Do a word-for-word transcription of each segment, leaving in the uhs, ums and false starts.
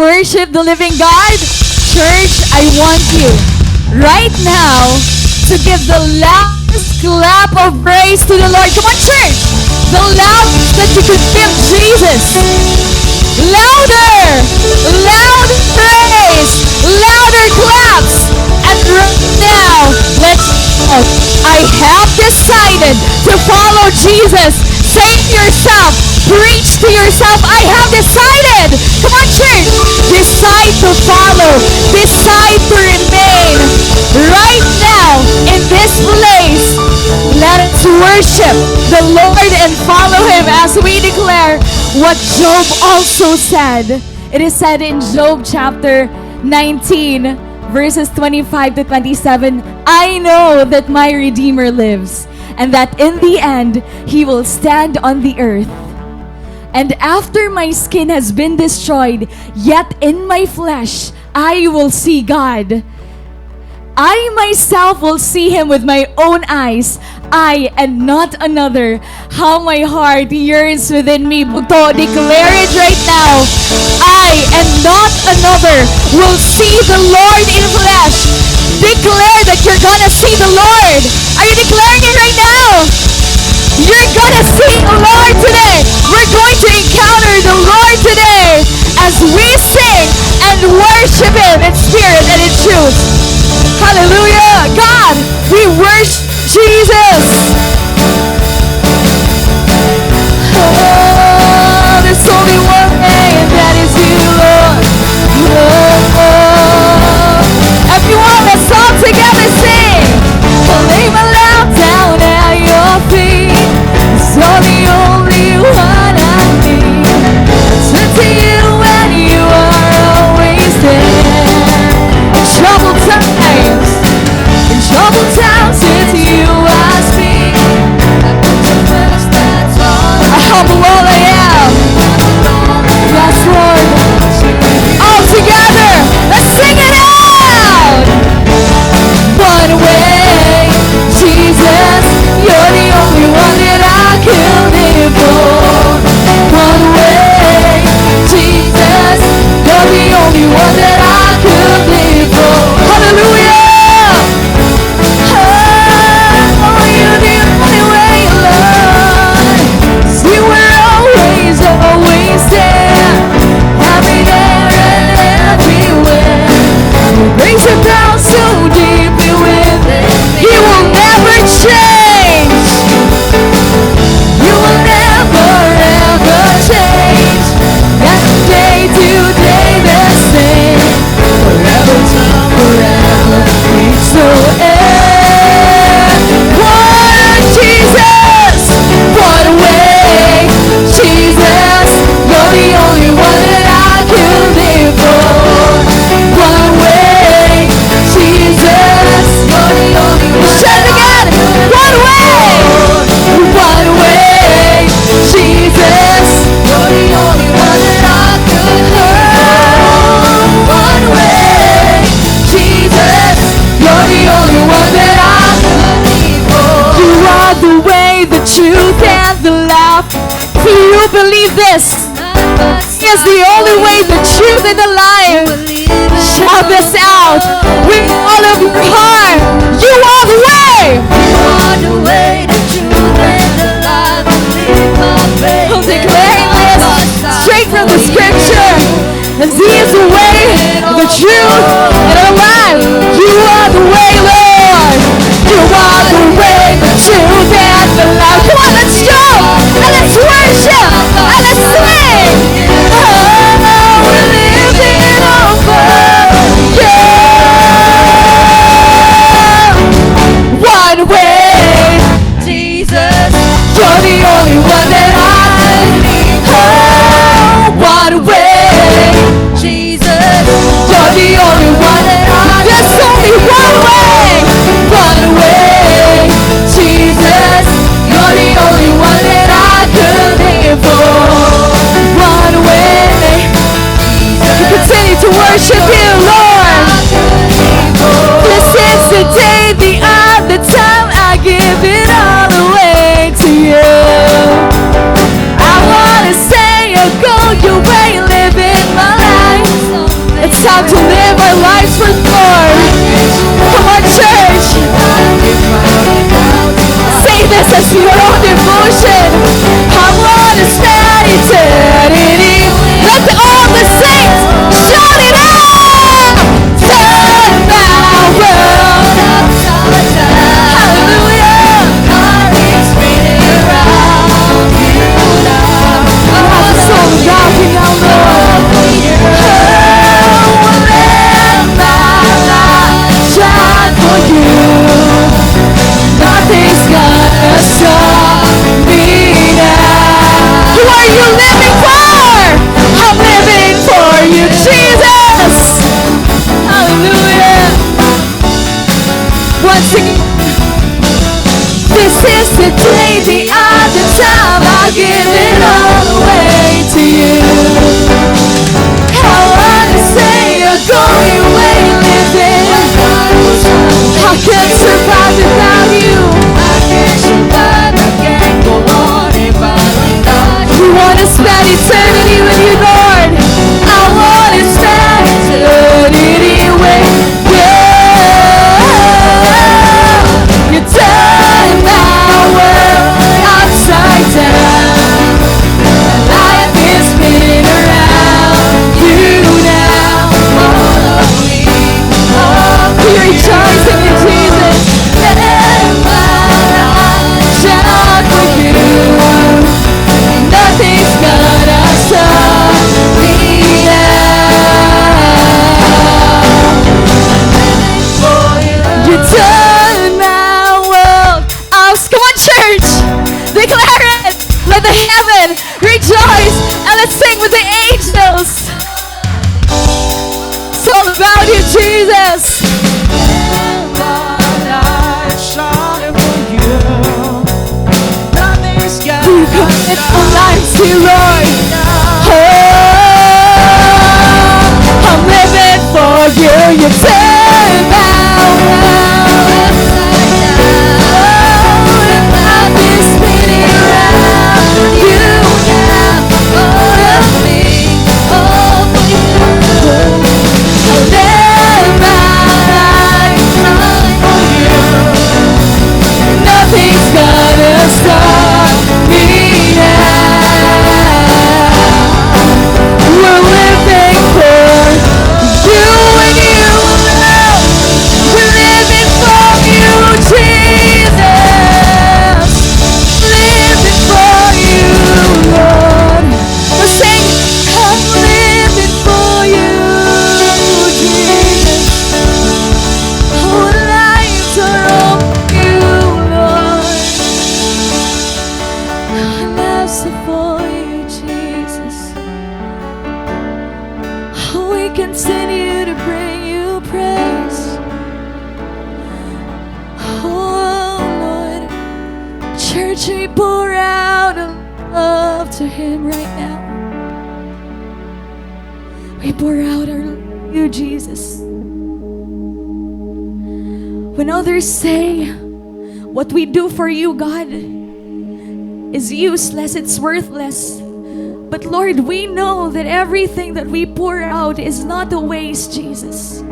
worship the living God? Church, I want you right now to give the loudest clap of praise to the Lord. Come on, church! The loudest that you could give Jesus. Louder! Loud praise! Louder claps! And right now, let's shout, "I have decided to follow Jesus." Say to yourself, preach to yourself, "I have decided." Come on, church. Decide to follow. Decide to remain right now in this place. Let us worship the Lord and follow Him as we declare what Job also said. It is said in Job chapter nineteen, verses twenty-five to twenty-seven, "I know that my Redeemer lives, and that in the end he will stand on the earth. And after my skin has been destroyed, yet in my flesh I will see God. I myself will see him with my own eyes, I and not another. How my heart yearns within me." Bugto, declare it right now. "I and not another will see the Lord in flesh." Declare that you're gonna see the Lord. Are you declaring it right now? You're gonna see the Lord today. We're going to encounter the Lord today as we sing and worship Him in spirit and in truth. Hallelujah. God, we worship Jesus. Oh, there's only one name, that is you, Lord. Oh, oh. Everyone, let's all together sing. I lay my life down at your feet. It's all the only one I need. I turn to you when you are always there. In troubled times, in troubled times, it's you I speak. I humble all I am. Yes, Lord. All together, let's sing it out. One way, Jesus, you're the only one that I could live for. One way, Jesus, you're the only one that I could live for. Hallelujah! Oh, you're the only way, Lord. You were always, always there. I'll be there and everywhere. Your grace abounds so deeply within. He will never change. You will never, ever change. That day to day the same. Forever, time forever, reach the end. One Jesus, one way, Jesus, you're the only one that I could live for. One way, Jesus, you're the only one. Shout it again. One way, one way, Jesus, you're the only one that I could love. One way, Jesus, you're the only one that I could live for. You are the way, the truth, and the life. Do you believe this? He is the only way, the truth, and the life. Shout this out with all of your heart. You are the way. You are the way, the truth, and the life. We'll declare this straight from the scripture. And He is the way, the truth, and the life. You are the way, Lord. You are the way, the truth, and the life. Come on, let's shout and let's worship and let's sing. Oh, we're living over you. Time to live our lives for the Lord. Come on, church. Say this as your own devotion. I wanna spend eternity. Let all the saints shout it out. Turn my world upside down. Hallelujah. Heart is spinning around you now. Our hearts are so loving, our Lord. Oh, let my light shine for you. Nothing's gonna stop me now. Who are you living for? I'm living for you, Jesus. Hallelujah. Once again. This is the day, the hour, the time. I give it all away to you. I wanna say you're going away, living. I can't survive without you. I can't survive, I can't go on if I without you. We wanna spend eternity with you, Lord. I wanna spend eternity with you. You turn my world upside down. My life is spinning around you now. Follow me, follow me. We rejoice in you, Jesus. Let my light shine for you. Nothing's gonna stop me now. You turn my world. Come on, church. Declare it. Let the heaven rejoice. And let's sing with the angels. It's all about you, Jesus. We commit our lives to you, Lord. Oh, I'm living for you. You turn my world upside down. Life is spinning around you now. All of me, all for you. I'll let my life shine for you. Nothing's gonna stop me now. We're living for you and you alone. We're living for you, Jesus. Living for you, Lord. We're saying, I'm living for you, Jesus. Our lives are all for you, Lord. Our lives are for you, Jesus. We continue to bring you praise. Oh, Lord. Church, we pour out our love to him right now. We pour out our love to you, Jesus. When others say, what we do for you, God, is useless, it's worthless. But Lord, we know that everything that we pour out is not a waste, Jesus.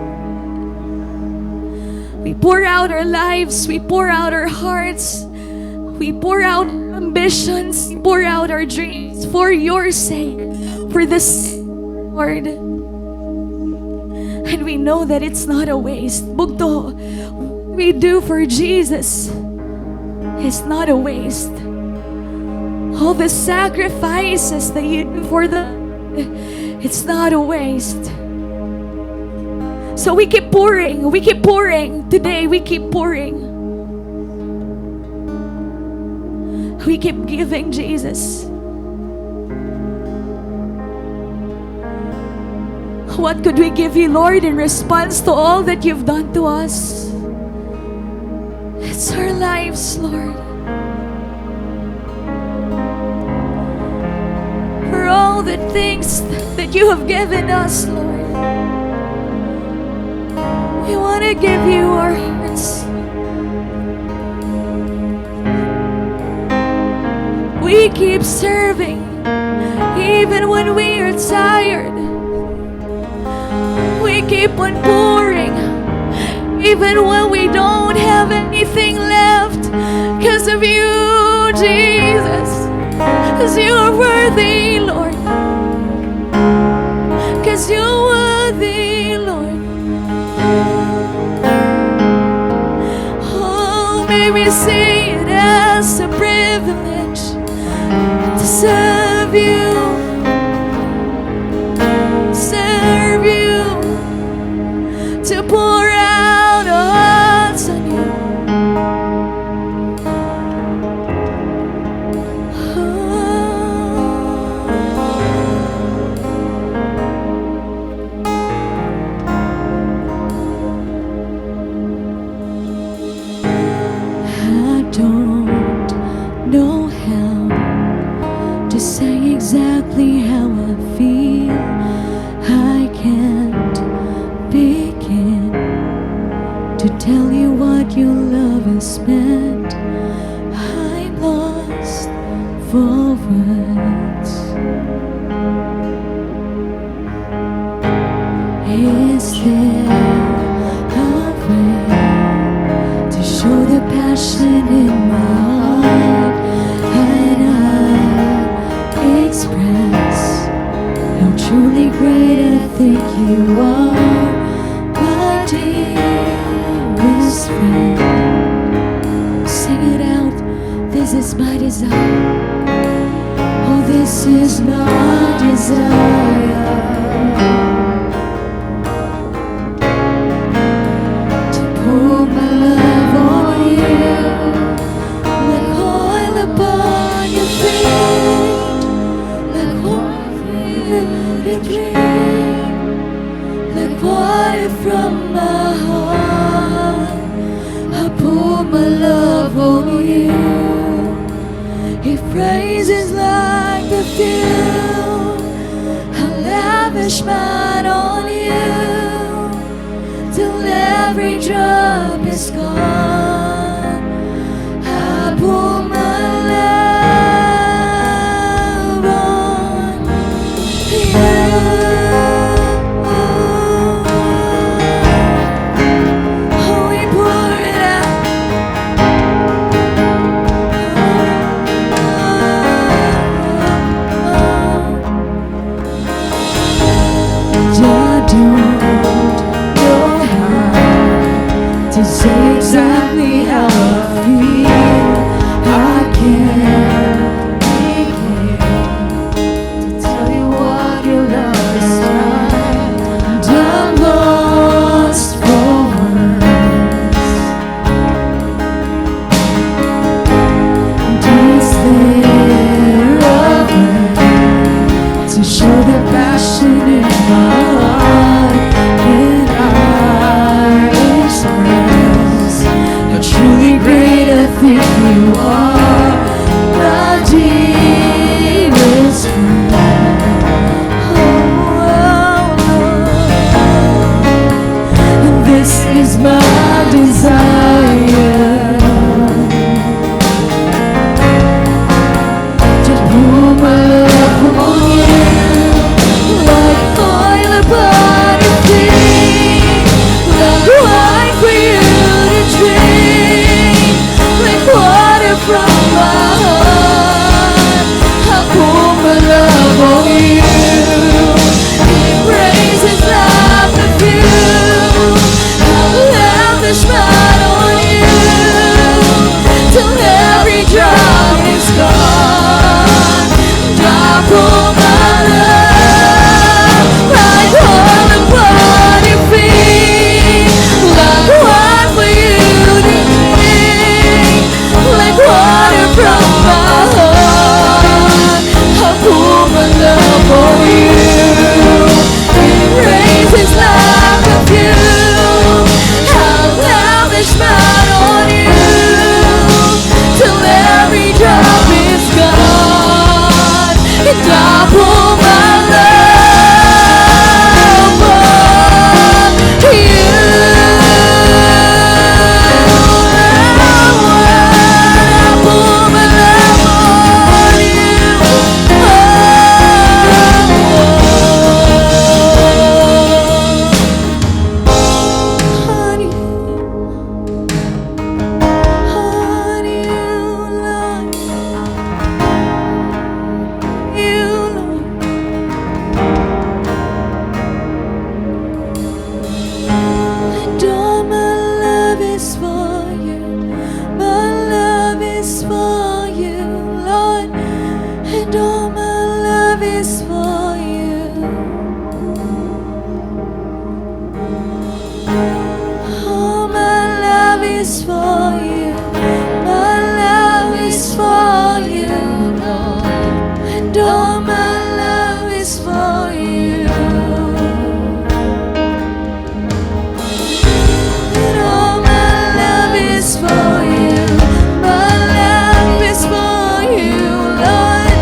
We pour out our lives, we pour out our hearts, we pour out our ambitions, we pour out our dreams for your sake, for this, Lord. And we know that it's not a waste. Bugto, what we do for Jesus is not a waste. All the sacrifices that you do for the, it's not a waste. So we keep pouring, we keep pouring. Today, we keep pouring. We keep giving, Jesus. What could we give you, Lord, in response to all that you've done to us? It's our lives, Lord. For all the things that you have given us, Lord. We want to give you our hearts. We keep serving even when we are tired. We keep on pouring, even when we don't have anything left, 'cause of you, Jesus. 'Cause you are worthy, Lord. 'Cause you're worthy, Lord. Oh, may we see it as a privilege to serve you, serve you, to pour out our hearts on you. Oh. I don't know how to say exactly how I feel. I can't begin to tell you what your love has meant. I'm lost for words. Is there a way to show the passion in my heart? Can I express how truly great I think you are, my dearest friend? Sing it out. This is my desire. Oh, this is my desire. To pour my love on you, like oil upon your feet, like wine in the drink, like water from my heart. I pour my love on you. If praise is like perfume, I lavish mine on you till every drop is gone. I pour my love on you. Oh, we pour it out. I don't know how to say exactly how I feel. I can't begin to tell you what your love has is for you. My love is for you, Lord. And all my love is for you. And all my love is for you. My love is for you, Lord.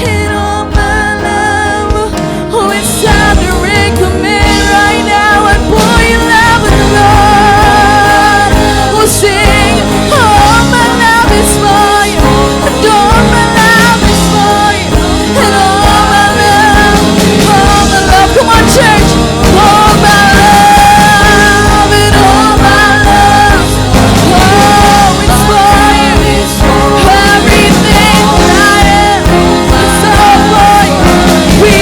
And all my love. Oh, it's time to recommit right now and pour your love on the Lord. Oh, sing, all my love is for you. And all my love is for you. And all my love, all my love. Come on, church. All my love and all my love. Oh, it's for you. Everything that I am, it's all for you. We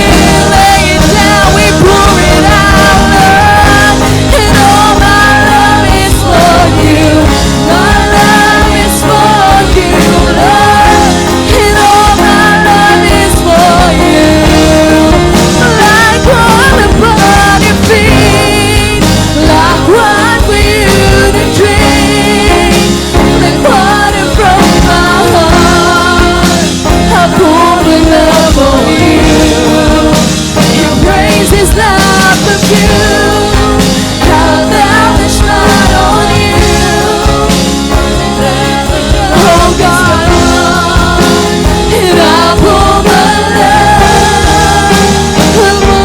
lay it down, we pour it out, Lord. And all my love is for you. My love is for you, Lord. And all my love is for you. Like water upon your feet, like wine for you to drink, like water from my heart. I pour my love on you. Your praise is like perfume. How lavish love on you. Oh God, and I pour my love on you.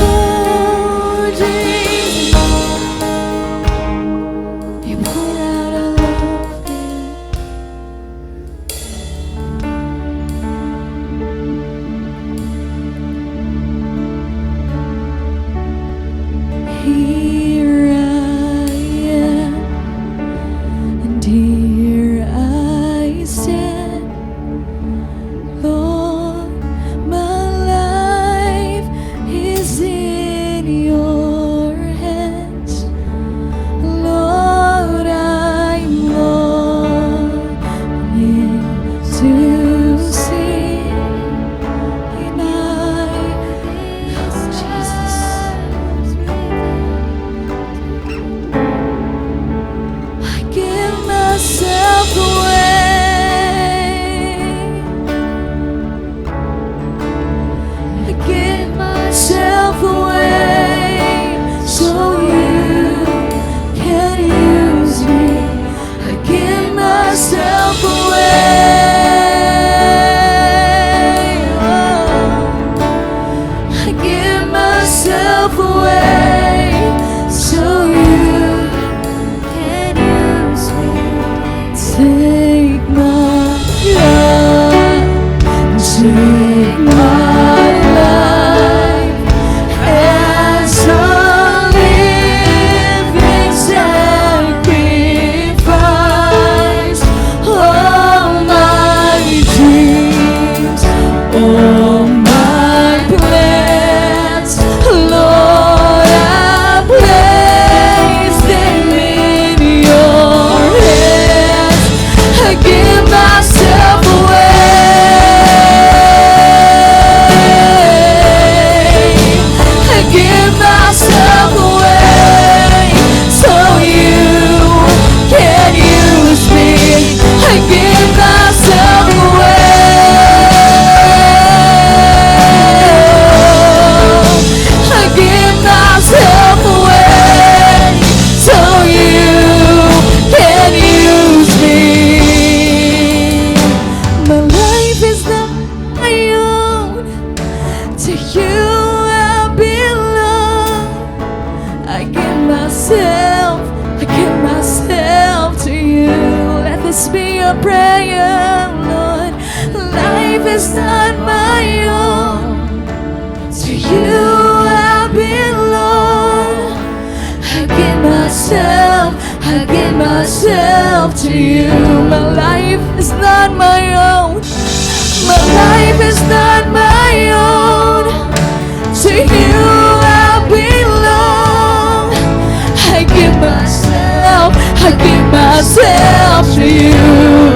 Oh, Jesus. You pour out our love. Here I am, and here I stand. Lord, my life is in your hands. Lord, I'm longing to see my Jesus. I give myself away. I give myself away so you can use me. I give myself away. Oh, I give myself away so you can use me. Take my life, take my life as a living sacrifice. All my dreams, all my plans, Lord, I place them in your hands. I give myself away. I give myself away so you can use me. I give myself away. I give myself away so you can use me. My life is not my own. To you I belong. I give myself, I give myself to you. Let this be your prayer, Lord. Life is not my own. To you I belong. I give myself, I give myself to you. My life is not my own. My life is not my own. To you I belong. I give myself, I give myself to you.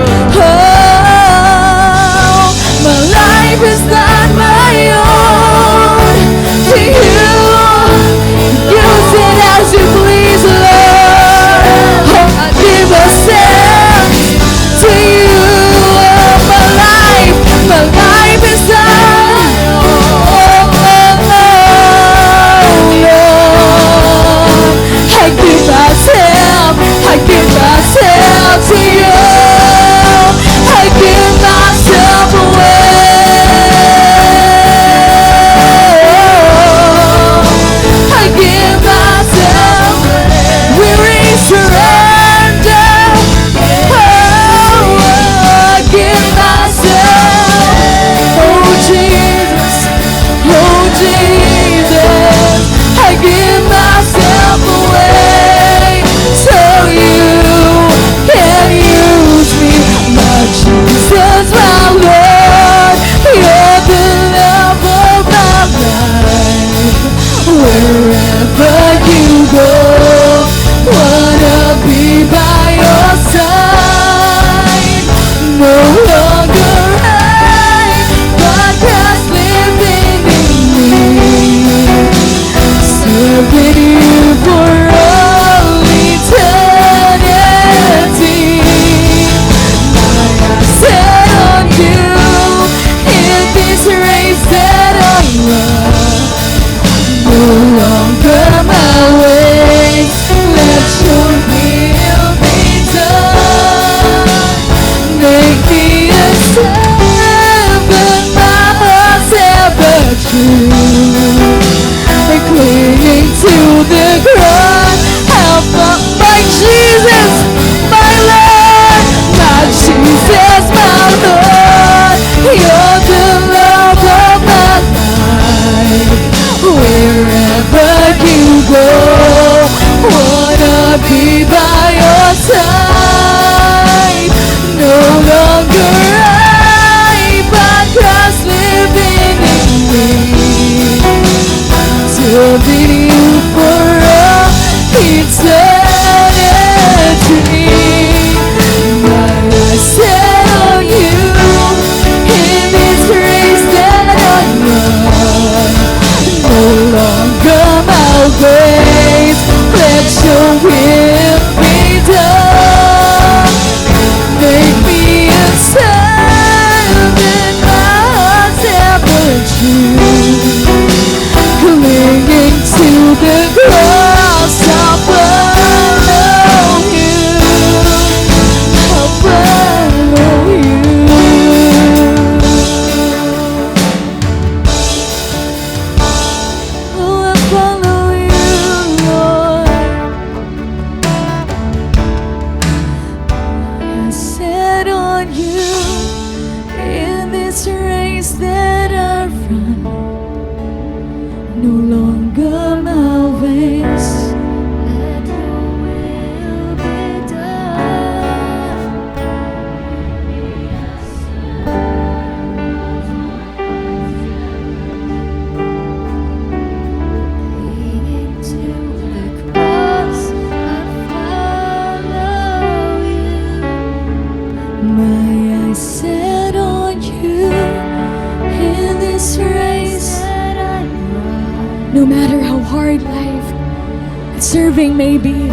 serving maybe.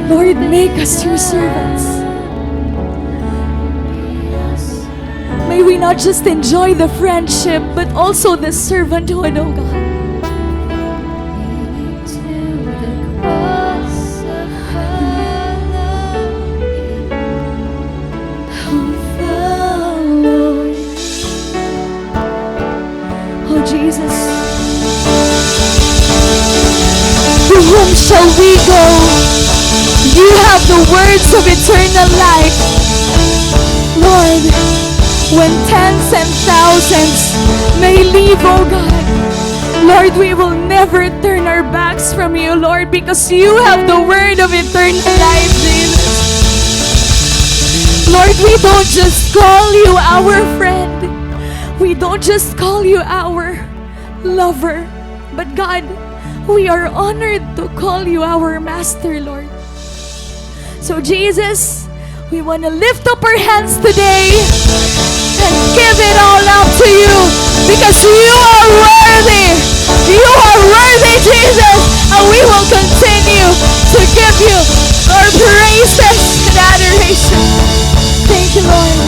Lord, make us your servants. May we not just enjoy the friendship, but also the servanthood, oh God. Oh, Jesus. To whom shall we go? You have the words of eternal life. Lord, when tens and thousands may leave, oh God, Lord, we will never turn our backs from you, Lord, because you have the word of eternal life, Jesus. Lord, we don't just call you our friend. We don't just call you our lover. But God, we are honored to call you our master, Lord. So, Jesus, we want to lift up our hands today and give it all up to you because you are worthy. You are worthy, Jesus, and we will continue to give you our praises and adoration. Thank you, Lord.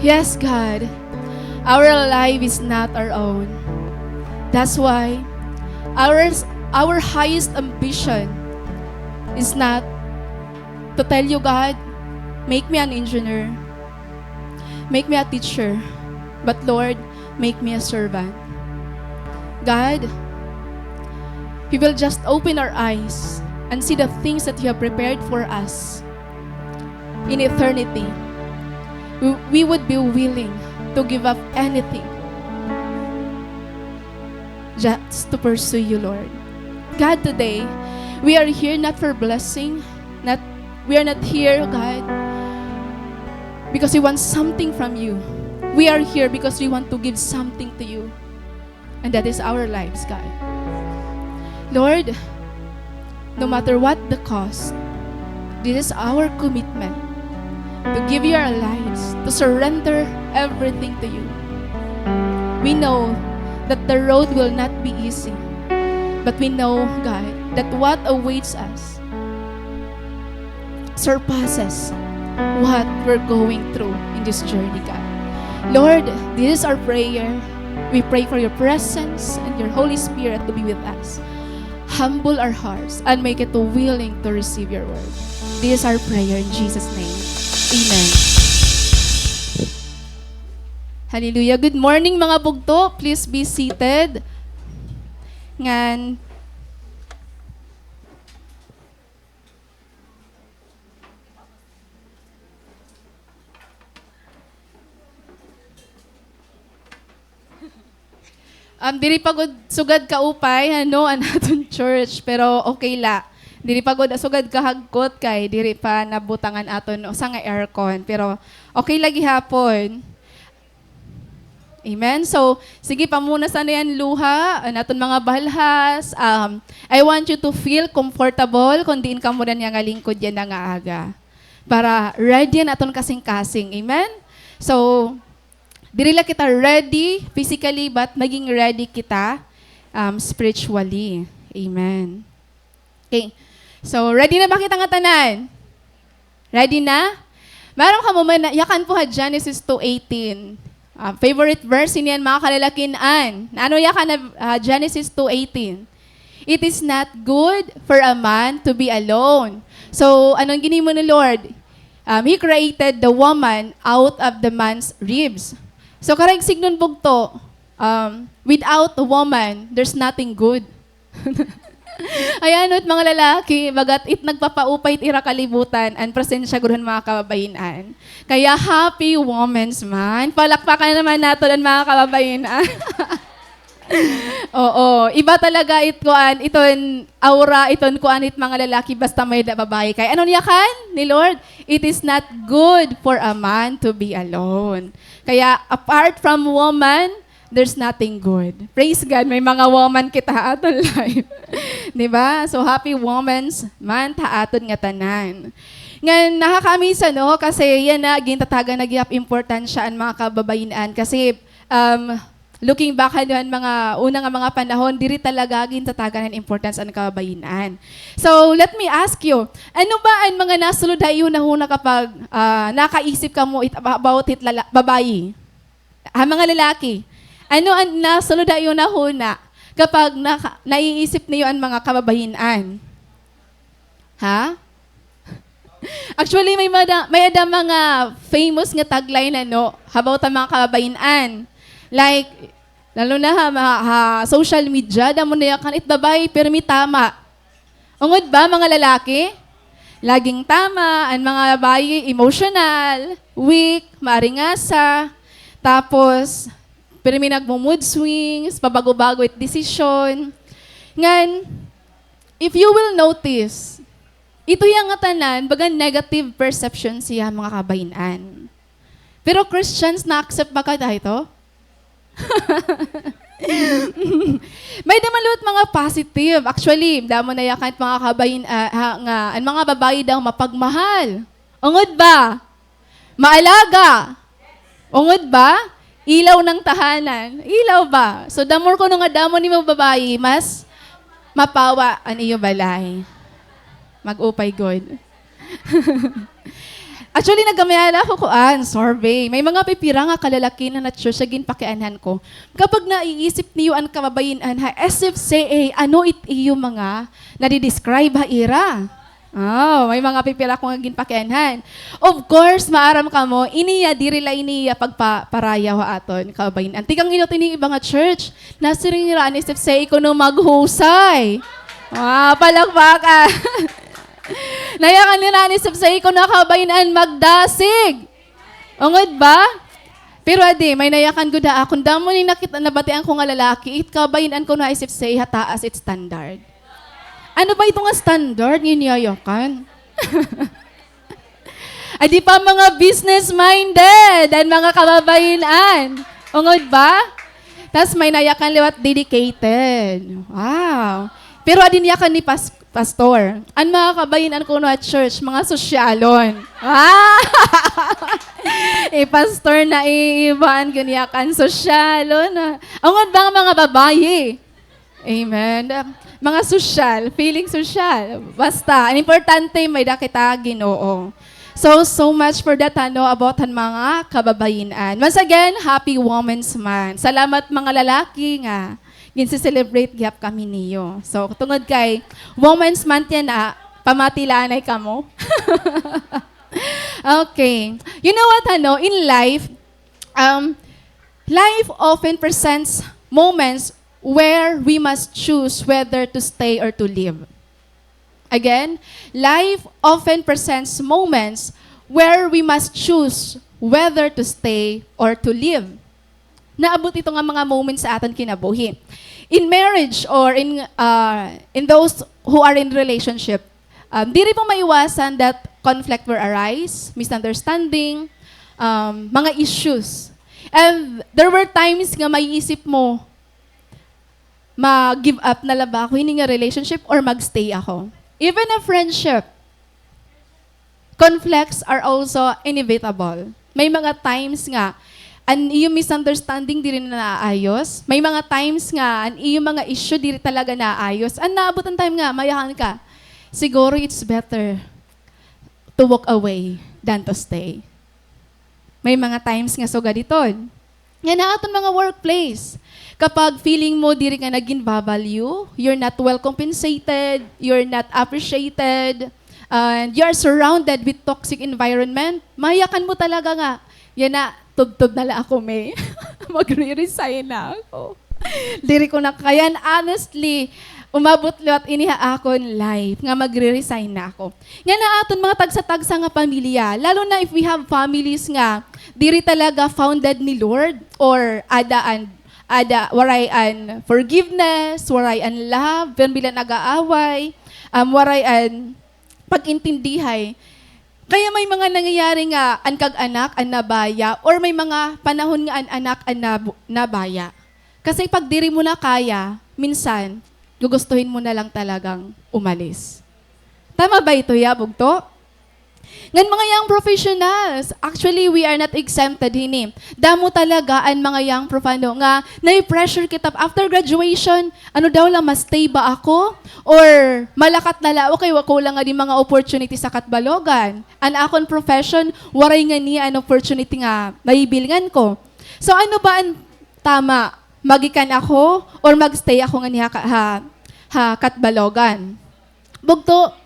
Yes, God, our life is not our own. That's why our, our highest ambition is not to tell you, God, make me an engineer, make me a teacher, but Lord, make me a servant. God, we will just open our eyes and see the things that you have prepared for us in eternity. We, we would be willing to give up anything just to pursue you, Lord. God, today, we are here not for blessing, not, we are not here, God, because we want something from you. We are here because we want to give something to you. And that is our lives, God. Lord, no matter what the cost, this is our commitment to give you our lives, to surrender everything to you. We know that the road will not be easy, but we know, God, that what awaits us surpasses what we're going through in this journey, God. Lord, this is our prayer. We pray for your presence and your Holy Spirit to be with us. Humble our hearts and make it willing to receive your word. This is our prayer in Jesus' name. Amen. Hallelujah. Good morning, mga bugto. Please be seated. Ngan Um, diri pa gud sugad kaupay, ano, an aton church, pero okay la. Diri pa gud sugad kahagkot kay diri pa nabutangan aton usa nga aircon, pero okay la gihapon. Amen. So, sige, pamunas na yana luha, an aton mga balhas. Um, I want you to feel comfortable kon diin kamo nalingkod yana nga aga. Para ready an aton kasingkasing. Amen? So, diri la kita ready physically, but maging ready kita, um, spiritually. Amen. Okay. So, ready na ba kita ngatanan? Ready na? Maaram kamo man, yakan po ha Genesis two eighteen. Ah, favorite verse niyan, mga kalalakin-an. Ano yakan ha, ah, Genesis two eighteen? "It is not good for a man to be alone." So, ano an ginhimo ni Lord? Um, He created the woman out of the man's ribs. So, karuyag sidngon bugto, um, without a woman, there's nothing good. Ay, ano, it mga lalaki, bagat it nagpapaupay it ira kalibutan, an presensya gud han mga kababayin-an. Kaya happy Women's Month. Palakpakan naman naton an mga kababayin-an. Oo, iba talaga it kuan, iton aura, iton kuan it mga lalaki basta may-ada babaye. Kay ano an yakan ni Lord? "It is not good for a man to be alone." Kaya apart from woman, There's nothing good. Praise God, may mga woman kita ha aton life. Di ba? So, happy Women's Month ha aton ngatanan. Ngan, nakaka-amaze, ano, kasi yana, gintatagan na gihap importansya an mga kababayin-an. Kasi, um, looking back, ano, an mga una nga mga panahon, diri talaga gintatagan an importance an kababayin-an. So, let me ask you, ano ba an mga nasulod ha iyo hunahuna kapag, ah, nakaisip kamo it-, about it lala-, babayi? Ha mga lalaki, ano an nasulod ha iyo hunahuna kapag naka-, naiisip niyo an mga kababayin-an? Ha? Actually, may mada-, may ada mga famous nga tagline, ano, about ha mga kababayin-an. Like, lalo na ha, ha, ha social media, damo na yakan it babayi, pirmi tama. Ungod ba, mga lalaki? Laging tama, an mga bayi emotional, weak, maaringasa, tapos, pirmi nagmo-mood swings, pabago-bago it desisyon. Ngan, if you will notice, ito hiya ngatanan, baga negative perception siya, mga kabayin-an. Pero Christians, na-accept ba kay tayo ito? May-ada man liwat mga positive. Actually, damo na yakan mga kabayin-, ah, ha, nga, an mga babayi daw mapagmahal. Ungod ba? Maalaga. Ungod ba? Ilaw ng tahanan. Ilaw ba? So, the more kuno nga damo nimo babayi, mas mapawa an iyo balay. Mag-upay gud. Actually, nagkamiala ako kuan, survey. May mga pipira nga kalalaki na na-church nga ginpakianhan ko. Kapag naiisip niyo an kababayin-an ha S F C A, ano it iyo mga nadi-describe ha ira? Oh, may mga pipira ko nga ginpakianhan. Of course, maaram kamo, ini ya, diri la ini ya pagpa-, parayaw ha aton kababayin-an. Tikang inot ini iba nga church, nasiring nira an S F C A kuno maghusay. Wow, palakpakan. Nayakan nira an S F C A kuno kababayin-an magdasig. Ungod ba? Pero adi, may nayakan gud ha akon. Damo ni nakita, nabatian ko nga lalaki, it kababayin-an kuno ha S F C A ha taas it standard. Ano ba ito nga standard nga iniyayakan? Adi pa mga business-minded an mga kababayin-an. Ungod ba? Tas may nayakan liwat dedicated. Wow. Pero adi niyakan ni pas-, pastor. An mga kababayin-an kuno ha church, mga sosyalon. Ah! Eh, pastor na iiba an ginyakan sosyalon. Ungod ba an mga babayi? Amen. Mga sosyal, feeling sosyal. Basta, an importante, may-ada kita Ginoo. So, so much for that, ano, about han mga kababayin-an. Once again, happy Women's Month. Salamat, mga lalaki, nga ginse-celebrate gihap kami niyo. So, tungod kay Women's Month yana, pamati la anay kamo. Okay. You know what, ano, in life, um, life often presents moments where we must choose whether to stay or to leave. Again, life often presents moments where we must choose whether to stay or to leave. Naabot ito nga mga moments sa aton kinabuhi. In marriage or in, uh, in those who are in relationship, um, diri po maiwasan that conflict will arise, misunderstanding, um, mga issues. And there were times nga maiisip mo, ma-give up na la ba ako hini nga relationship or mag-stay ako? Even a friendship, conflicts are also inevitable. May mga times nga an iyo misunderstanding diri na naaayos. May mga times nga an iyo mga issue diri talaga naaayos. An naabot an time nga mayakan ka, siguro it's better to walk away than to stay. May mga times nga sugad iton. Ngan ha aton mga workplace, kapag feeling mo diri ka na ginba-value, you're not well compensated, you're not appreciated, and you're surrounded with toxic environment, mayakan mo talaga nga, yana, tubtob na la ako, May. Magre-resign na ako. Diri ko na kaya. Honestly, umabot liwat ini ha akon life nga magre-resign na ako. Ngan ha aton mga tagsa-tagsa nga pamilya, lalo na if we have families nga diri talaga founded ni Lord or ada an, ada, waray an forgiveness, waray an love, pirmi la nag-aaway, um, waray an pag-intindihay. Kaya may mga nangyayari nga an kag-anak an nabaya or may mga panahon nga an anak an nab-, nabaya. Kasi pag diri mo na kaya, minsan, gugustuhin mo na lang talagang umalis. Tama ba ito, ya, bugto? Ngan mga young professionals, actually, we are not exempted hini. Damo talaga an mga young prof-, ano, nga nai-pressure kita after graduation, ano daw la, ma-stay ba ako? Or malakat na la ako kay wa ko la ngadi mga opportunity sa Catbalogan. An akon profession, waray ngani an opportunity nga mabibilngan ko. So, ano ba an tama? Magikan ako or mag-stay ako ngani ha, ha, ha Catbalogan? Bugto,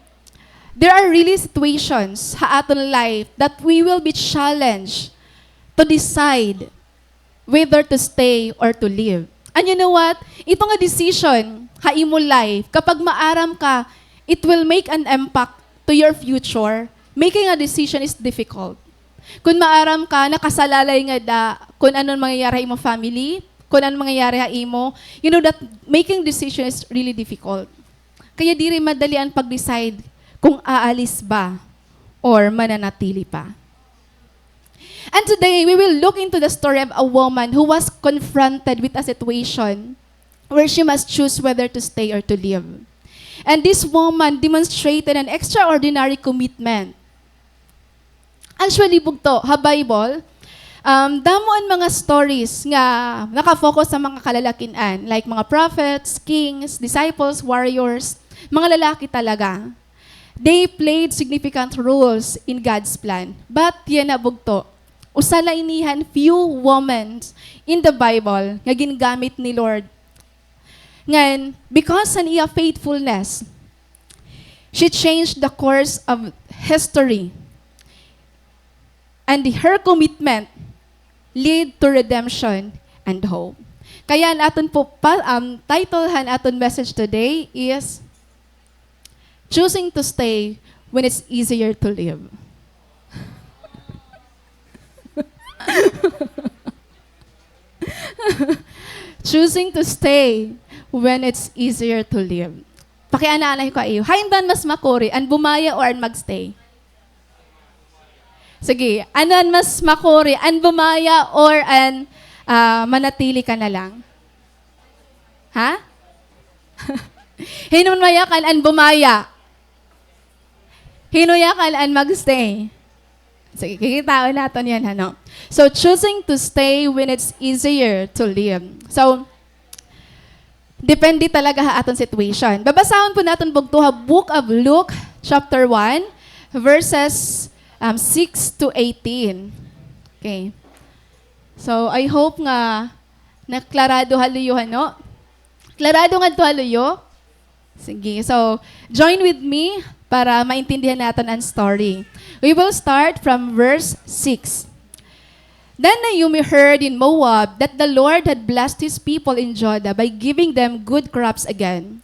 there are really situations ha aton life that we will be challenged to decide whether to stay or to leave. And you know what? Ito nga decision ha imo life, kapag maaram ka, it will make an impact to your future, making a decision is difficult. Kun maaram ka, nakasalalay ngada kun ano an mangyayari ha imo family, kun ano an mangyayari ha imo, you know that making decision is really difficult. Kaya diri madali an pag-decide kung aalis ba or mananatili pa. And today, we will look into the story of a woman who was confronted with a situation where she must choose whether to stay or to leave. And this woman demonstrated an extraordinary commitment. Actually, bugto, ha Bible, um, damo an mga stories nga naka-focus sa mga kalalakin-an, like mga prophets, kings, disciples, warriors, mga lalaki talaga. They played significant roles in God's plan. But, yana, bugto, usa la ini han few women in the Bible nga gingamit ni Lord. Ngan, because han iya faithfulness, she changed the course of history. And her commitment lead to redemption and hope. Kaya an aton po pa, um, title han aton message today is Choosing to Stay When It's Easier to Leave. Choosing to stay when it's easier to leave. Pakiana-anay ko ha iyo. Hain ba an mas makuri, an bumaya or an magstay? Sige, ano an mas makuri, an bumaya or an, ah, manatili ka na lang? Ha? Hin-o an mayakan, an bumaya? Hin-o yakan an magstay? Sige, kikitaon naton yana, no? So, choosing to stay when it's easier to leave. So, depende talaga ha aton situation. Babasahon po naton bugto ha Book of Luke, chapter one, verses, um, six to eighteen. Okay. So, I hope nga naklarado ha luyo, ano? Klarado ngadto ha luyo? Sige. So, join with me para maintindihan naton an story. We will start from verse six. Then Naomi heard in Moab that the Lord had blessed his people in Judah by giving them good crops again.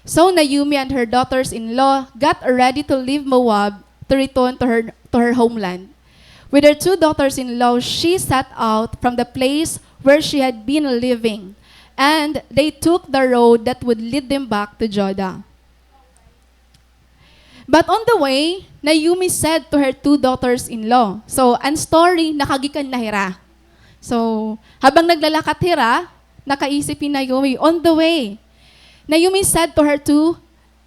So Naomi and her daughters-in-law got ready to leave Moab to return to her, to her homeland. With her two daughters-in-law, she set out from the place where she had been living, and they took the road that would lead them back to Judah. But on the way, Naomi said to her two daughters-in-law, so, an story, nakagikan na hira. So, habang naglalakat hira, nakaisip hi Naomi, on the way, Naomi said to her two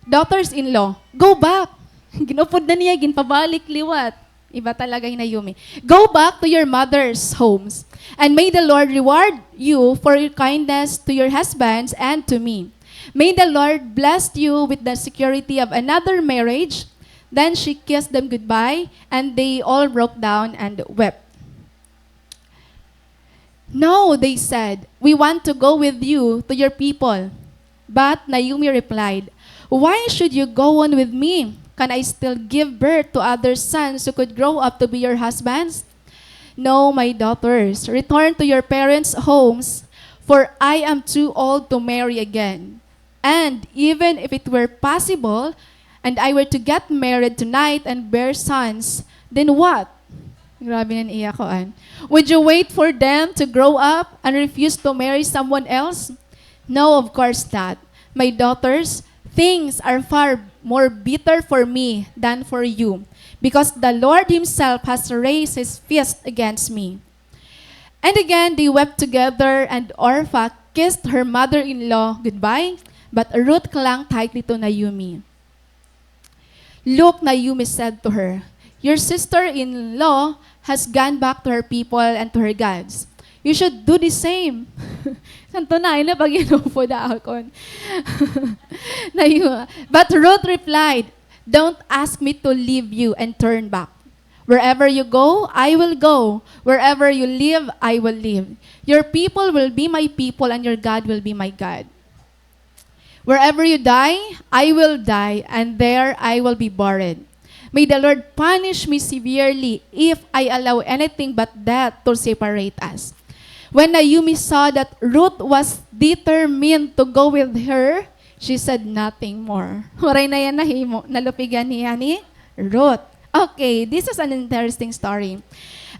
daughters-in-law, "Go back." Gin-upod na niya, ginpabalik liwat. Iba talaga hi Naomi. "Go back to your mother's homes, and may the Lord reward you for your kindness to your husbands and to me. May the Lord bless you with the security of another marriage." Then she kissed them goodbye, and they all broke down and wept. "No," they said, "we want to go with you to your people." But Naomi replied, "Why should you go on with me? Can I still give birth to other sons who could grow up to be your husbands? No, my daughters, return to your parents' homes, for I am too old to marry again. And even if it were possible, and I were to get married tonight and bear sons, then what?" Grabe na niya kuan. "Would you wait for them to grow up and refuse to marry someone else? No, of course not. My daughters, things are far more bitter for me than for you, because the Lord himself has raised his fist against me." And again they wept together, and Orpah kissed her mother-in-law goodbye, but Ruth clung tightly to Naomi. "Look," Naomi said to her, "your sister-in-law has gone back to her people and to her gods. You should do the same." Santo na, ina, pag inupod akon. Naomi. But Ruth replied, "Don't ask me to leave you and turn back. Wherever you go, I will go. Wherever you live, I will live. Your people will be my people, and your God will be my God. Wherever you die, I will die, and there I will be buried. May the Lord punish me severely if I allow anything but death to separate us." When Naomi saw that Ruth was determined to go with her, she said nothing more. Waray na hiya nahimo, nalupigan hiya ni Ruth. Okay, this is an interesting story.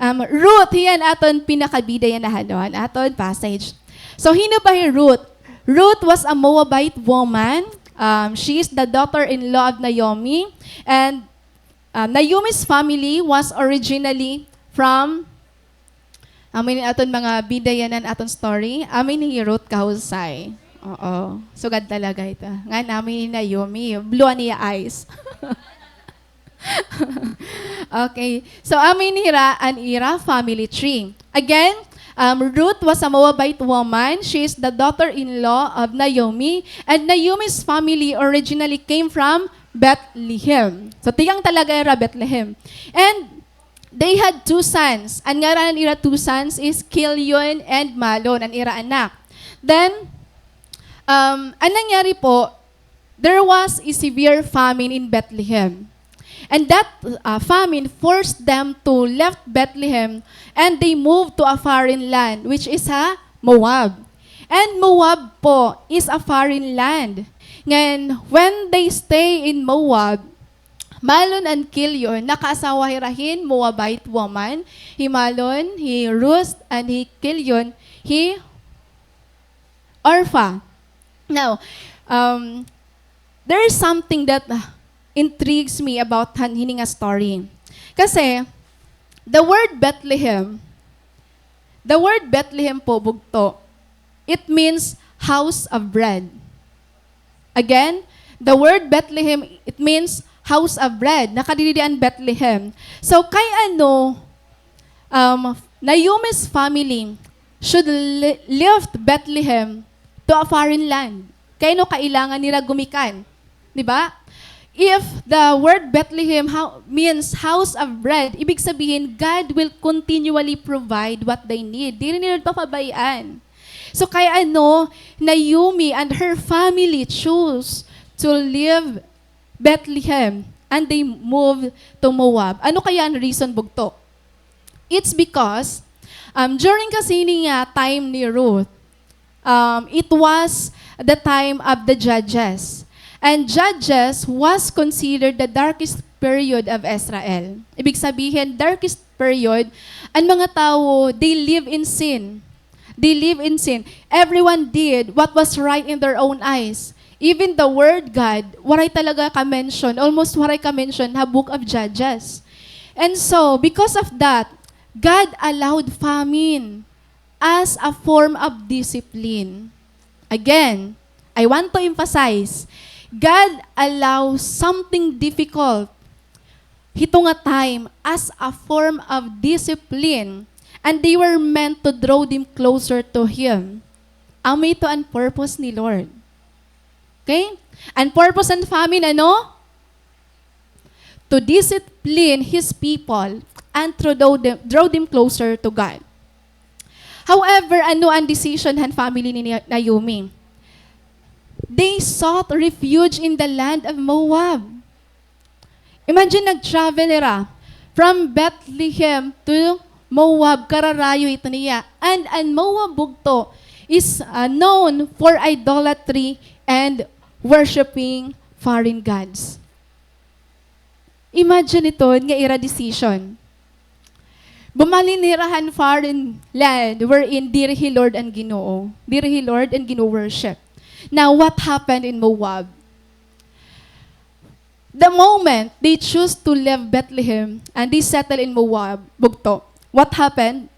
Um, Ruth, hiya an aton pinakabida yana han, ano, han aton passage. So, hin-o ba hi Ruth? Ruth was a Moabite woman. Um, she is the daughter-in-law of Naomi. And, um, Naomi's family was originally from, amo ini aton mga bida yana han aton story. Amo ini hi Ruth Kahusay. Oo. Sugad talaga ito. Ngan amo ini hi Naomi. Blue an iya eyes. Okay. So, amo ini hira an ira family tree. Again, um, Ruth was a Moabite woman. She is the daughter-in-law of Naomi. And Naomi's family originally came from Bethlehem. So, tikang talaga ira Bethlehem. And they had two sons. An ngaran han ira two sons is Kilion and Mahlon, an ira anak. Then, um, an nangyari po, there was a severe famine in Bethlehem. And that, uh, famine forced them to left Bethlehem and they moved to a foreign land, which is, ha, Moab. And Moab po is a foreign land. Ngan, when they stay in Moab, Mahlon and Kilion, nakaasawa hira hin Moabite woman. Hi Mahlon, hi Ruth, and hi Kilion, hi Orpah. Now, um, there is something that, uh, intrigues me about han-, hini nga story. Kasi, the word Bethlehem, the word Bethlehem po, bugto, it means house of bread. Again, the word Bethlehem, it means house of bread. Nakadidi an Bethlehem. So, kay ano, um, Naomi's family should li-, left Bethlehem to a foreign land? Kay ano kailangan nira gumikan? Di ba? If the word Bethlehem hou-, means house of bread, ibig sabihin, God will continually provide what they need. Diri nira papabay-an. So, kay ano, Naomi and her family choose to leave Bethlehem and they move to Moab. Ano kaya an reason, bugto? It's because, um, during kasi hini nga time ni Ruth, um, it was the time of the Judges. And Judges was considered the darkest period of Israel. Ibig sabihin, darkest period, an mga tawo, they live in sin. They live in sin. Everyone did what was right in their own eyes. Even the word God, waray talaga ka-mention, almost waray ka-mention ha book of Judges. And so, because of that, God allowed famine as a form of discipline. Again, I want to emphasize, God allows something difficult hito nga time as a form of discipline, and they were meant to draw them closer to Him. Amo ito an purpose ni Lord. Okay? An purpose han famine, ano? To discipline His people and to draw them, draw them closer to God. However, ano an decision han family ni Naomi? They sought refuge in the land of Moab. Imagine, nag-travel hira from Bethlehem to Moab, kararayo ito niya. And an Moab bugto is, uh, known for idolatry and worshiping foreign gods. Imagine iton nga ira decision. Bumalhin hira han foreign land wherein diri hi Lord an Ginoo. Diri hi Lord an gino-worship. Now, what happened in Moab? The moment they choose to leave Bethlehem and they settle in Moab, bugto, what happened?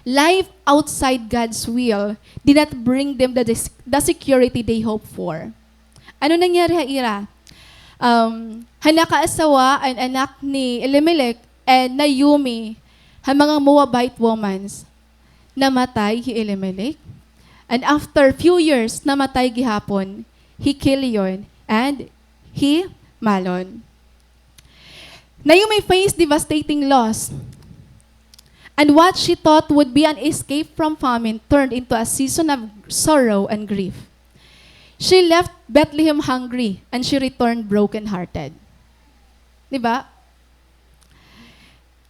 Life outside God's will did not bring them the, the security they hoped for. Ano nangyari ha ira? Um, han nakaasawa an anak ni Elimelech and Naomi, han mga Moabite womans, namatay hi Elimelech. And after few years, namatay gihapon hi Chilion and hi Mahlon. Naomi faced devastating loss. And what she thought would be an escape from famine turned into a season of sorrow and grief. She left Bethlehem hungry and she returned broken-hearted. Di ba?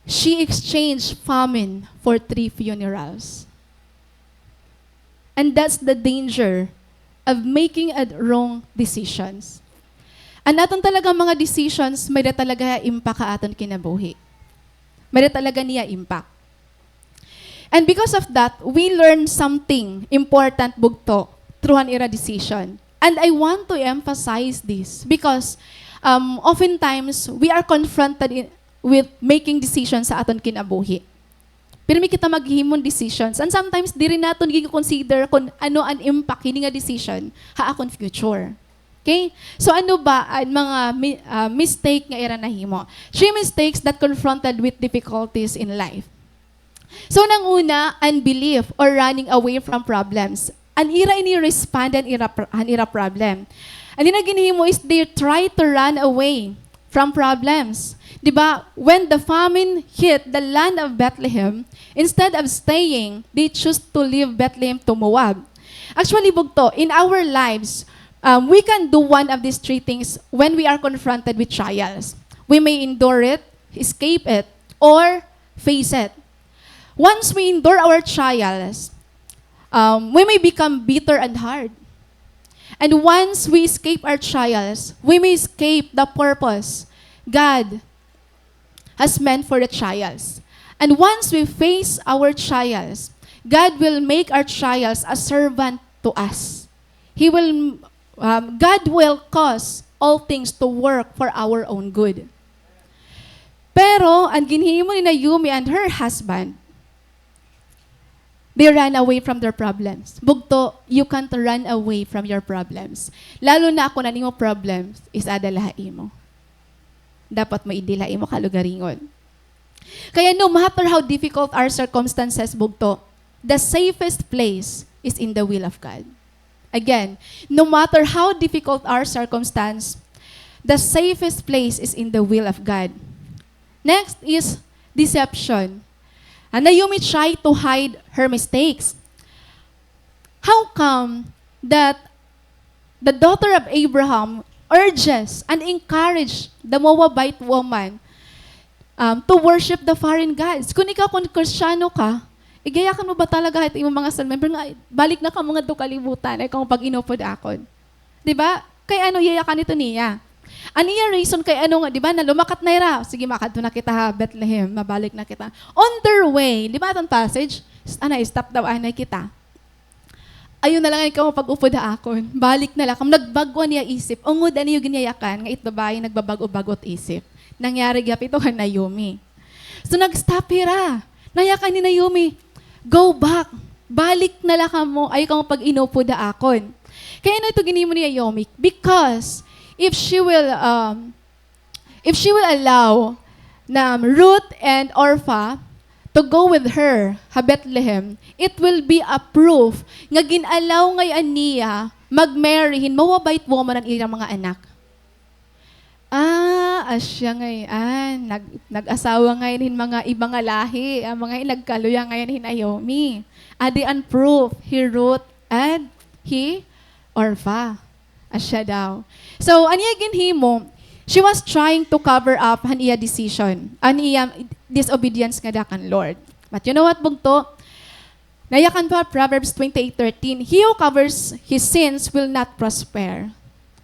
She exchanged famine for three funerals. And that's the danger of making a wrong decisions. An aton talaga mga decisions, may-ada talaga impact ha aton kinabuhi. May-ada talaga niya impact. And because of that, we learn something important, bugto, through han ira decision. And I want to emphasize this because, um, oftentimes, we are confronted in, with making decisions sa aton kinabuhi. Pirmi kita maghimo hin decisions. And sometimes, diri naton gin-consider kon ano an impact hini nga decision ha akon future. Okay? So, ano ba an mga mi-, ah, mistake nga ira nahimo? Three mistakes that confronted with difficulties in life. So, nang una, unbelief or running away from problems. An ira ini respond han ira pr-, han ira problem. An ira ginhimo is they try to run away from problems. Di ba? When the famine hit the land of Bethlehem, instead of staying, they choose to leave Bethlehem to Moab. Actually, bugto, in our lives, um, we can do one of these three things when we are confronted with trials. We may endure it, escape it, or face it. Once we endure our trials, um, we may become bitter and hard. And once we escape our trials, we may escape the purpose God has meant for the trials. And once we face our trials, God will make our trials a servant to us. He will, um, God will cause all things to work for our own good. Pero, an ginhimo ni Naomi and her husband, they ran away from their problems. Bugto, you can't run away from your problems. Lalo na kon an imo problems is ada la ha imo. Dapat mo idil ha imo kalugaringon. Kaya no matter how difficult our circumstances, bugto, the safest place is in the will of God. Again, no matter how difficult our circumstance, the safest place is in the will of God. Next is deception. And Naomi tried to hide her mistakes. How come that the daughter of Abraham urges and encourage the Moabite woman, um, to worship the foreign gods? Kon ikaw, kon Kristiyano ka, igiyayakan mo ba talaga it imo mga cell member nga, "Balik na kamo ngadto kalibutan, ayaw kamo pag-inupod akon." Di ba? Kay ano, iyayakan ito niya. An iya reason kay ano nga, di ba, na lumakat na ira. Sige, makadto na kita ha Bethlehem, mabalik na kita. On their way, di ba, aton passage, s-, ana, stop daw, anay kita. Ayaw na la ngay-an kamo pag-upod ha akon. Balik na la kamo. Nagbag-o an iya isip. Ungod an iyo ginyayakan, nga it babaye nagbabag-o-bag-o it isip. Nangyari gihap ito kan Naomi. So, nag-stop hira. Nayakan ni Naomi, "Go back. Balik na la kamo. Ayaw kamo pag-inupod ha akon." Kay ano ito ginhimo ni Naomi? Because if she will, um, if she will allow na Ruth and Orpah to go with her ha Bethlehem, it will be a proof nga gin-allow ngay-an niya mag-marry hin Moabite woman an iyang mga anak. Ah, asya ngay-an. Nag-, nag-asawa ngay-an hin mga iba nga lahi. An mga hin nagkaluya ngay-an hi Naomi. Adi an proof, hi Ruth and hi Orpah. Asya daw. So, an iya ginhimo, she was trying to cover up han iya decision, an iya disobedience ngada kan Lord. But you know what, bugto? Nayakan pa, Proverbs twenty-eight thirteen, "He who covers his sins will not prosper."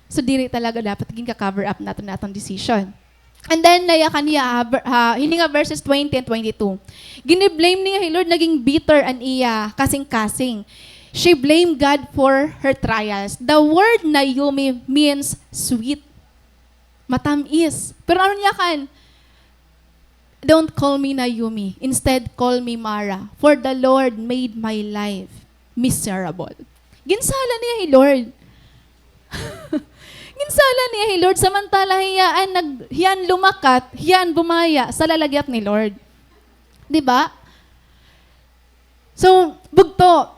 So, diri talaga dapat ginka-cover up naton an aton decision. And then, nayakan niya, ha, ver-, ha, hini nga verses twenty and twenty-two. Gini-blame niya hi Lord, naging bitter an iya kasingkasing. She blamed God for her trials. The word Naomi means sweet. Matam-is. Pero ano niya kan? "Don't call me Naomi. Instead, call me Mara. For the Lord made my life miserable." Ginsala niya hi Lord. Ginsala niya hi Lord. Samantala hiya an nag-, hiya an lumakat, hiya an bumaya sa lalagyat ni Lord. Di ba? So, bugto,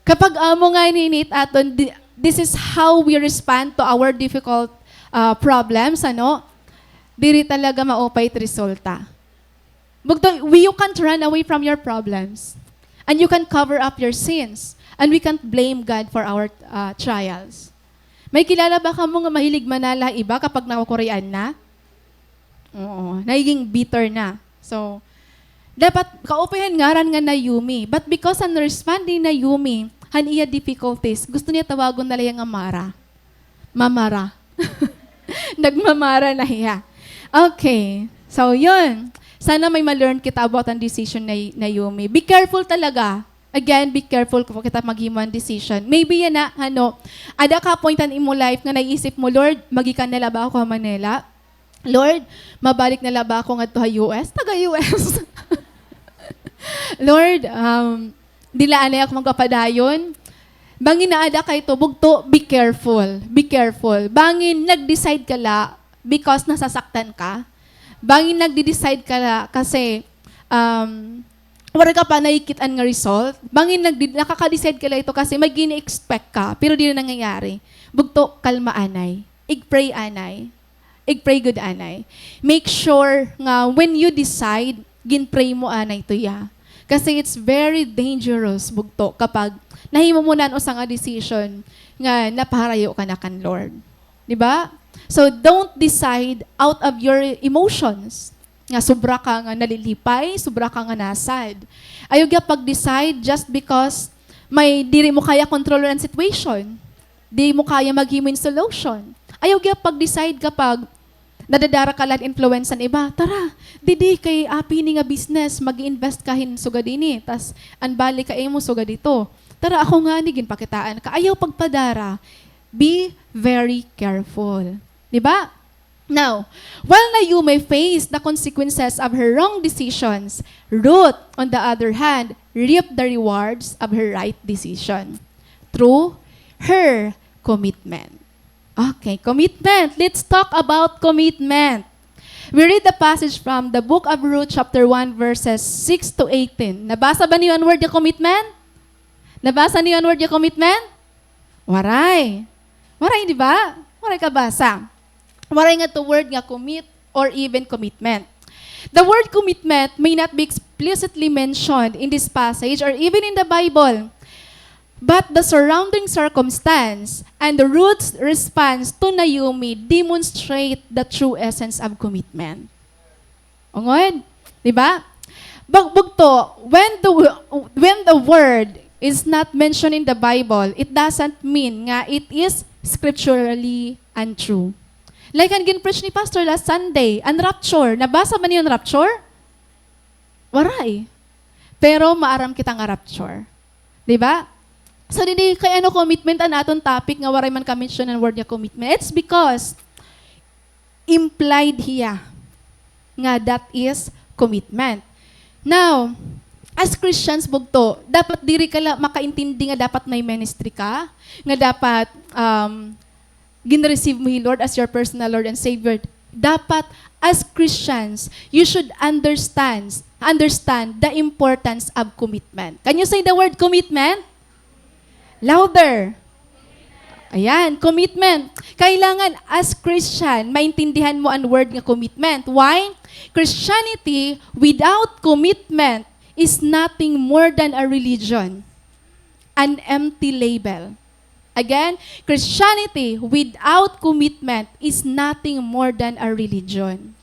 kapag amo nga ini it aton, di-, this is how we respond to our difficult, ah, problems, ano? Diri talaga maupay it resulta. Bugto, we, you can't run away from your problems. And you can't cover up your sins. And we can't blame God for our, ah, trials. May kilala ba kamo nga mahilig manala ha iba kapag nakukurian na? Oo, nagiging bitter na. So, dapat kaupay han ngaran nga Naomi. But because han respond ni Naomi han iya difficulties, gusto niya tawagon na la hiya nga Mara. Mamara. Nagmamara na hiya. Okay. So, yun. Sana may ma-learn kita about an decision ni Naomi. Be careful talaga. Again, be careful kon kita maghimo hin decision. Maybe yana, ano, ada ka point han imo life nga naiisip mo, "Lord, magikan na la ba ako ha Manila? Lord, mabalik na la ba ako ngadto ha U S?" Taga U S. "Lord, um, diri la anay ako magpapadayon." Bangin naada ka hito, bugto, be careful. Be careful. Bangin nag-decide ka la because nasasaktan ka. Bangin nagde-decide ka la kasi, um, waray ka pa nakikit-an nga result. Bangin nagdi-, nakaka-decide ka la hito kasi may gini-expect ka, pero diri nangyayari. Bugto, kalma anay. Ig-pray anay. Ig-pray gud anay. Make sure nga when you decide, gin-pray mo anay tuya. Kasi it's very dangerous, bugto, kapag nahimo mo na an usa nga decision nga napaharayo ka na kan Lord. Di ba? So, don't decide out of your emotions. Nga sobra ka nga nalilipay, sobra ka nga nasad. Ayaw gihap pag-decide just because may diri mo kaya kontrolon an situation. Di mo kaya maghimo hin solution. Ayaw gihap pag-decide kapag nadadara ka la hin influence han iba. "Tara, didi kay api ini nga business, mag-i-invest ka hin sugad ini, tas an balik ka imo sugad hito. Tara, ako ngani, ginpakitaan ka." Ayaw pagpadara. Be very careful. Di ba? Now, while Naomi faced the consequences of her wrong decisions, Ruth, on the other hand, reaped the rewards of her right decision through her commitment. Okay, commitment. Let's talk about commitment. We read the passage from the book of Ruth, chapter one, verses six to eighteen. Nabasa ba niyo an word nga commitment? Nabasa niyo an word nga commitment? Waray. Waray, di ba? Waray kabasa. Waray ngadto word nga commit or even commitment. The word commitment may not be explicitly mentioned in this passage or even in the Bible, but the surrounding circumstance and Ruth's response to Naomi demonstrate the true essence of commitment. Ungod, di ba? Bag-, bugto, when the wo-, when the word is not mentioned in the Bible, it doesn't mean nga it is scripturally untrue. Like an gin-preach ni Pastor last Sunday, an rapture. Nabasa ba niyo an rapture? Waray. Pero maaram kita nga rapture. Di ba? So, didi kay ano commitment an aton topic nga waray man ka-mention an word nga commitment. It's because implied hiya nga that is commitment. Now, as Christians, bugto, dapat diri ka la makaintindi nga dapat may ministry ka, nga dapat, um, gin-receive mo hi Lord as your personal Lord and Savior. Dapat, as Christians, you should understand, understand the importance of commitment. Can you say the word commitment? Louder. Ayan, commitment. Kailangan, as Christian, maintindihan mo an word nga commitment. Why? Christianity without commitment is nothing more than a religion, an empty label. Again, Christianity without commitment is nothing more than a religion.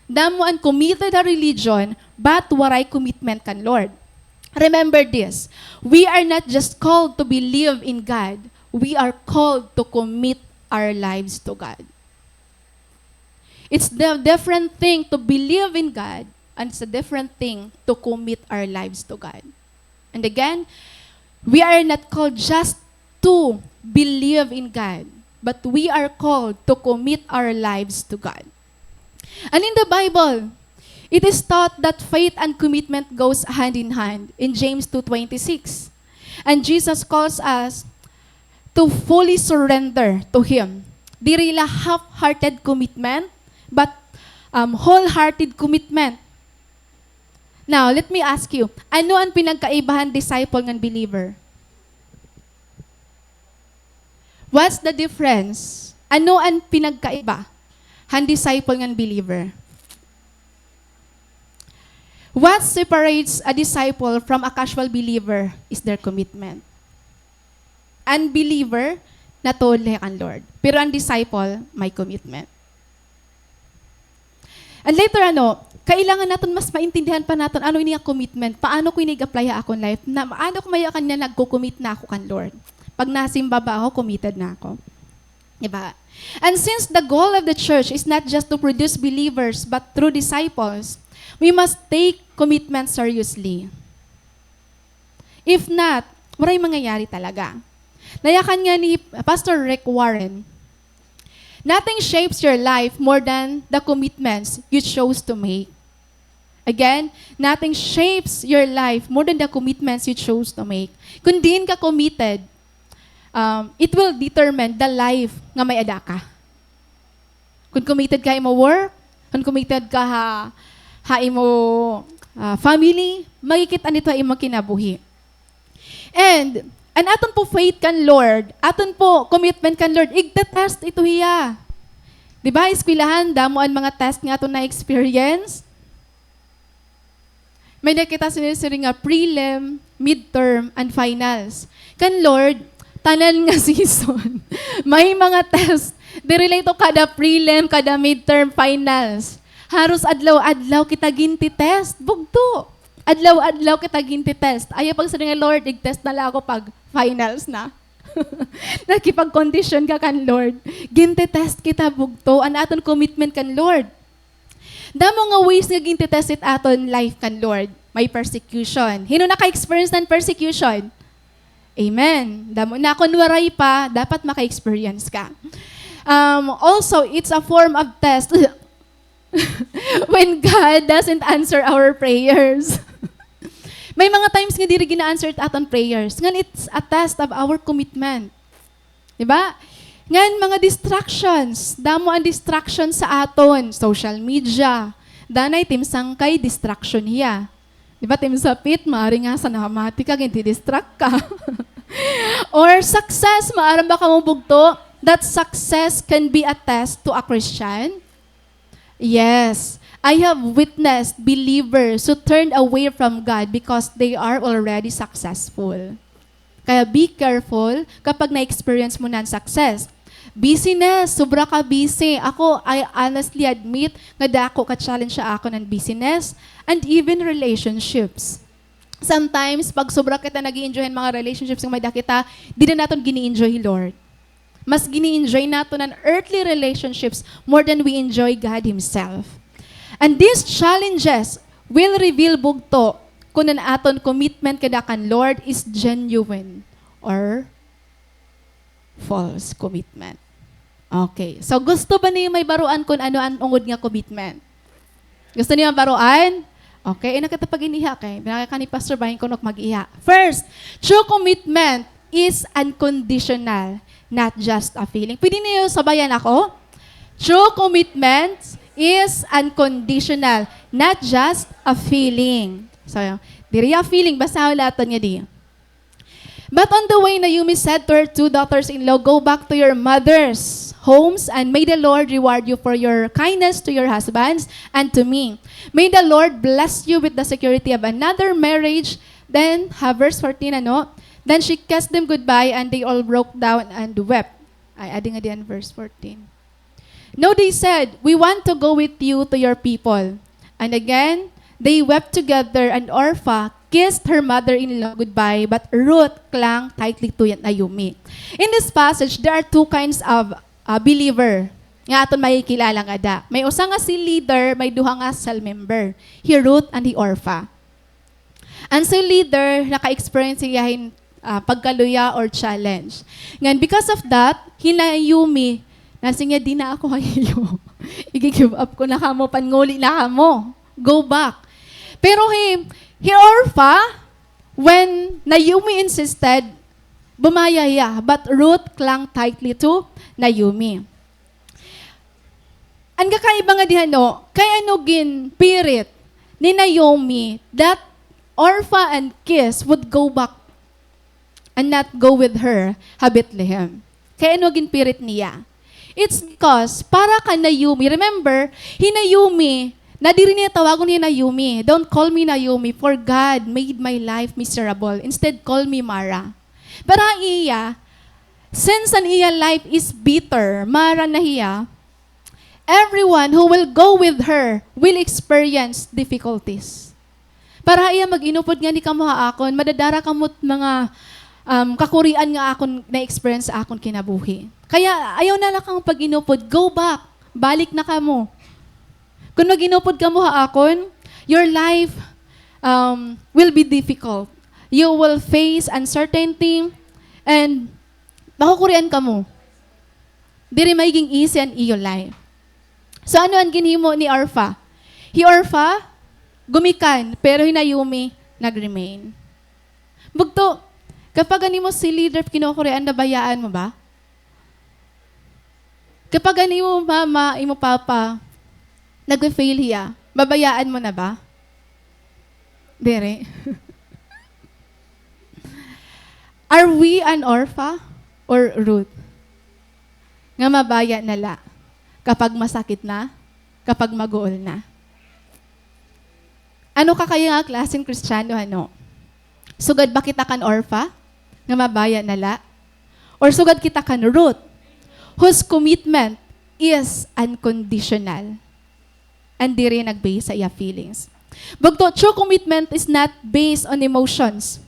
Damo an committed ha religion, but waray commitment kan Lord. Remember this, we are not just called to believe in God, we are called to commit our lives to God. It's the different thing to believe in God, and it's a different thing to commit our lives to God. And again, we are not called just to believe in God, but we are called to commit our lives to God. And in the Bible, it is taught that faith and commitment goes hand in hand in James two twenty-six. And Jesus calls us to fully surrender to Him. Diri la half-hearted commitment, but, um, wholehearted commitment. Now, let me ask you, ano an pinagkaiba han disciple ngan believer? What's the difference? Ano an pinagkaiba han disciple ngan believer? What separates a disciple from a casual believer is their commitment. An believer, natuod la hiya kan Lord. Pero an disciple, may commitment. And later, ano, kailangan naton mas maintindihan pa naton ano ini nga commitment, paano ko ini ig-apply ha akon life, na, paano ko mayakan nga nagko-commit na ako kan Lord. Pag nasimba ba ako, committed na ako. Diba? And since the goal of the church is not just to produce believers, but true disciples, we must take commitment seriously. If not, waray mangyayari talaga. Nayakan nga ni Pastor Rick Warren, "Nothing shapes your life more than the commitments you chose to make." Again, nothing shapes your life more than the commitments you chose to make. Kung diin ka committed, um, it will determine the life nga may-ada ka. Kon committed ka ha imo work, kon committed ka ha, ha imo, ah, family, makikit-an ito ha imo kinabuhi. And an aton po faith kan Lord, aton po commitment kan Lord, igte-test ito hiya. Di ba, eskwelahan, damo an mga test nga aton na-experience. May-ada kita sinisiring nga prelim, midterm, and finals. Kan Lord, tanan nga season, may mga test. Diri la ito kada prelim, kada midterm, finals. Haros adlaw-adlaw kita ginti-test. Bugto. Adlaw-adlaw kita ginti-test. Ayaw pagsiring nga, "Lord, ig-test na la ako pag finals na." Nakipagkondisyon ka kan Lord. Ginti-test kita bugto. An aton commitment kan Lord. Damo nga ways nga ginti-test it aton life kan Lord. May persecution. Hin-o naka-experience han persecution? Amen. Damo na. Kon waray pa, dapat maka-experience ka. Um, also, it's a form of test when God doesn't answer our prayers. May mga times nga diri gina-answer it aton prayers. Ngan it's a test of our commitment. Di ba? Ngan mga distractions. Damo an distraction sa aton. Social media. Danay timsangkay, distraction hiya. Di ba, timsapit, maari nga sa nahamati ka, ginti-distract ka. Or success, maaram ba kamo bugto that success can be a test to a Christian? Yes. I have witnessed believers who turned away from God because they are already successful. Kaya be careful kapag na-experience mo na an success. Busyness, sobra ka busy. Ako, I honestly admit nga dako ka challenge sa akon an busyness and even relationships. Sometimes, pag sobra kita nag-i-enjoy han mga relationships nga may-ada kita, di na naton gini-enjoy hi Lord. Mas gini-enjoy naton an earthly relationships more than we enjoy God Himself. And these challenges will reveal bugto kon an aton commitment kada kan Lord is genuine or false commitment. Okay. So, gusto ba niyo mabaroan kon ano an ungod nga commitment? Gusto niyo mabaroan? Okay, ina kita pag-iniha kay, binaka ka ni Pastor, bahin ko nok mag-iha. First, true commitment is unconditional, not just a feeling. Pwede niyo sabayan ako? True commitment is unconditional, not just a feeling. So, diri a feeling, basahon naton ngadi. But on the way, Naomi said to her two daughters-in-law, "Go back to your mothers' homes, and may the Lord reward you for your kindness to your husbands and to me. May the Lord bless you with the security of another marriage." Then, ha verse fourteen, ano? "Then she kissed them goodbye, and they all broke down and wept." Ay, adi ngadi an verse fourteen. "No," they said, "we want to go with you to your people." And again, they wept together, and Orpah kissed her mother-in-law goodbye, but Ruth clung tightly to Naomi. In this passage, there are two kinds of, uh, believer nga aton makikilala ngada. May usa nga cell leader, may duha nga cell member, hi Ruth and hi Orpah. An cell leader, naka-experience hiya hin, ah, pagkaluya or challenge. Ngan, because of that, hi Naomi, nasiring hiya, "Di na ako ha iyo." Igi-give up ko na kamo, panguli na kamo. Go back. Pero hi, hi Orpah, when Naomi insisted, bumaya hiya. But Ruth clung tightly to Naomi. An kakaiba nga diha, no, kay ano ginpirit ni Naomi that Orpah and Kish would go back and not go with her ha Bethlehem. Kay ano ginpirit niya? It's because para kan Naomi, remember, hi Naomi, na diri niya tawagon hi Naomi, "Don't call me Naomi, for God made my life miserable. Instead, call me Mara." Para ha iya, since an iya life is bitter, Mara na hiya, everyone who will go with her will experience difficulties. Para ha iya, "Mag-inupod ngani kamo ha akon, madadara kamo hit mga, um, kakurian nga akon na-experience ha akon kinabuhi. Kaya ayaw na la kamo pag-inupod, go back, balik na kamo. Kon mag-inupod kamo ha akon, your life, um, will be difficult. You will face uncertainty, and makukurian kamo. Diri magiging easy an iyo life." So, ano an ginhimo ni Orpah? Hi Orpah, gumikan, pero hi Naomi, nag-remain. Bugto, kapag an imo silly life kinukurian, nabayaan mo ba? Kapag an imo mama, imo papa, nagfe-fail hiya, babayaan mo na ba? Diri. Are we an Orpah or Ruth? Nga mabaya na la kapag masakit na, kapag maguol na. Ano ka kay nga klase hin Kristiyano, ano? Sugad ba kita kan Orpah, nga mabaya na la? Or sugad kita kan Ruth, whose commitment is unconditional and diri nag-base sa iya feelings? Bugto, true commitment is not based on emotions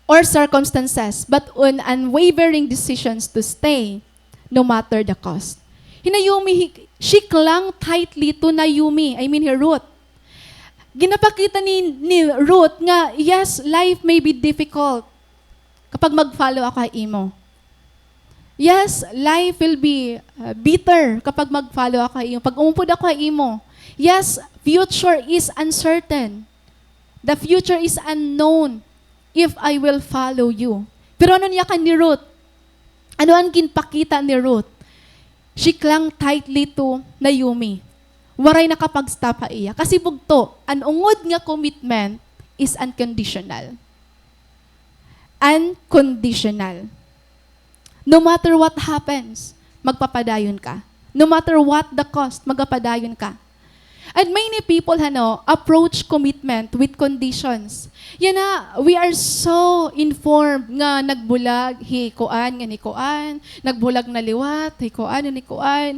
or circumstances, but on unwavering decisions to stay, no matter the cost. Hi Naomi, he, she clung tightly to Naomi, I mean, hi Ruth. Ginapakita ni, ni Ruth nga, yes, life may be difficult kapag mag-follow ako ha imo. Yes, life will be, uh, bitter kapag mag-follow ako ha imo. Pag umupod ako ha imo. Yes, future is uncertain. The future is unknown if I will follow you. Pero ano an yakan ni Ruth? Ano an ginpakita ni Ruth? She clung tightly to Naomi. Waray nakapag-stop ha iya. Kasi bugto, an ungod nga commitment is unconditional. Unconditional. No matter what happens, magpapadayon ka. No matter what the cost, magpapadayon ka. And many people, hano, approach commitment with conditions. Yana, we are so informed nga nagbulag hi kuan ngan hi kuan, nagbulag na liwat hi kuan ngan hi kuan.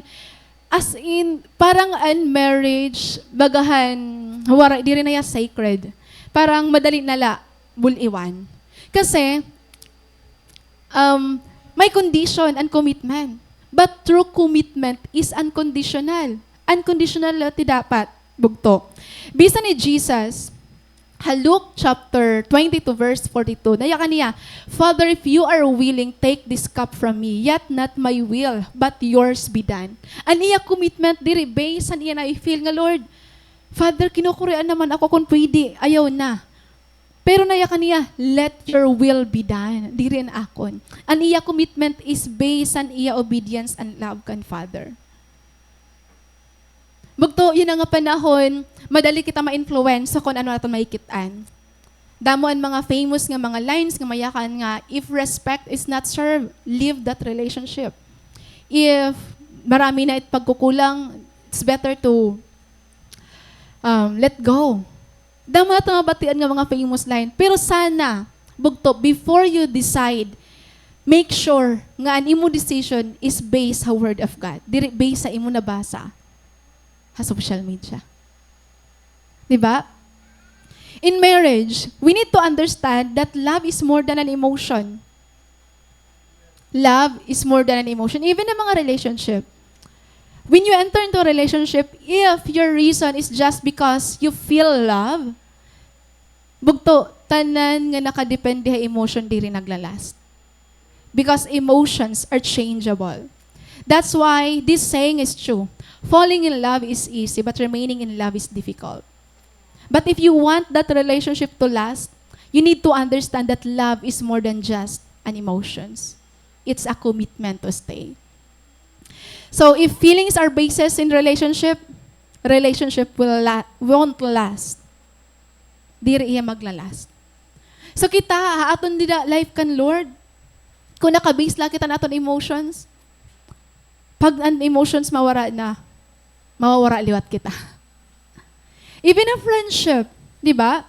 As in, parang an marriage, baga han, waray, diri na hiya sacred. Parang madali na la bul-iwan. Kasi, um, may condition an commitment. But true commitment is unconditional. Unconditional la it dapat, bugto. Bisan hi Jesus, ha Luke chapter twenty-two, verse forty-two, nayakan niya, "Father, if you are willing, take this cup from me, yet not my will, but yours be done." An iya commitment diri based han iya na-feel nga, "Lord, Father, kinukurian naman ako, kon pwede, ayaw na." Pero nayakan niya, "Let your will be done, diri an akon." An iya commitment is based han iya obedience and love kan Father. Bugto, yana nga panahon, madali kita ma-influence sa kon ano aton makikit-an. Damo an mga famous nga mga lines nga mayakan nga, "If respect is not served, leave that relationship. If marami na it pagkukulang, it's better to, um, let go." Damo naton mabatian nga mga famous line. Pero sana, bugto, before you decide, make sure nga an imo decision is based ha Word of God. Diri based sa imo nabasa ha social media. Di ba? In marriage, we need to understand that love is more than an emotion. Love is more than an emotion. Even in mga relationship, when you enter into a relationship, if your reason is just because you feel love, bugto, tanan nga nakadepende ha emotion diri nagla-last. Because emotions are changeable. That's why this saying is true. Falling in love is easy, but remaining in love is difficult. But if you want that relationship to last, you need to understand that love is more than just an emotions. It's a commitment to stay. So if feelings are basis in relationship, relationship will la-, won't last. Diri iya magla-last. So kita, ha aton dida life kan Lord, kung naka-base la kita han aton emotions, pag an emotions mawara na, mawawara liwat kita. Even a friendship, di ba?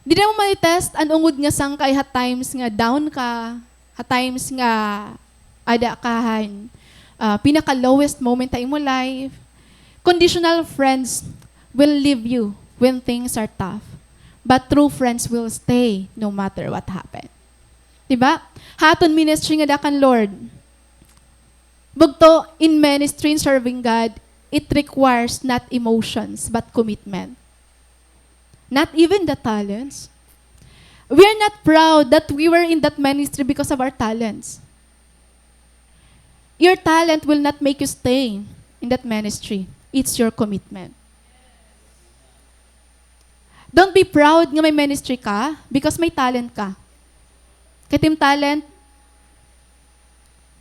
Dida mo ma-test an ungod nga sangkay ha times nga down ka, ha times nga ada ka han, ah, pinaka-lowest moment ha imo life. Conditional friends will leave you when things are tough, but true friends will stay no matter what happen. Di ba? Ha aton ministry ngada kan Lord, bugto, in ministry, in serving God, it requires not emotions, but commitment. Not even the talents. We are not proud that we were in that ministry because of our talents. Your talent will not make you stay in that ministry. It's your commitment. Don't be proud nga may ministry ka because may talent ka. Kay it im talent,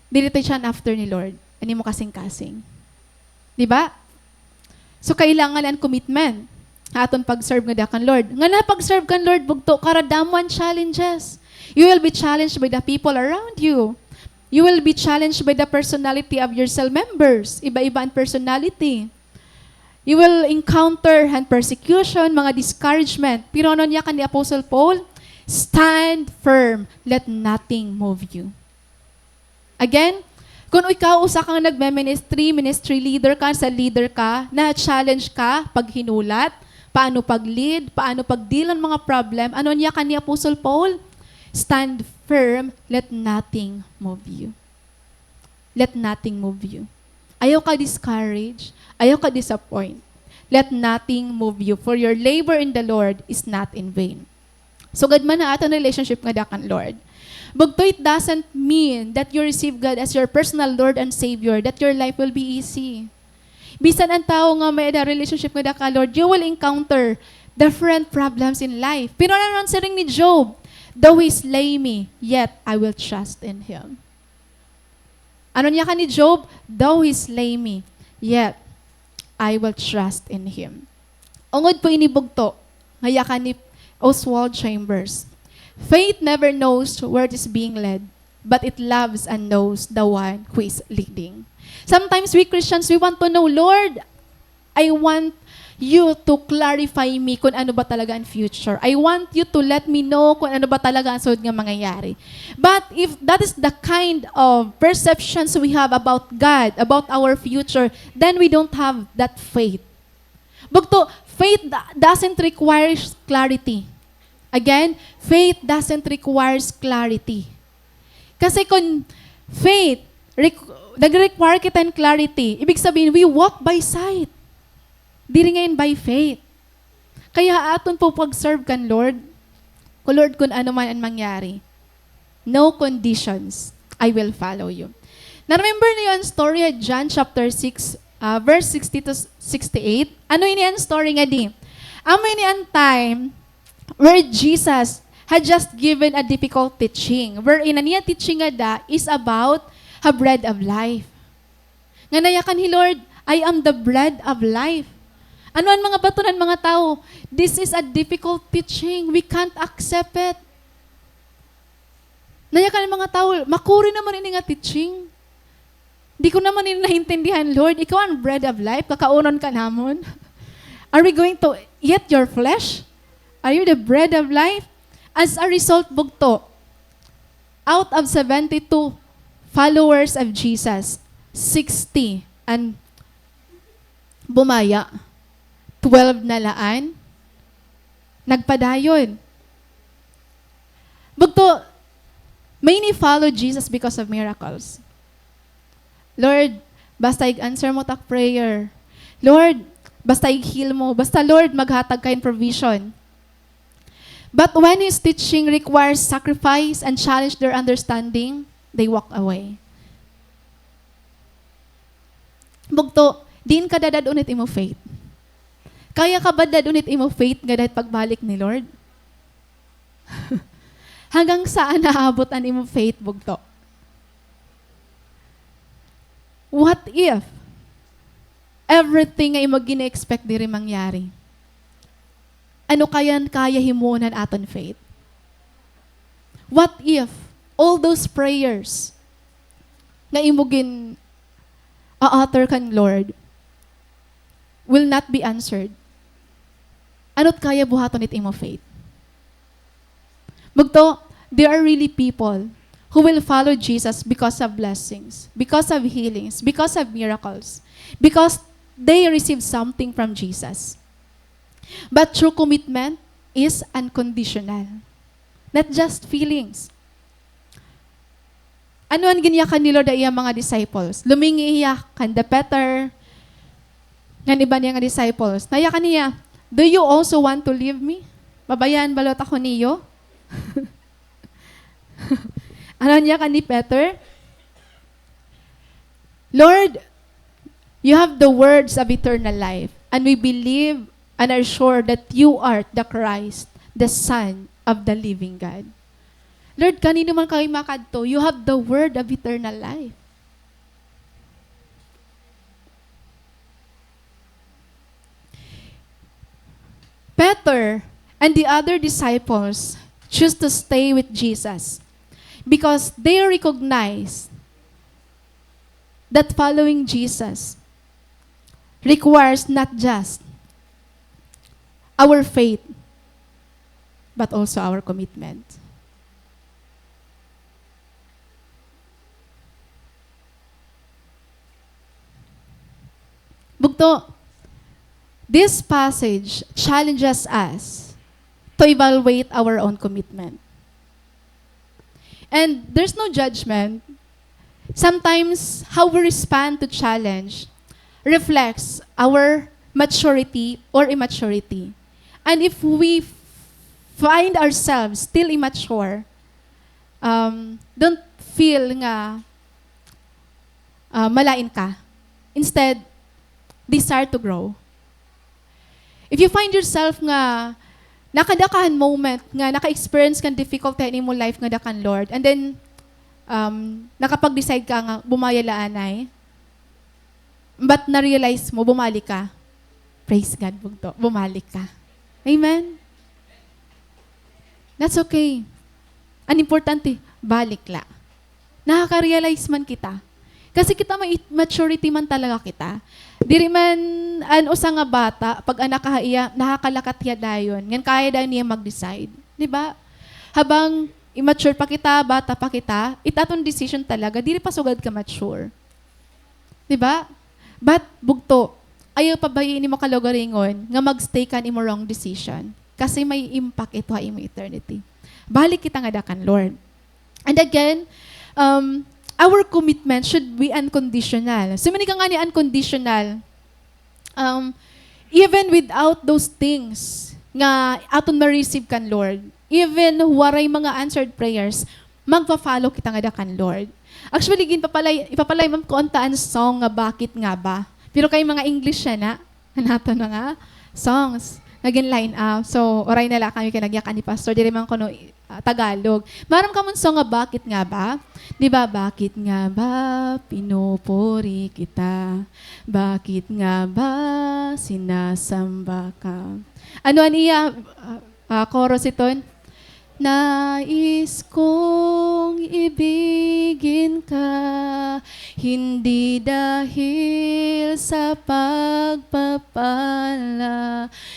diri it siya after ni Lord, an imo kasingkasing. Di ba? So, kailangan an commitment ha aton pag-serve ngada kan Lord. Ngan ha pag-serve kan Lord, bugto, karadamo an challenges. You will be challenged by the people around you. You will be challenged by the personality of your cell members. Iba-iba an personality. You will encounter han persecution, mga discouragement. Pero ano niya kan ni Apostle Paul? Stand firm, let nothing move you. Again, kung ikaw usa kang nagme-ministry, ministry leader ka, cell leader ka, na-challenge ka, paghinulat, paano pag-lead, paano pag-deal han mga problem, ano niya kan ni Apostle Paul? Stand firm, let nothing move you. Let nothing move you. Ayaw ka discourage. Ayaw ka disappoint. Let nothing move you, for your labor in the Lord is not in vain. Sugad man ha aton relationship ngada kan Lord. Bugto, it doesn't mean that you receive God as your personal Lord and Savior, that your life will be easy. Bisan an tawo nga may-ada relationship ngada kan Lord, you will encounter different problems in life. Pero ano an siring ni Job? "Though he slay me, yet I will trust in him." Ano niya kan ni Job? "Though he slay me, yet I will trust in him." Ungod po ini bugto, nga yakan ni Oswald Chambers. Faith never knows where it is being led, but it loves and knows the one who is leading. Sometimes we Christians, we want to know, "Lord, I want you to clarify me kung ano ba talaga an future. I want you to let me know kung ano ba talaga an sunod nga mangyayari." But if that is the kind of perceptions we have about God, about our future, then we don't have that faith. Bugto, faith do-, doesn't requires clarity. Again, faith doesn't requires clarity. Kasi kun faith, requ-, nagre-require kita hin clarity, ibig sabihin, we walk by sight. Diri ngay-an by faith. Kaya ha aton po pag-serve kan Lord, "O Lord, kun ano man an mangyari, no conditions, I will follow you." Na-remember niyo an story ha John chapter six, ah, verse sixty to sixty-eight? Ano ini an story ngadi? Amo ini an time where Jesus had just given a difficult teaching, wherein an iya teaching ngada is about ha bread of life. Nga nayakan hi Lord, "I am the bread of life." Ano an mga baton han mga tawo? "This is a difficult teaching. We can't accept it." Nayakan an mga tawo, "Makuri naman ini nga teaching. Di ko naman ini naintindihan, Lord. Ikaw an bread of life, kakaunon ka namon. Are we going to eat your flesh? Are you the bread of life?" As a result, bugto, out of seventy-two followers of Jesus, sixty an bumaya, twelve na la an nagpadayon. Bugto, many followed Jesus because of miracles. "Lord, basta ig-answer mo it ak prayer. Lord, basta ig-heal mo. Basta, Lord, maghatag ka hin provision." But when his teaching requires sacrifice and challenge their understanding, they walk away. Bugto, diin ka dadad-on it imo faith? Kaya ka ba dad-on it imo faith ngada hit pagbalik ni Lord? Hanggang saan naabot an imo faith, bugto? What if everything nga imo gini-expect diri mangyari? Ano kaya an kaya himuon han aton faith? What if all those prayers nga imo gin-a-utter kan Lord will not be answered? Ano it kaya buhaton it imo faith? Bugto, there are really people who will follow Jesus because of blessings, because of healings, because of miracles, because they receive something from Jesus. But true commitment is unconditional. Not just feelings. Ano an ginyakan ni Lord ha iya mga disciples? Lumingi hiya kanda Peter, ngan iba niya nga disciples. Nayakan hiya, "Do you also want to leave me? Babayaan ba liwat ako niyo?" Ano an yakan ni Peter? "Lord, you have the words of eternal life, and we believe and are sure that you are the Christ, the Son of the living God." Lord, kanino man kami makadto, you have the word of eternal life. Peter and the other disciples choose to stay with Jesus because they recognize that following Jesus requires not just our faith, but also our commitment. Bugto, this passage challenges us to evaluate our own commitment. And there's no judgment. Sometimes, how we respond to challenge reflects our maturity or immaturity. And if we f-, find ourselves still immature, um, don't feel nga, ah, malain ka. Instead, desire to grow. If you find yourself nga nakada ka han moment nga naka-experience ka hin difficulty ha imo life ngada kan Lord, and then, um, nakapag-decide ka nga bumaya la anay, but na-realize mo, bumalik ka. Praise God, bugto. Bumalik ka. Amen? That's okay. An importante, balik la. Nakaka-realize man kita. Kasi kita may maturity man talaga kita. Diri man an usa nga bata, pag-anak ka ha iya, nakakalakat hiya dayon. Ngan kaya dayon niya mag-decide. Di ba? Habang immature pa kita, bata pa kita, it aton decision talaga, diri pa sugad ka mature. Di ba? But, bugto, ayaw pabayai nimo kalugaringon nga mag-stay ka han imo wrong decision. Kasi may impact ito ha imo eternity. Balik kita ngada kan Lord. And again, um, our commitment should be unconditional. So, manika ngani unconditional, um, even without those things nga aton ma-receive kan Lord, even waray mga answered prayers, magfa-follow kita ngada kan Lord. Actually, ginpapalay-, ipapalay man ko unta an song nga Bakit Nga Ba. Pero kay mga English yana, an aton mga songs nga gin-line up. So, uray na la kami kay nagyakan ni Pastor. Diri man kuno, ah, Tagalog. Maaram kamo an song nga Bakit Nga Ba? Di ba, "Bakit nga ba pinupuri kita? Bakit nga ba sinasamba ka?" Ano an iya, ah, Ah, chorus iton. Nais kong ibigin ka, hindi dahil sa pagpapala.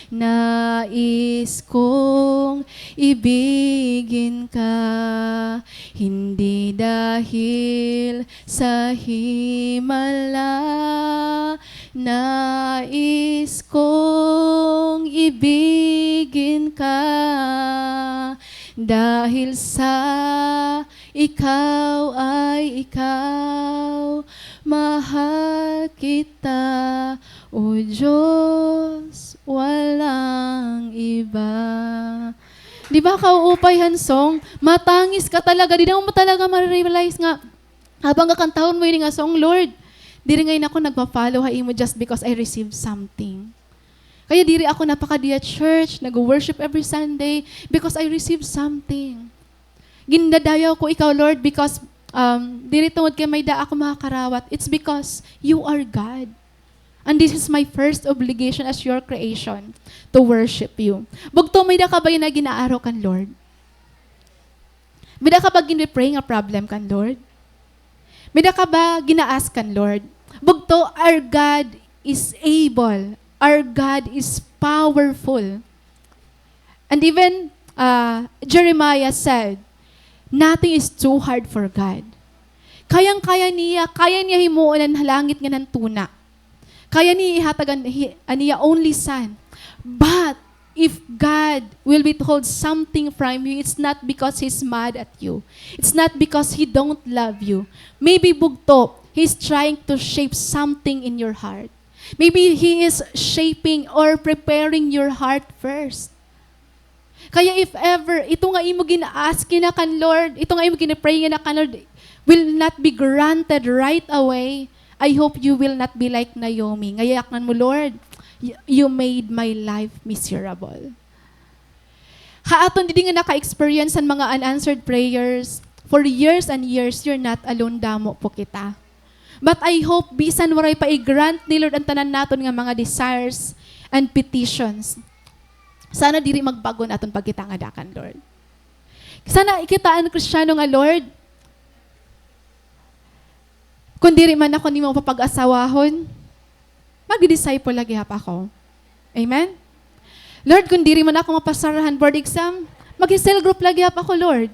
Nais kong ibigin ka, hindi dahil sa himala. Nais kong ibigin ka, dahil sa ikaw ay ikaw, mahal kita, O Diyos, walang iba. Di ba, kauupay han song? Matangis ka talaga. Dida mo talaga ma-realize nga habang kakantahon mo ini nga song, "Lord, Diri ngay-an ako nagpa-follow ha imo just because I receive something. Kaya diri ako napakadi ha church, nag-worship every Sunday, because I receive something. Gindadayaw ko ikaw, Lord, because, um, diri tungod kay may-ada ako makakarawat. It's because you are God. And this is my first obligation as your creation, to worship you. Bugto, may-ada ka ba yana ginaaro kan Lord? May-ada ka ba gin-pray nga problem kan Lord? May-ada ka ba gina-ask kan Lord? Bugto, our God is able. Our God is powerful. And even, uh, Jeremiah said, "Nothing is too hard for God." Kayang-kaya niya, kaya niya himuon an langit ngan an tuna. Kaya niya ihatag an, hi-, an iya only son. But if God will withhold something from you, it's not because He's mad at you. It's not because He don't love you. Maybe, bugto, He's trying to shape something in your heart. Maybe He is shaping or preparing your heart first. Kaya if ever, ito nga imo gin-ask yana kan Lord, ito nga imo gin-pray yana kan Lord, will not be granted right away, I hope you will not be like Naomi. Nga yakan mo, "Lord, y-, you made my life miserable." Ha aton didi nga naka-experience han mga unanswered prayers, for years and years, you're not alone, damo po kita. But I hope, bisan waray pa i-grant ni Lord an tanan naton nga mga desires and petitions, sana diri magbag-o an aton pagkita ngada kan Lord. Sana kita an Kristiyano nga, "Lord, kon diri man ako nimo papag-asawahon, magdi-disciple la gihap ako." Amen? "Lord, kon diri man ako mapasar han board exam, maghi-cell group la gihap ako, Lord.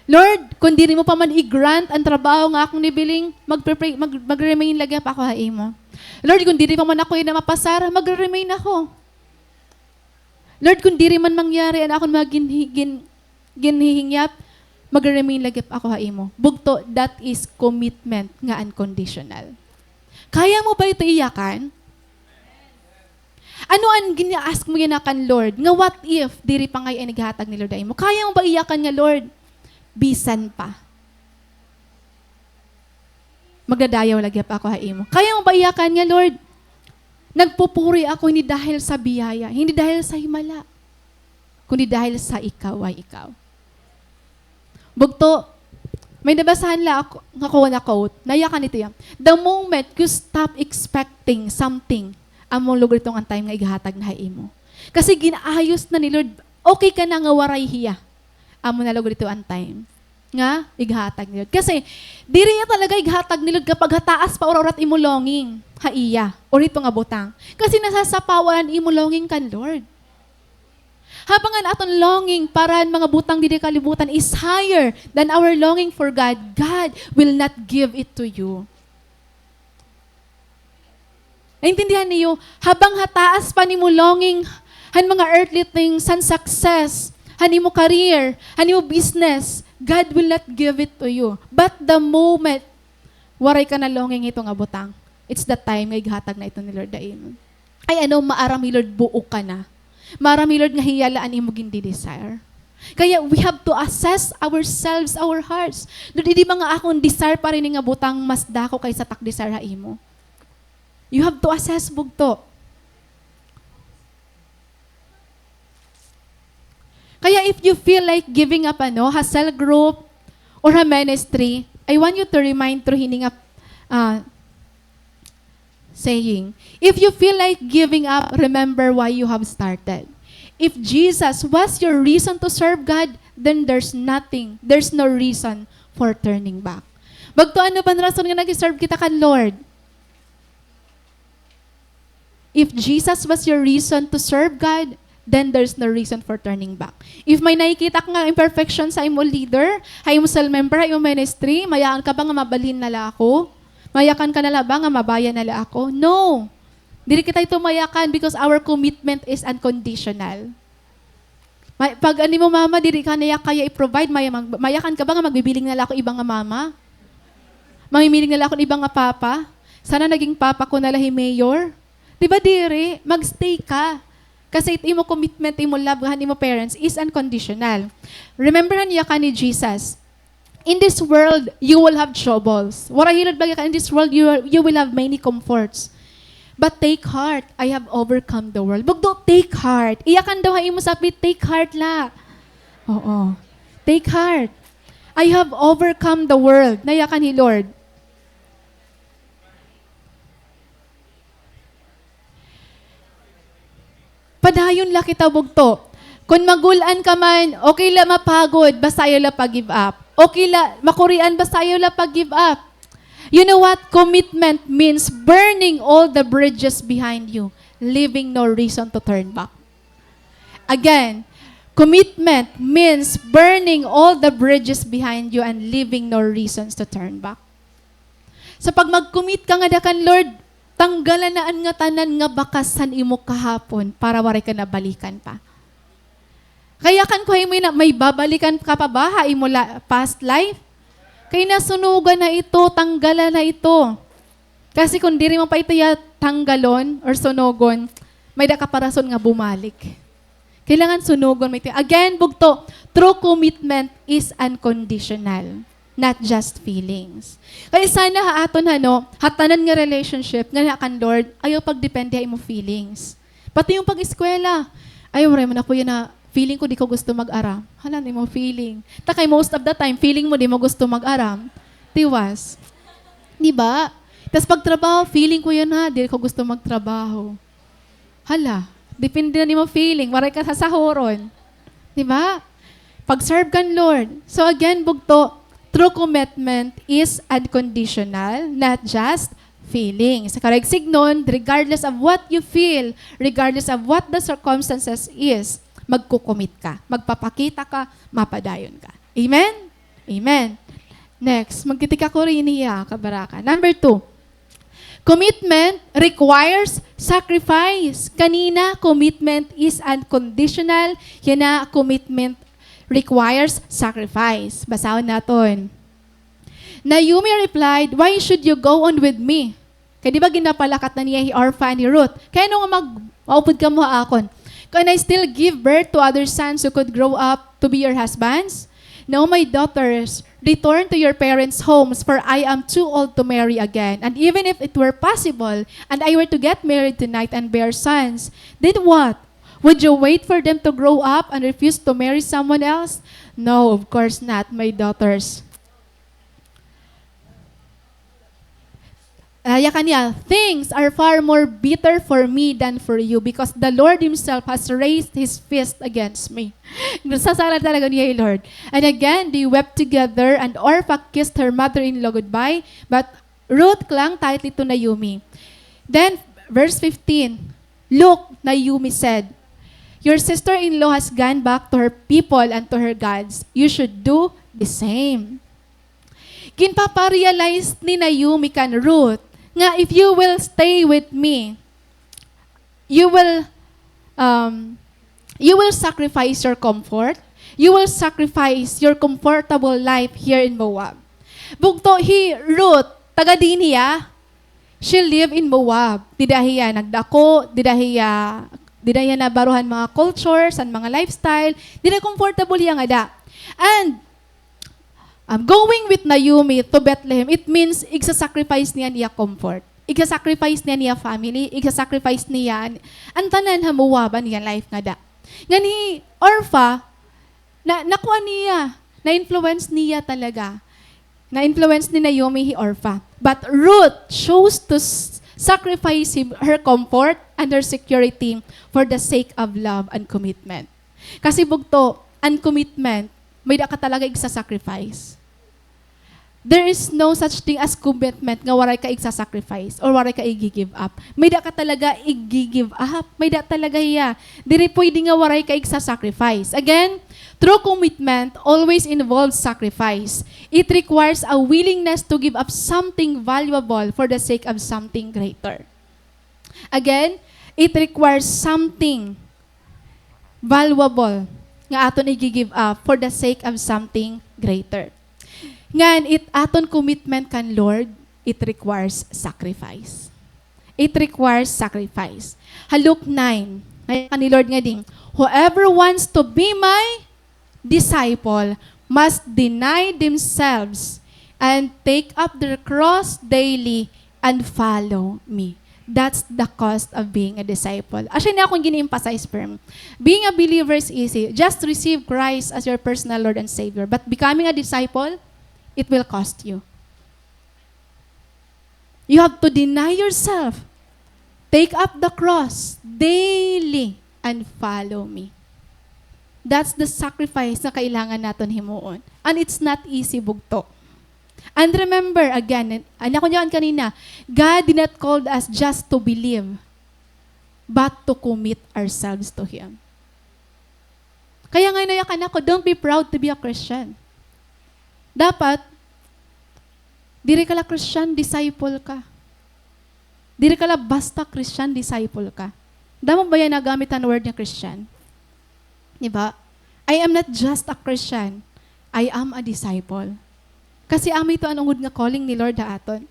Lord, kon diri mo pa man i-grant an trabaho nga akon nibiling, magpe-pray, mag-, mag-remain la gihap ako ha imo. Lord, kon diri pa man ako yana mapasar, magre-remain ako. Lord, kon diri man mangyari an akon mga ginhi-, gin-, ginhihingyap, magre-remain la gihap ako ha imo." Bugto, that is commitment nga unconditional. Kaya mo ba ito iyakan? Ano an gina-ask mo yana kan Lord? Nga what if diri pa ngay-an ighatag ni Lord ha imo? Kaya mo ba iyakan nga, "Lord, bisan pa, magdadayaw la gihap ako ha imo"? Kaya mo ba iyakan nga, "Lord, nagpupuri ako hindi dahil sa biyaya, hindi dahil sa himala, kundi dahil sa ikaw ay ikaw"? Bugto, may nabasahan la ako, nga quote, nga quote, nayakan ito iya, "The moment you stop expecting something, amo lugod ito nga an time nga ighatag na ha imo." Kasi gin-ayos na ni Lord, okay ka na nga waray hiya. Amo na lugod ito an time nga ighatag ni Lord. Kasi, diri iya talaga ighatag ni Lord kapag ha taas pa or urat imo longing ha iya, or ito nga butang. Kasi nasasapawan an imo longing kan Lord. Habang an aton longing para han mga butang didi ha kalibutan is higher than our longing for God, God will not give it to you. Naintindihan niyo? Habang ha taas pa nimo longing han mga earthly things, han success, han imo career, han imo business, God will not give it to you. But the moment waray ka na longing hito nga butang, it's the time nga ighatag na ito ni Lord ha imo. Ay ano, maaram hi Lord buok ka na. Maaram hi Lord nga hiya la an imo gindi-desire. Kaya we have to assess ourselves, our hearts. Lord, idi ba nga akon desire pa ini nga butang mas dako kaysa it ak desire ha imo? You have to assess, bugto. Kaya if you feel like giving up, ano, ha cell group or ha ministry, I want you to remind through hini nga, ah, saying, "If you feel like giving up, remember why you have started. If Jesus was your reason to serve God, then there's nothing, there's no reason for turning back." Bugto, ano ba an rason nga nag-serve kita kan Lord? If Jesus was your reason to serve God, then there's no reason for turning back. If may nakikita ka nga imperfection sa imo leader, ha imo cell member, ha imo ministry, mayakan ka ba nga mabalhin na la ako? Mayakan ka na la ba nga mabaya na la ako? No. Diri kita ito mayakan because our commitment is unconditional. May, pag an imo mama, diri ka niya kaya i-provide, maya-, mag-, mayakan ka ba nga magbibiling na la ako iba nga mama? Mamimiling na la ako iba nga papa? Sana naging papa ko na la hi mayor? Di ba diri? Mag-stay ka. Kasi it imo commitment, imo love, han imo parents is unconditional. Remember han yakan ni Jesus. In this world, you will have troubles. Waray hilod bagi ka, in this world, you, you will have many comforts. But take heart, I have overcome the world. Bugto, take heart. Iyakan daw ha imo sapit, take heart la. Oo. Take heart. I have overcome the world. Nayakan hi Lord. Padayon la kita, bugto. Kon magul-an ka man, okay la mapagod, basta ayaw la pag-give up. Okay la makurian, basta ayaw la pag-give up. You know what? Commitment means burning all the bridges behind you, leaving no reason to turn back. Again, commitment means burning all the bridges behind you and leaving no reasons to turn back. So pag mag-commit ka ngada kan Lord, tanggalan na an ngatanan nga bakas han imo kahapon para waray ka na balikan pa. Kay yakan ko ha imo yana, may babalikan ka pa ba ha imo la-, past life? Kay nasunugan na ito, tanggalan na ito. Kasi kon diri mo pa ito ya tanggalon or sunugon, may-ada ka pa rason nga bumalik. Kailangan sunugon mo ito. Again, bugto, true commitment is unconditional, not just feelings. Kay sana ha aton, ano, ha tanan nga relationship nga na kan Lord, ayaw pagdepende ha imo feelings. Pati yung pag-eskwela, ay, waray man ako yana, feeling ko di ko gusto mag-aram. Hala, di mo feeling. Ta kay most of the time, feeling mo di mo gusto mag-aram. Tiwas. Di ba? Tas pagtrabaho, feeling ko yana, di ko gusto magtrabaho. Hala, depende na nimo feeling, waray ka sasahuron. Di ba? Pag-serve kan Lord. So again, bugto, true commitment is unconditional, not just feelings. Karuyag sidngon, regardless of what you feel, regardless of what the circumstances is, magko-commit ka, magpapakita ka, mapadayon ka. Amen? Amen. Next, magtitika ko rin niya, kabaraka. Number two, commitment requires sacrifice. Kanina, commitment is unconditional. Yana, commitment requires sacrifice. Basahon naton. Naomi replied, "Why should you go on with me?" Kay di ba ginapalakat na niya hi Orpah and hi Ruth? Kay ano nga mag-, maupod kamo ha akon? Can I still give birth to other sons who could grow up to be your husbands? No, my daughters, return to your parents' homes, for I am too old to marry again. And even if it were possible, and I were to get married tonight and bear sons, then what? Would you wait for them to grow up and refuse to marry someone else? No, of course not, my daughters. Ah, yakan niya, "Things are far more bitter for me than for you, because the Lord himself has raised his fist against me." Sasala talaga niya hi Lord. And again, they wept together, and Orpah kissed her mother-in-law goodbye, but Ruth clung tightly to Naomi. Then, verse fifteen, "Look," Naomi said, "your sister-in-law has gone back to her people and to her gods. You should do the same." Ginpapa-realize ni Naomi kan Ruth nga, "If you will stay with me, you will, um, you will sacrifice your comfort. You will sacrifice your comfortable life here in Moab." Bugto, hi Ruth, taga dinhi hiya. She live in Moab. Dida hiya nagdako, dida hiya, dida hiya nabaro han mga cultures, han mga lifestyle. Dida comfortable hiya ngada. And Um, going with Naomi to Bethlehem, it means igsa-sacrifice niya an iya comfort. Igsa-sacrifice niya an iya family, igsa-sacrifice niya an, an tanan ha Moab, an iya life ngada. Ngan hi Orpah, na, nakuan niya, na-influence niya talaga. Na-influence ni Naomi hi Orpah. But Ruth chose to s-, sacrifice him, her comfort and her security for the sake of love and commitment. Kasi bugto, an commitment, may-ada ka talaga igsa-sacrifice. There is no such thing as commitment nga waray ka igsa-sacrifice or waray ka igi-give up. May-ada ka talaga igi-give up. May-ada talaga hiya. Diri pwede nga waray ka igsa-sacrifice. Again, true commitment always involves sacrifice. It requires a willingness to give up something valuable for the sake of something greater. Again, it requires something valuable nga aton igi-give up for the sake of something greater. Ngan, it aton commitment kan Lord, it requires sacrifice. It requires sacrifice. Ha Luke nine, nayakan ni Lord ngadi, "Whoever wants to be my disciple must deny themselves and take up their cross daily and follow me. That's the cost of being a disciple. Asya ini akon gini-emphasize permi. Being a believer is easy. Just receive Christ as your personal Lord and Savior. But becoming a disciple, it will cost you. You have to deny yourself. Take up the cross daily and follow me. That's the sacrifice nga kailangan naton himuon. And it's not easy, bugto. And remember, again, an akon yakan kanina, God did not called us just to believe, but to commit ourselves to Him. Kaya nga nayakan ako, don't be proud to be a Christian. Dapat, diri ka la Christian, disciple ka. Diri ka la basta Christian, disciple ka. Damo ba yan nagamit an word nga Christian? Di ba? I am not just a Christian. I am a disciple. Kasi amo ito an ungod nga calling ni Lord ha aton.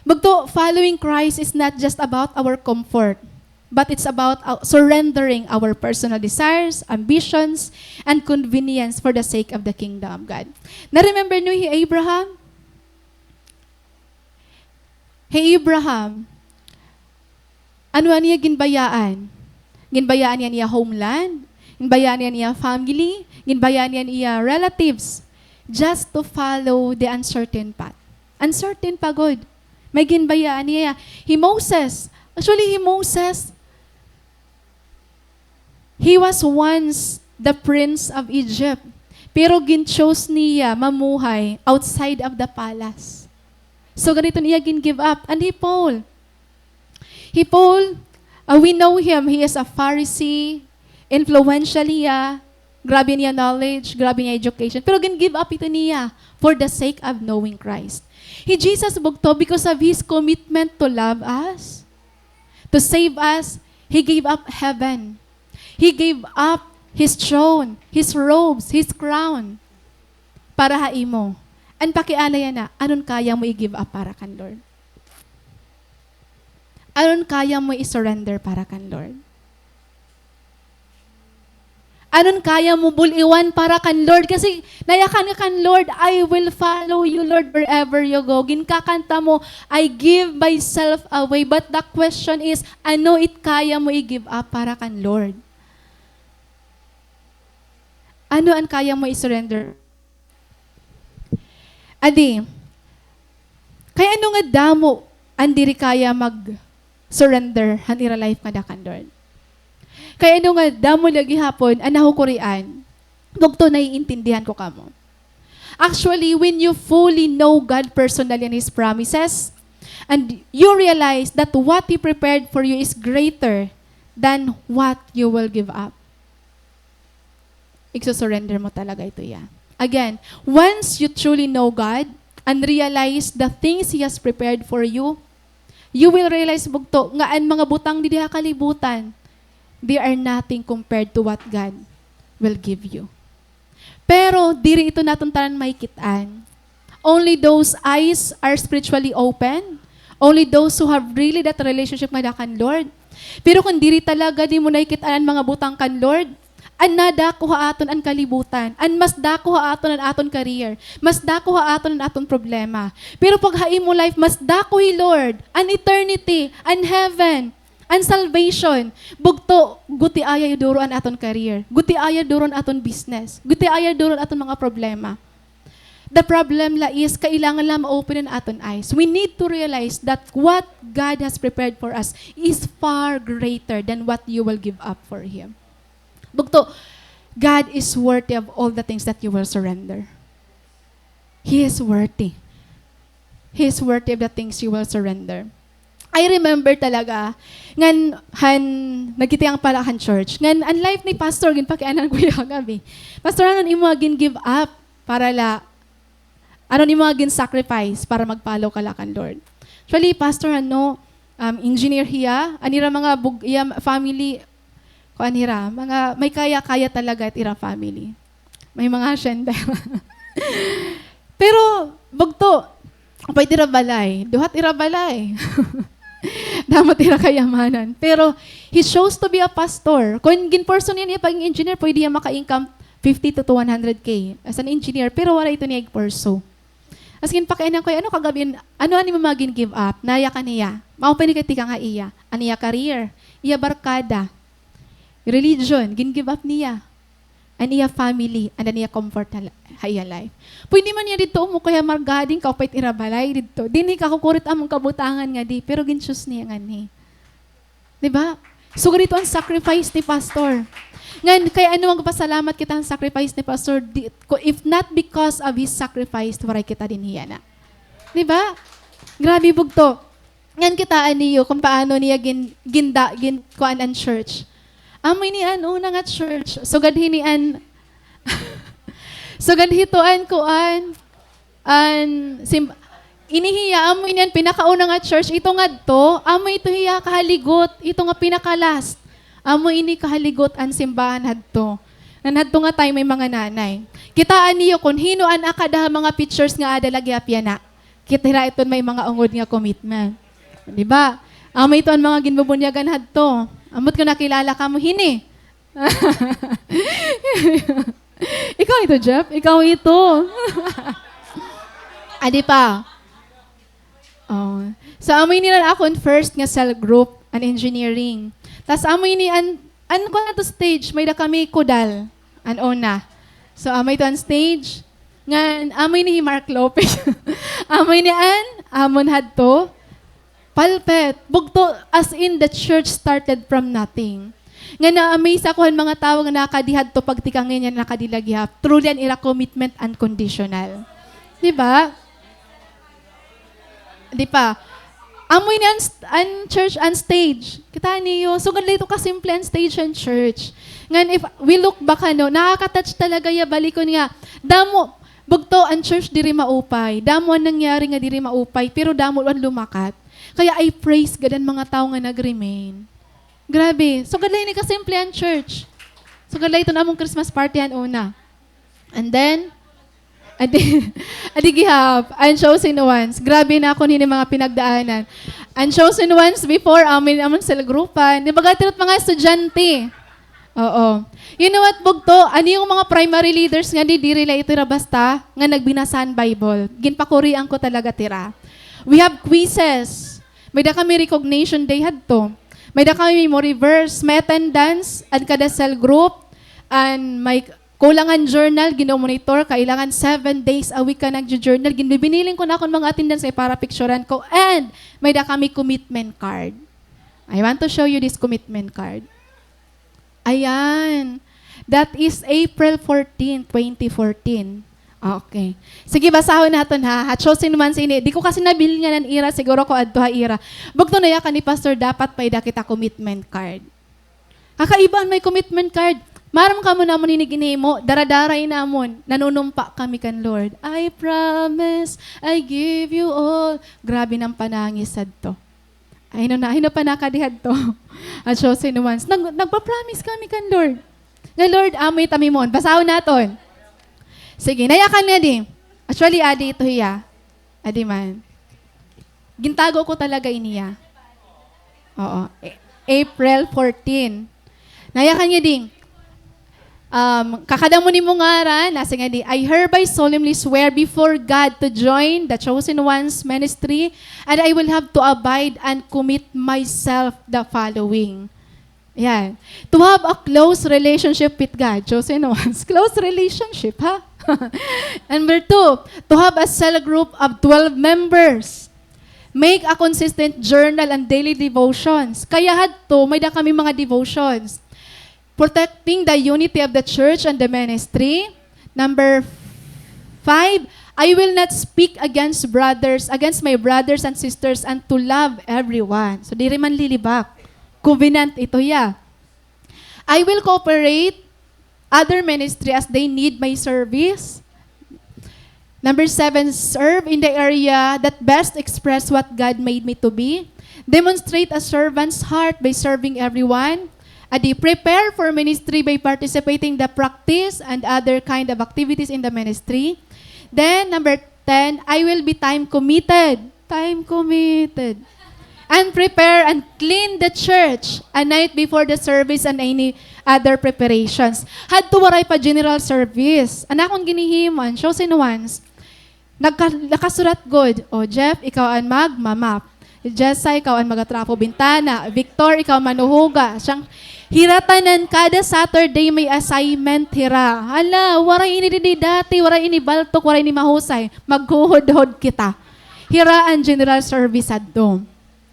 Bugto, following Christ is not just about our comfort, but it's about, uh, surrendering our personal desires, ambitions, and convenience for the sake of the kingdom of God. Na-remember niyo hi Abraham? Hi Abraham, ano an iya ginbayaan? Ginbayaan niya an iya homeland, ginbayaan niya an iya family, ginbayaan niya an iya relatives, just to follow the uncertain path. Uncertain pa gud. May ginbayaan niya. Hi Moses, actually, hi Moses, he was once the prince of Egypt, pero gin-choose niya mamuhay outside of the palace. So, ganito niya gin-give up. And hi Paul, hi Paul, uh, we know him. He is a Pharisee, influential hiya, grabe niya knowledge, grabe niya education. Pero gin-give up ito niya for the sake of knowing Christ. Hi Jesus, bugto, because of his commitment to love us, to save us, he gave up heaven. He gave up his throne, his robes, his crown para ha imo. An pakiana yana, ano an kaya mo i-give up para kan Lord? Ano an kaya mo i-surrender para kan Lord? Ano an kaya mo bul-iwan para kan Lord? Kasi nayakan ka kan Lord, "I will follow you, Lord, wherever you go." Ginkakanta mo, "I give myself away." But the question is, ano it kaya mo i-give up para kan Lord? Ano an kaya mo i-surrender? Adi, kay ano nga damo an diri kaya mag-surrender han ira life ngada kan Lord? Kay ano nga damo la gihapon an nahukurian? Bugto, naiintindihan ko kamo. Actually, when you fully know God personally and His promises, and you realize that what He prepared for you is greater than what you will give up, igsusurrender mo talaga ito iya. Again, once you truly know God and realize the things He has prepared for you, you will realize, bugto, nga an mga butang didi ha kalibutan, they are nothing compared to what God will give you. Pero diri ito naton tanan makikit-an. Only those eyes are spiritually open. Only those who have really that relationship ngada kan Lord. Pero kon diri talaga nimo nakikit-an an mga butang kan Lord, an nadako ha aton an kalibutan, an mas dako ha aton an aton career, mas dako ha aton an aton problema. Pero pag ha imo life, mas dako hi Lord, an eternity, an heaven, an salvation. Bugto, gutiaya duro an aton career, gutiaya duro an aton business, gutiaya duro an aton mga problema. The problem la is, kailangan la ma-open an aton eyes. We need to realize that what God has prepared for us is far greater than what you will give up for Him. Bugto, God is worthy of all the things that you will surrender. He is worthy. He is worthy of the things you will surrender. I remember talaga, ngan han, nagkita pa la han church. Ngan an life ni Pastor, ginpakianan ko iya kagabi. "Pastor, ano an imo gin-give up para la, ano an imo gin-sacrifice para mag-follow ka la kan Lord?" Actually, Pastor, ano, um, engineer hiya, an ira mga bug-, iya family, kuan hira, mga may kaya-kaya talaga it ira family. May mga hacienda. Pero, bugto, upay it ira balay. Duha it ira balay. Damo it ira kayamanan. Pero, he chose to be a pastor. Kon gin-pursue niya an iya pagiging engineer, pwede hiya maka-income fifty to, to one hundred K as an engineer, pero waray ito niya ig-pursue. As in, pakiana ko, ano kagab-i, ano an imo mga gin-give up? Nayakan niya. Maupay ni kay tikang ha iya. An iya career, iya barkada, religion, gin-give up niya. An iya family, an iya comfort ha, ha iya life. Pwede man niya didto umukay ha Margading, kaupay it ira balay didto. Dinhi kakukurit amon kabutangan ngadi, pero gin-choose niya ngani. Di ba? Sugad ito an sacrifice ni Pastor. Ngan, kay ano magpasalamat kita han sacrifice ni Pastor, di, ko, if not because of his sacrifice, waray kita dinhi yana. Di ba? Grabe, bugto. Ngan kitaa niyo kung paano niya gin-, ginda-, gin-, kuan an church. Amo ini an una nga church. Sugad hini an, sugad hito an kuan, an sim-, ini hiya, amo ini an pinakauna nga church. Ito ngadto, amo ito hiya kahaligot, ito nga pinaka-last. Amo ini kahaligot an simbahan hadto. Ngan hadto nga time may mga nanay. Kitaa niyo kon hin-o an akada ha mga pictures nga ada lagi ha piyana. Kita hira iton may mga ungod nga commitment. Di ba? Amo ito an mga ginbubunyagan hadto. Ambot kon nakilala kamo hini. Ikaw ito, Jeff? Ikaw ito. Adi pa. Oh. So, amo ini an akon first nga cell group, an engineering. Tas amo ini an, an kuan ato stage, may-ada kami kudal, an una. So, amo ito an stage. Ngan, amo ini hi Mark Lopez. Amo ini an, amon hadto. Pulpit. Bugto, as in, the church started from nothing. Nga na-amaze ako han mga tawo nga nakadi hadto pagtikang niya, nakadi lagi ha. Truly, an ira commitment unconditional. Di ba? Di pa. Amo ini an st-, an church, an stage. Kita niyo, sugad la ito kasimple an stage an church. Ngan if we look back, ano, nakaka-touch talaga ya balikon nga, damo, bugto an church diri maupay. Damo an nangyari nga diri maupay, pero damo an lumakat. Kaya I praise God an mga tawo nga nag-remain. Grabe. Sugad la ini kasimple an church. Sugad la iton amon Christmas party han una. And then, adi, adi gihap, an chosen ones. Grabe na ako nini mga pinagdaanan. An chosen ones before, amin, amon cell groupan. Di ba, tirot mga estudyante? Oo. You know what, bugto? Ano yung mga primary leaders nga di, diri la ito ra basta nga nagbinasahan Bible? Ginpakurian ko talaga tira. We have quizzes. May-da kami recognition day hadto. May-da kami memory verse, may attendance, an kada cell group, an may kulangan journal, gino-monitor, kailangan seven days a week ka nagjo-journal. Ginbibiniling ko na akon mga attendance kay para picturean ko. And may-da kami commitment card. I want to show you this commitment card. Ayan. That is April fourteen, twenty fourteen. Okay. Sige, basahon naton, ha. Ha chosen ones ini. Di ko kasi nabilngan an ira, siguro ko adto ha ira. Bugto, nayakan ni Pastor, dapat may-ada kita commitment card. Kakaiba an may commitment card. Maaram kamo namon ini ginhimo, dara-dara ini amon, nanunumpa kami kan Lord. "I promise, I give you all." Grabe an panangis hadto. Ay, no, na, ay, no, pa nakadi hadto. An chosen ones. Nag-, nagpa-promise kami kan Lord. Nga, "Lord, amo it amimon." Basahon naton. Sige, nayakan ngadi. Actually, adi ito hiya. Adi man. Gintago ko talaga ini hiya. Oo. A-, April fourteen. Nayakan ngadi. Um, kakadamo nimo ngaran, nasiring ngadi, "I hereby solemnly swear before God to join the Chosen Ones ministry, and I will have to abide and commit myself the following." Yan. To have a close relationship with God. Chosen ones. Close relationship, ha? Number two, to have a cell group of twelve members. Make a consistent journal and daily devotions. Kaya hadto, may-da kami mga devotions. Protecting the unity of the church and the ministry. Number five, I will not speak against brothers, against my brothers and sisters, and to love everyone. So, diri manlilibak. Covenant ito, ya. I will cooperate other ministry as they need my service. Number seven, serve in the area that best express what God made me to be. Demonstrate a servant's heart by serving everyone. Adi, prepare for ministry by participating the practice and other kind of activities in the ministry. Then, number ten, I will be time committed. Time committed. And prepare and clean the church a night before the service and any, other preparations. Hadto waray pa general service. An akon ginhihimo, an chosen ones, nagka-, nakasurat gud, "O, Jeff, ikaw an magma-mop. Jessa, ikaw an magatrapo bintana. Victor, ikaw manuhuga." Siyang, hira tanan, kada Saturday may assignment hira. Hala, waray ini didi dati, waray ini baltok, waray ini mahusay. Maghuhudhod kita. Hira an general service hadto.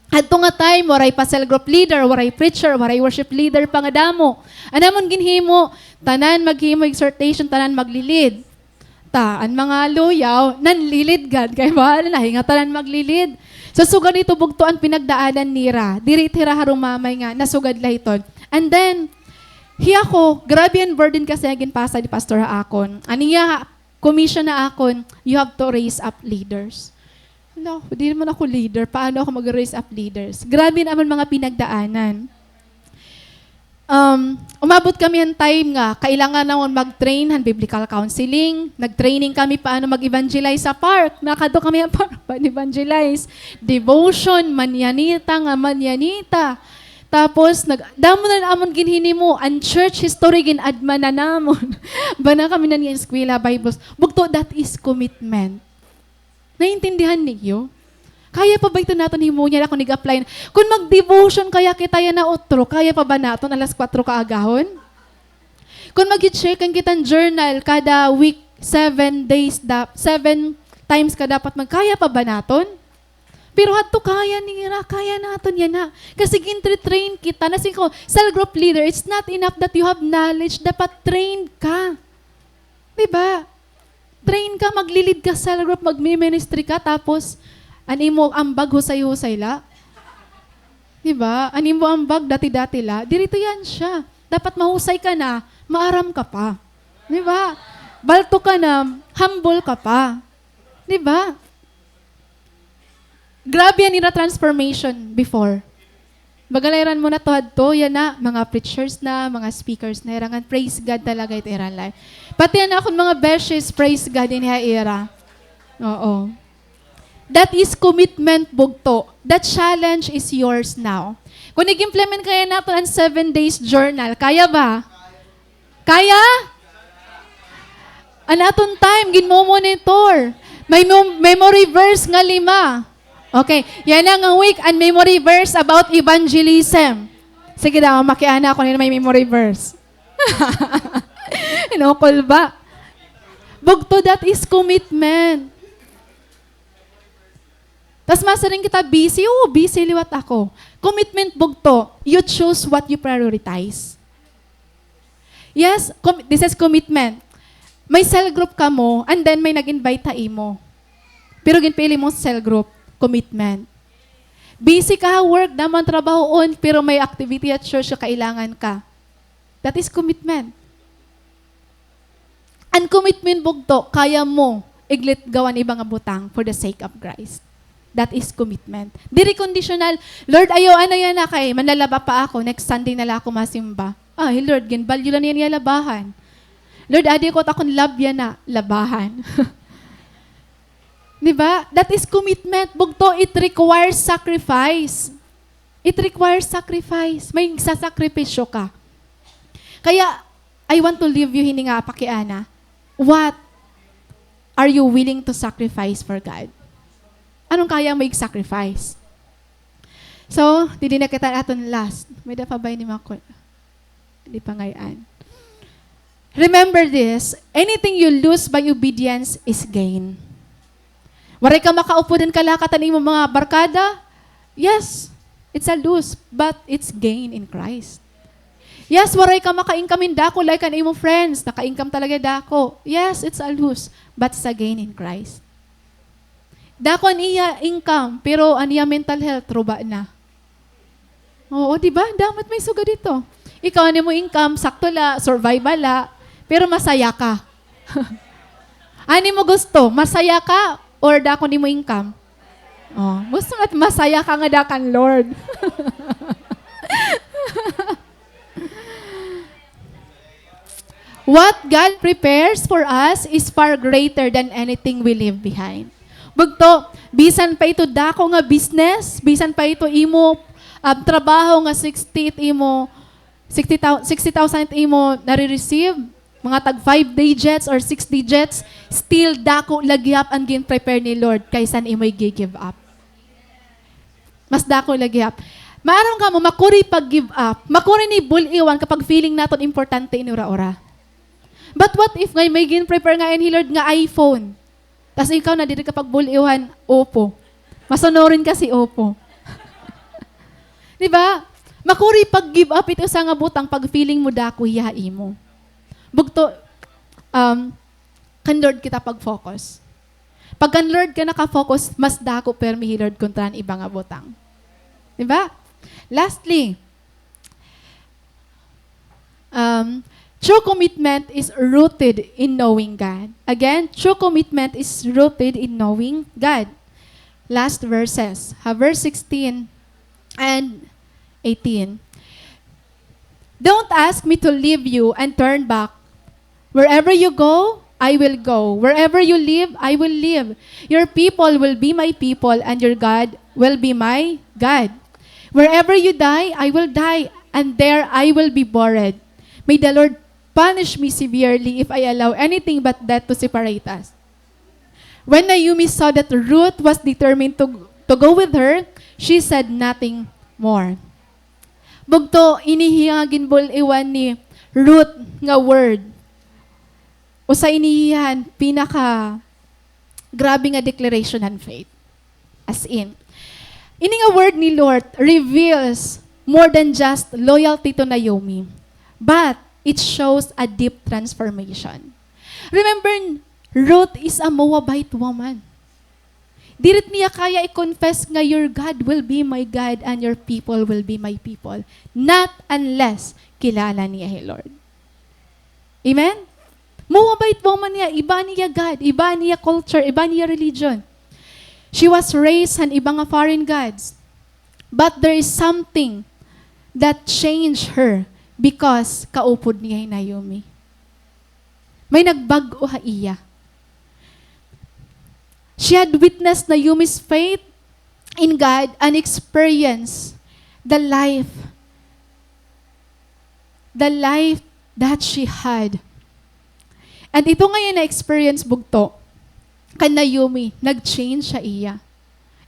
Hadto nga time, waray pa cell group leader, waray preacher, waray worship leader pa nga damo. An amon ginhimo, tanan maghimo exhortation, tanan maglilid. Ta, an mga luyaw, nanlilid gad. Kay bahala na, hingatanan maglilid. So, sugad ito, bugto an pinagdaanan nira. Diri hira harumamay nga nasugad la hiton. And then, hi ako, grabe an burden kasi an ginpasa ni Pastor ha akon. An iya commission ha akon, "You have to raise up leaders." No, di naman ako leader. Paano ako mag-raise up leaders? Grabe naman mga pinagdaanan. Um, umabot kami han time nga kailangan namon mag-train han biblical counseling. Nag-training kami paano mag-evangelize sa park. Nakadto kami han park, pag-evangelize. Devotion, manyanita nga manyanita. Tapos, nag-, damo na amon ginhinimo, an church history gin-adman na namon. Bana kami na niya eskwela, Bibles. Bugto, that is commitment. Naintindihan niyo? Kaya pa ba ito naton himuon yana kon ig-apply na? Kon mag-devotion kaya kita yana utro, kaya pa ba naton alas kwatro kaagahon? Kon mag-check an kita journal kada week, seven days da-, seven times ka dapat mag-, kaya pa ba naton? Pero hadto kaya nira, kaya naton yana. Kasi gin-train kita. Nasiring ko, cell group leader, it's not enough that you have knowledge, dapat trained ka. Di ba? Train ka, maglilid ka sa cell group, magmi-ministry ka, tapos an imo ambag husay-husay la. Di ba? An imo ambag dati-dati la. Diri ito yana siya. Dapat mahusay ka na, maaram ka pa. Di ba? Baltok ka na, humble ka pa. Di ba? Grabe an ira transformation before. Baga la ira na man hadto, yana, mga preachers na, mga speakers na, ira ngan praise God talaga it ira life. Pati an akon mga beshies, praise God ini ha ira. Oo. That is commitment, bugto. That challenge is yours now. Kon ig-implement kaya naton an seven days journal, kaya ba? Kaya? An aton time, ginmo-monitor. May mem-, memory verse nga lima. Okay, yana nga week, an memory verse about evangelism. Sige daw, makiana ako nira may memory verse. Inukol ba? Bugto, that is commitment. Tas masiring kita, busy, oo, busy liwat ako. Commitment, bugto, you choose what you prioritize. Yes, com-, this is commitment. May cell group kamo, and then may nag-invite ha imo. Pero ginpili mo cell group, commitment. Busy ka ha work, damo an trabahoon, pero may activity at church nga kailangan ka. That is commitment. An commitment, bugto, kaya mo iglit-go an iba nga butang for the sake of Christ. That is commitment. Diri conditional, "Lord, ayaw ano yana kay manlalaba pa ako, next Sunday na la ako masimba." Ay, Lord, ginbalyo la niyan iya labahan. Lord, adi ko it akon lab yana, labahan. Di ba? That is commitment. Bugto, it requires sacrifice. It requires sacrifice. May isasakripisyo ka. Kaya, I want to leave you hini nga pakiana. What are you willing to sacrifice for God? Ano an kaya mo ig-sacrifice? So, didi na kita aton last. May-ada pa ba ini, mga kul-, di pa ngay-an. Remember this, anything you lose by obedience is gain. Waray ka makaupod han kalakat han imo mga barkada? Yes, it's a lose, but it's gain in Christ. Yes, waray ka maka-income hin dako like an imo friends, naka-income talaga dako. Yes, it's a lose, but it's a gain in Christ. Dako an iya income, pero an iya mental health, ruba na. Oo, di ba? Damat may sugad ito. Ikaw, an imo income, sakto la, survival la, pero masaya ka. An imo gusto, masaya ka or dako an imo income? Oh, gusto mo masaya ka nga dako an Lord. What God prepares for us is far greater than anything we leave behind. Bugto, bisan pa ito dako nga business, bisan pa ito imo, um, trabaho nga sixty it imo, Sixty thou-, sixty thousand it imo nare-receive, mga tag five digits or six digits, still dako la gihap an gin-prepare ni Lord kaysa an imo i-give up. Mas dako la gihap. Maaram kamo, makuri pag-give up, makuri ni bul-iwan kapag feeling naton importante ini ura-ura. But what if ngay may gin-prepare ngay ni Lord nga iPhone? Tas ikaw na diri ka pagbul-iwan, Oppo. Masunurin ka si Oppo. Di ba? Makuri pag-give up it usa nga butang pag feeling mo dako hiya ha imo. Bugto, um, kan Lord kita pag-focus. Pag kan Lord ka naka-focus, mas dako permi hi Lord kontra han iba nga butang. Di ba? Lastly, um, true commitment is rooted in knowing God. Again, true commitment is rooted in knowing God. Last verses, ha, verse sixteen and eighteen. "Don't ask me to leave you and turn back. Wherever you go, I will go. Wherever you live, I will live. Your people will be my people, and your God will be my God. Wherever you die, I will die, and there I will be buried. May the Lord punish me severely if I allow anything but death to separate us." When Naomi saw that Ruth was determined to, to go with her, she said nothing more. Bugto, ini hiya nga ginbul-iwan ni Ruth nga word. Usa ini hiya han pinaka grabe nga declaration han faith. As in, ini nga word ni Lord reveals more than just loyalty to Naomi, but it shows a deep transformation. Remember, Ruth is a Moabite woman. Diri it niya kaya i-confess nga, "Your God will be my God and your people will be my people." Not unless kilala niya hi Lord. Amen? Moabite woman niya, iba niya God, iba niya culture, iba niya religion. She was raised han iba nga foreign gods. But there is something that changed her because kaupod niya hi Naomi. May nagbag-o ha iya. She had witnessed Naomi's faith in God and experienced the life, the life that she had. And ito nga iya na-experience, bugto, kan Naomi, nag-change ha iya.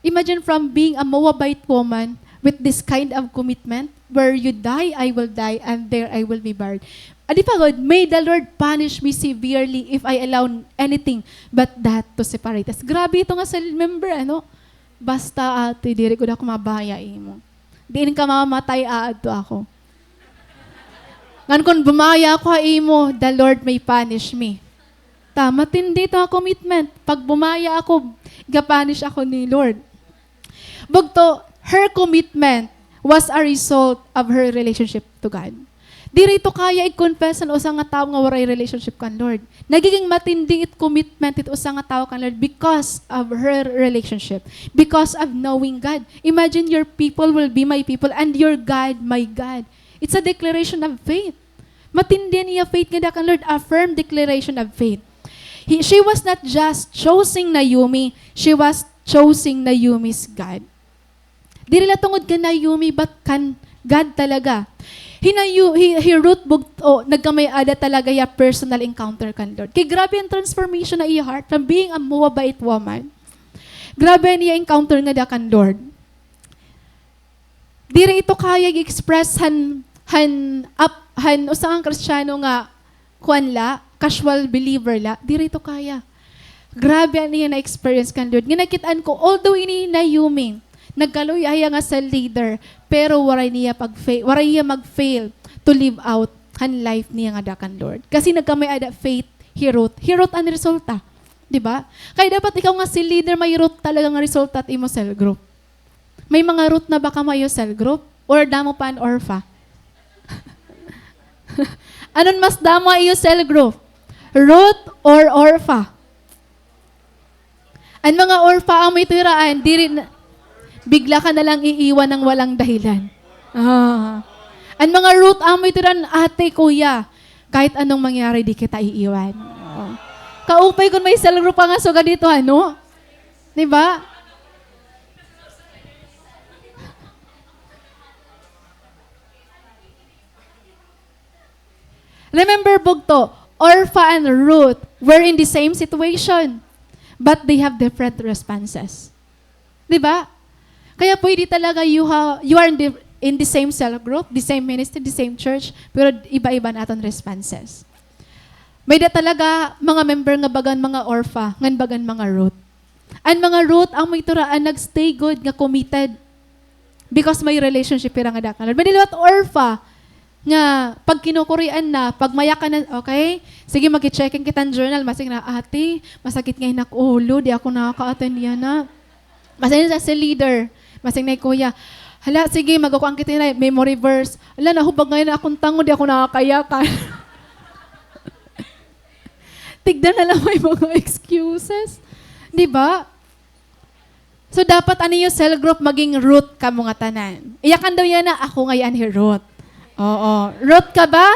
Imagine from being a Moabite woman with this kind of commitment, "Where you die, I will die, and there I will be buried." Adi pa gud, "May the Lord punish me severely if I allow anything but death to separate us." Grabe ito nga cell member, ano? "Basta, ate, diri gud ako mabaya imo. Diin ka mamatay, aadto ako. Ngan kon bumaya ako ha imo, the Lord may punish me." Ta, matindi ito nga commitment. "Pag bumaya ako, iga-punish ako ni Lord." Bugto, her commitment was a result of her relationship to God. Diri ito kaya i-confess han usa nga tawo nga waray relationship kan Lord. Nagiging matindi it commitment it usa nga tawo kan Lord because of her relationship, because of knowing God. Imagine, "Your people will be my people and your God, my God." It's a declaration of faith. Matindi an iya faith ngada kan Lord, a firm declaration of faith. He, she was not just choosing Naomi, she was choosing Naomi's God. Diri la tungod kan Naomi, but kan God talaga. Hi Nao-, hi, hi Ruth bugto, nagkamay-ada talaga hiya personal encounter kan Lord. Kay grabe an transformation ha iya heart from being a Moabite woman. Grabe an iya encounter ngada kan Lord. Diri ito kaya i-express han, han, ap-, han usa nga Kristiyano nga kuan la, casual believer la, diri ito kaya. Grabe an iya na-experience kan Lord. Nga nakit-an ko, although ini hi Naomi, nagkaluya hiya nga cell leader, pero waray niya pag-fa-, waray hiya mag-fail to live out han life niya ngada kan Lord. Kasi nagkamay-ada faith hi Ruth. Hi Ruth an resulta. Di ba? Kay dapat ikaw nga cell leader, may Ruth talaga nga resulta it imo cell group. May mga Ruth na ba kamo ha iyo cell group? Or damo pa an Orpha? Anon mas damo ha iyo cell group? Ruth or Orpha? An mga Orpha amo ito hira an diri na, bigla ka na lang iiwan ng walang dahilan. Ah. An mga Ruth amo ito hira an, ate, kuya, kahit anong mangyari, di kita iiwan. Oh. Kaupay kon may cell group ka nga sugad hito, ano? Di ba? Remember, bugto, Orpha and Ruth were in the same situation, but they have different responses. Di ba? Kaya pwede talaga you ha-, you are in the, in the same cell group, the same ministry, the same church, pero iba-iba an aton responses. May-ada talaga mga member nga bagan mga Orpha, ngan bagan mga Ruth. An mga Ruth, amo ito ra an nag-stay gud nga committed. Because may relationship hira ngada kan Lord. May liwat Orpha nga pag kinukurian na, pag mayakan na, okay? Sige, maki-checking kita han journal. Masing na, "Ate, masakit ngay-an ak ulo, di ako nakaka-attend yana." Masing na si leader, masing na hi kuya, "Hala, sige, magkukuan kita yana, memory verse. Hala, nahubag ngay-an akon tangod, di ako nakakayakan." Tigda na la may mga excuses. Di ba? So, dapat an iyo cell group maging Ruth kamo ngatanan. Iyakan daw yana, "Ako ngay-an hi Ruth." Oo. Ruth ka ba?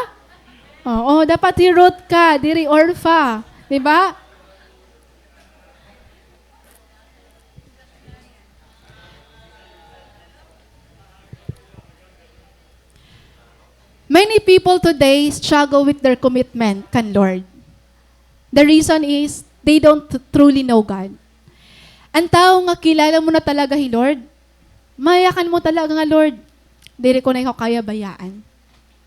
Oo, dapat hi Ruth ka, diri Orpha. Di ba? Many people today struggle with their commitment kan Lord. The reason is, they don't truly know God. An tawo nga kilala mo na talaga hi Lord, mayakan mo talaga nga, "Lord, diri ko na ikaw kaya bayaan."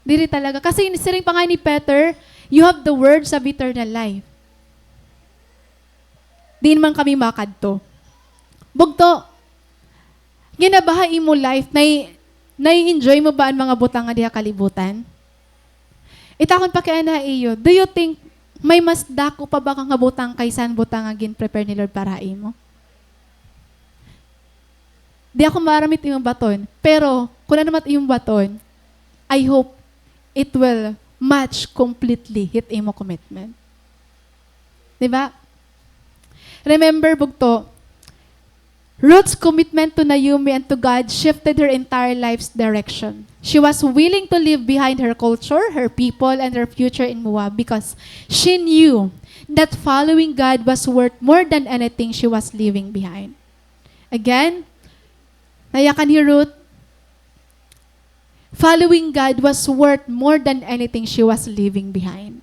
Diri talaga. Kasi siring pa nga ni Peter, "You have the words of eternal life." Diin man kami makadto. Bugto, ginabaha imo life, nai-, nai-enjoy mo ba an mga butang nga diha kalibutan? Ita akon pakiana ha iyo, do you think may mas dako pa ba nga butang kaysa an butang nga gin-prepare ni Lord para ha imo? Di ako maaram it imo baton, pero kun ano man it imo baton, I hope it will match completely hit imo commitment. Di ba? Remember, bugto, Ruth's commitment to Naomi and to God shifted her entire life's direction. She was willing to leave behind her culture, her people, and her future in Moab because she knew that following God was worth more than anything she was leaving behind. Again, nayakan hi Ruth, following God was worth more than anything she was leaving behind.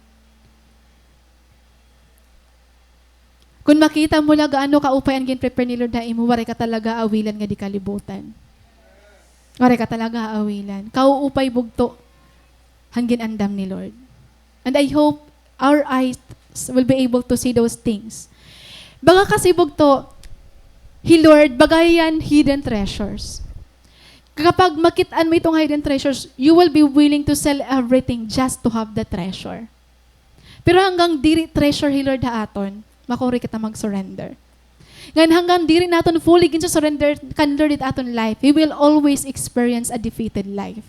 Kun makita mo la gaano kaupay an gin-prepare ni Lord ha imo, waray ka talaga awilan ngadi kalibutan. Waray ka talaga awilan. Kauupay bugto han gin-andam ni Lord. And I hope our eyes will be able to see those things. Baga kasi bugto, hi Lord, baga hiya an hidden treasures. Kapag makit-an mo iton hidden treasures, you will be willing to sell everything just to have the treasure. Pero hanggang diri treasure hi Lord ha aton, makuri kita mag-surrender. Ngan hanggang diri naton fully ginsu-surrender kan Lord it aton life, we will always experience a defeated life.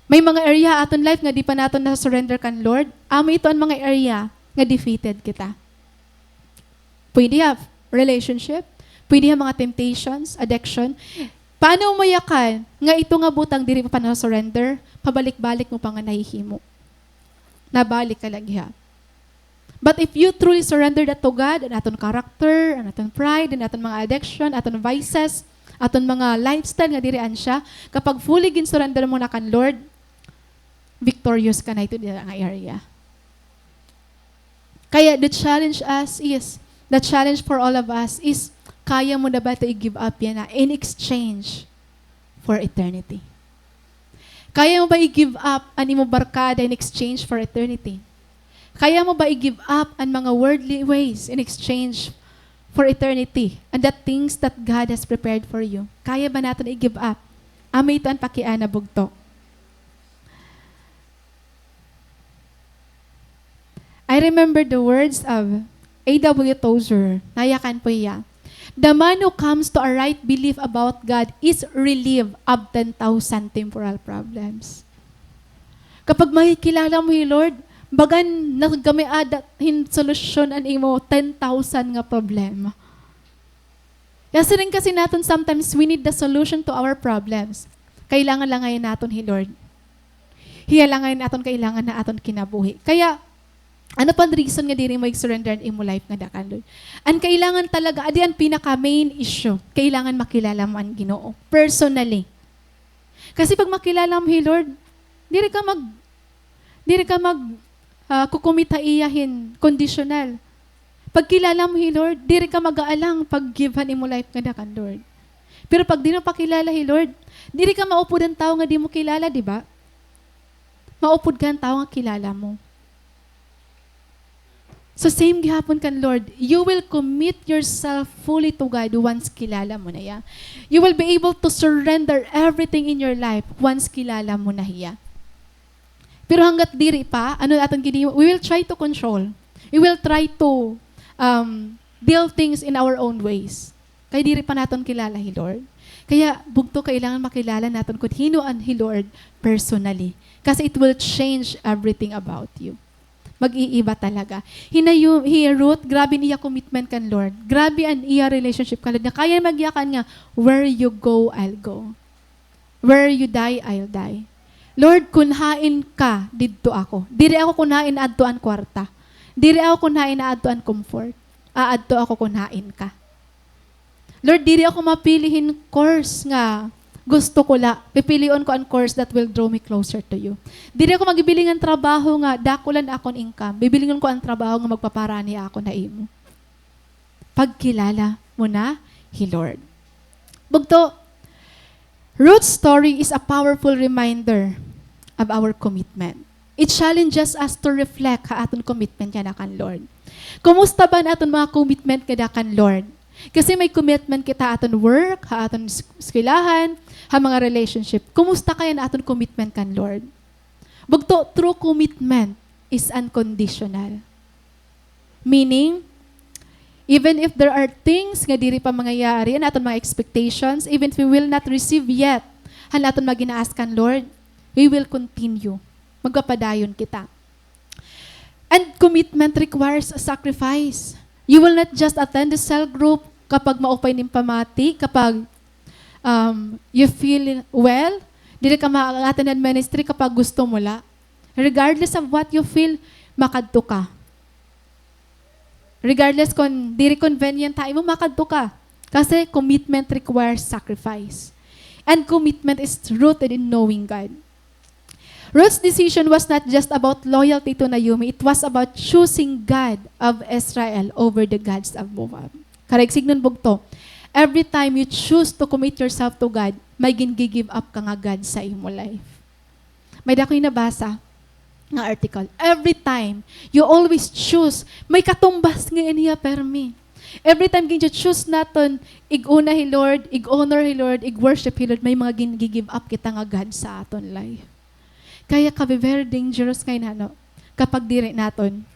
May mga area ha aton life nga di pa naton na-surrender kan Lord, amo ito an mga area nga defeated kita. Pwede ha relationship, pwede ha mga temptations, addiction. Paano mo yakan nga ito nga butang diri pa na-surrender, pabalik-balik mo pa nga nahihimo? Nabalik ka lagi ha. But if you truly surrender that to God, an aton character, an aton pride, an aton mga addiction, aton vices, aton mga lifestyle nga diri ansya, kapag fully gin-surrender mo na kan Lord, victorious ka na ito dida nga area. Kaya the challenge us is, the challenge for all of us is, kaya mo na ba ito i-give up yana in exchange for eternity? Kaya mo ba i-give up an imo barkada in exchange for eternity? Kaya mo ba i-give up an mga worldly ways in exchange for eternity and the things that God has prepared for you? Kaya ba naton i-give up? Amo ito an pakiana bugto. I remember the words of A W Tozer. Nayakan po hiya. The man who comes to a right belief about God is relieved of ten thousand temporal problems. Kapag makikilala mo hi Lord, bagan na gamiada hin solusyon an imo ten thousand nga problema. Kaya siring kasi naton, sometimes we need the solution to our problems. Kailangan la ngay-an naton hi Lord. Hiya la ngay-an aton kailangan ha aton kinabuhi. Kaya, ano pa an reason nga diri mo ig-surrender an imo life ngada kan Lord? An kailangan talaga, adi an pinaka main issue, kailangan makilala mo an Ginoo personally. Kasi pag makilala mo hi Lord, diri ka mag-, Diri ka mag, ah, kukumit ha iya hin conditional. Pagkilala mo hi Lord, diri ka mag-aalang pag-give han imo life ngada kan Lord. Pero pag diri mo pa kilala hi Lord, diri ka maupod han tawo nga di mo kilala, di ba? Maupod ka han tawo nga kilala mo. So same gihapon kan Lord, you will commit yourself fully to God once kilala mo na hiya. You will be able to surrender everything in your life once kilala mo na hiya. Pero hanggat diri pa, ano aton gini-, we will try to control. We will try to, um, deal things in our own ways. Kay diri pa naton kilala hi Lord. Kaya bugto kailangan makilala naton kun hin-o an hi Lord personally. Kasi it will change everything about you. Mag-iiba talaga. Hinayo-, hi Ruth, grabe an iya commitment kan Lord. Grabe an iya relationship kan Lord. Nga kaya magyakan nga, "Where you go, I'll go. Where you die, I'll die. Lord, kun hain ka, didto ako. Diri ako kun hain aadto an kwarta. Diri ako kun hain aadto an comfort. Aadto ako kun hain ka." Lord, diri ako mapili hin course nga gusto ko la. Pipilion ko an course that will draw me closer to you. Diri ako magbibiling han trabaho nga dako la an akon income. Bibilingon ko an trabaho nga magpaparani ha akon ha imo. Pagkilala mo na hi Lord. Bugto, Ruth's story is a powerful reminder of our commitment. It challenges us to reflect ha aton commitment ngada kan Lord. Kumusta ba an aton mga commitment ngada kan Lord? Kasi may commitment kita ha aton work, ha aton es-, eskwelahan, ha mga relationship. Kumusta kaya an aton commitment kan Lord? Bugto, true commitment is unconditional. Meaning, even if there are things nga diri pa mangyayari, an aton mga expectations, even if we will not receive yet han aton mga gin-a-ask kan Lord, we will continue. Magpapadayon kita. And commitment requires a sacrifice. You will not just attend the cell group kapag maupay an im pamati, kapag, um, you feel well. Diri ka ma-attend an ministry kapag gusto mo la. Regardless of what you feel, makadto ka. Regardless kon diri convenient ha imo, makadto ka. Kasi commitment requires sacrifice. And commitment is rooted in knowing God. Ruth's decision was not just about loyalty to Naomi, it was about choosing God of Israel over the gods of Moab. Karuyag sidngon, bugto, every time you choose to commit yourself to God, may gingi-give up ka nga gods ha imo life. May-ada ako nabasa nga article. Every time, you always choose, may katumbas ngay-an hiya permi. Every time gincho-choose naton, ig-una hi Lord, ig-honor hi Lord, ig-worship hi Lord, may mga gingi-give up kita nga gods ha aton life. Kaya ka-very dangerous ngay-an, ano, kapag diri naton,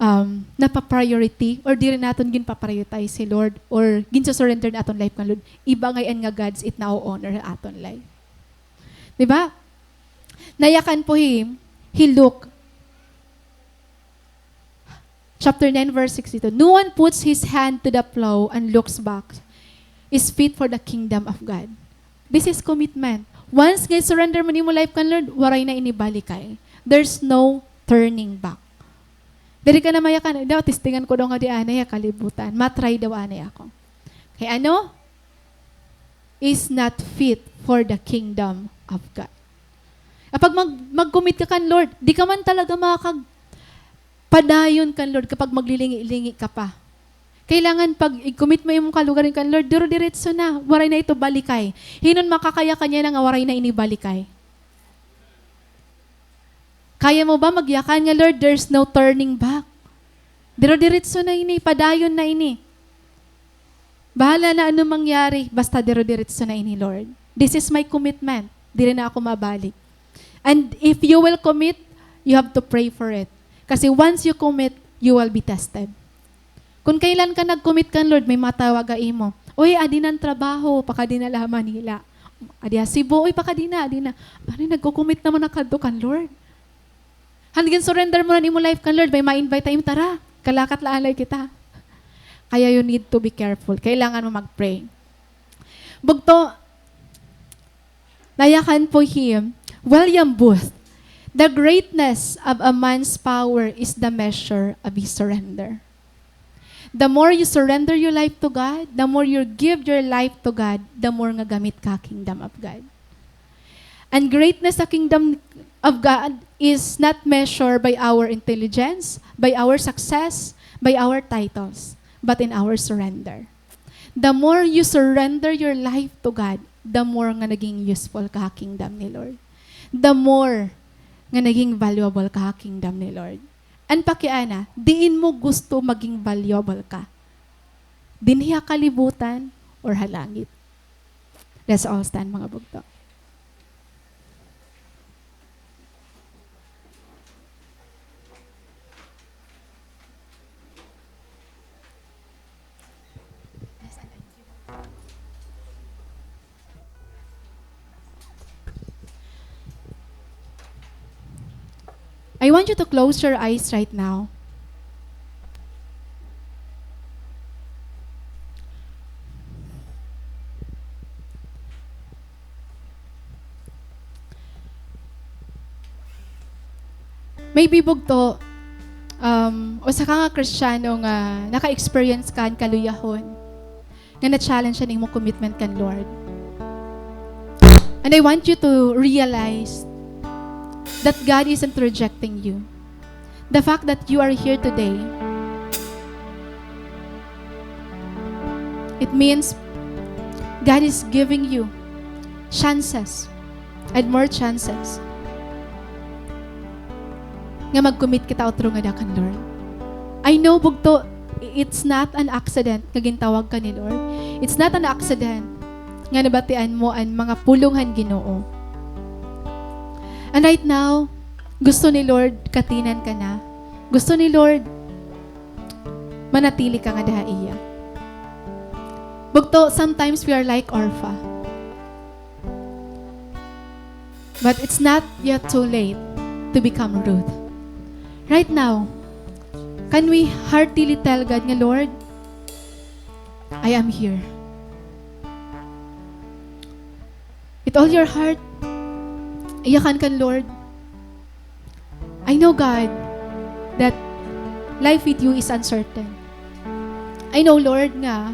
um, napa-priority or diri naton ginpa-prioritize hi Lord or ginsu-surrender an aton life kan Lord, iba ngay-an nga gods it na-honor ha aton life. Di ba? Nayakan po hi, hi Luke chapter nine, verse sixty-two, "No one puts his hand to the plow and looks back is fit for the kingdom of God." This is commitment. Once nga surrender mo an imo life kan Lord, waray na ini balikay. There's no turning back. Diri ka na mayakan, "Daw, testingan ko daw ngadi anay ha kalibutan. Ma-try daw anay ako." Kay ano? Is not fit for the kingdom of God. Kapag mag-, mag-commit ka kan Lord, di ka man talaga makakag-, padayon kan Lord kapag maglilingi-lingi ka pa. Kailangan pag i-commit mo imo kalugaringon kan Lord, diro-diretso na, waray na ito balikay. Hin-o an makakayakan yana nga waray na ini balikay? Kaya mo ba magyakan nga, "Lord, there's no turning back. Diro-diretso na ini, padayon na ini. Bahala na ano mangyari, basta diro-diretso na ini, Lord. This is my commitment. Diri na ako mabalik." And if you will commit, you have to pray for it. Kasi once you commit, you will be tested. Kon kailan ka nag-commit kan Lord, may matawag ha imo. "Uy, adi na an trabaho, pakadi na la ha Manila. Adi ha Cebu, uy, pakadi na, adi na." Ano, nagko-commit naman na kadto kan Lord. Han gin-surrender mo na an imo life kan Lord, may ma-invite ha imo, "Tara, kalakat la anay kita." Kaya you need to be careful. Kailangan mo mag-pray. Bugto, nayakan po hi William Booth, "The greatness of a man's power is the measure of his surrender." The more you surrender your life to God, the more you give your life to God, the more nga gamit ka ha kingdom of God. And greatness sa kingdom of God is not measured by our intelligence, by our success, by our titles, but in our surrender. The more you surrender your life to God, the more nga naging useful ka ha kingdom ni Lord. The more nga naging valuable ka ha kingdom ni Lord. An pakiana, diin mo gusto maging valuable ka? Dinhi ha kalibutan or ha langit? Let's all stand, mga bugto. I want you to close your eyes right now. Maybe bugto, um, usa ka nga Kristiyano nga naka-experience ka han kaluyahon nga na-challenge an imo commitment kan Lord. And I want you to realize that God isn't rejecting you. The fact that you are here today, it means God is giving you chances and more chances nga mag-commit kita utro ngada kan Lord. I know, bugto, it's not an accident nga gintawag ka ni Lord. It's not an accident nga nabatian mo an mga pulong han Ginoo. And right now, gusto ni Lord katinan ka na. Gusto ni Lord manatili ka ngada ha iya. Bugto, sometimes we are like Orpah. But it's not yet too late to become Ruth. Right now, can we heartily tell God nga, "Lord, I am here." With all your heart, iyakan kan Lord. I know, God, that life with you is uncertain. I know, Lord, nga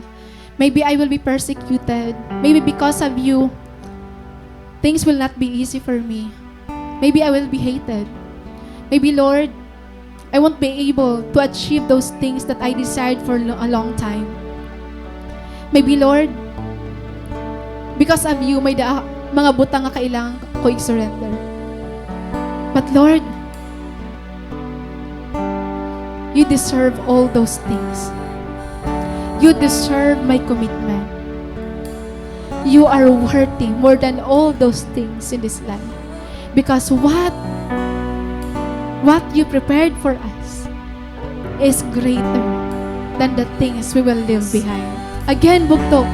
maybe I will be persecuted. Maybe because of you, things will not be easy for me. Maybe I will be hated. Maybe, Lord, I won't be able to achieve those things that I desired for lo-, a long time. Maybe, Lord, because of you, may-ada mga butang nga kailangan ko i-surrender. But, Lord, you deserve all those things. You deserve my commitment. You are worthy more than all those things in this life. Because what, what you prepared for us is greater than the things we will leave behind. Again, bugto,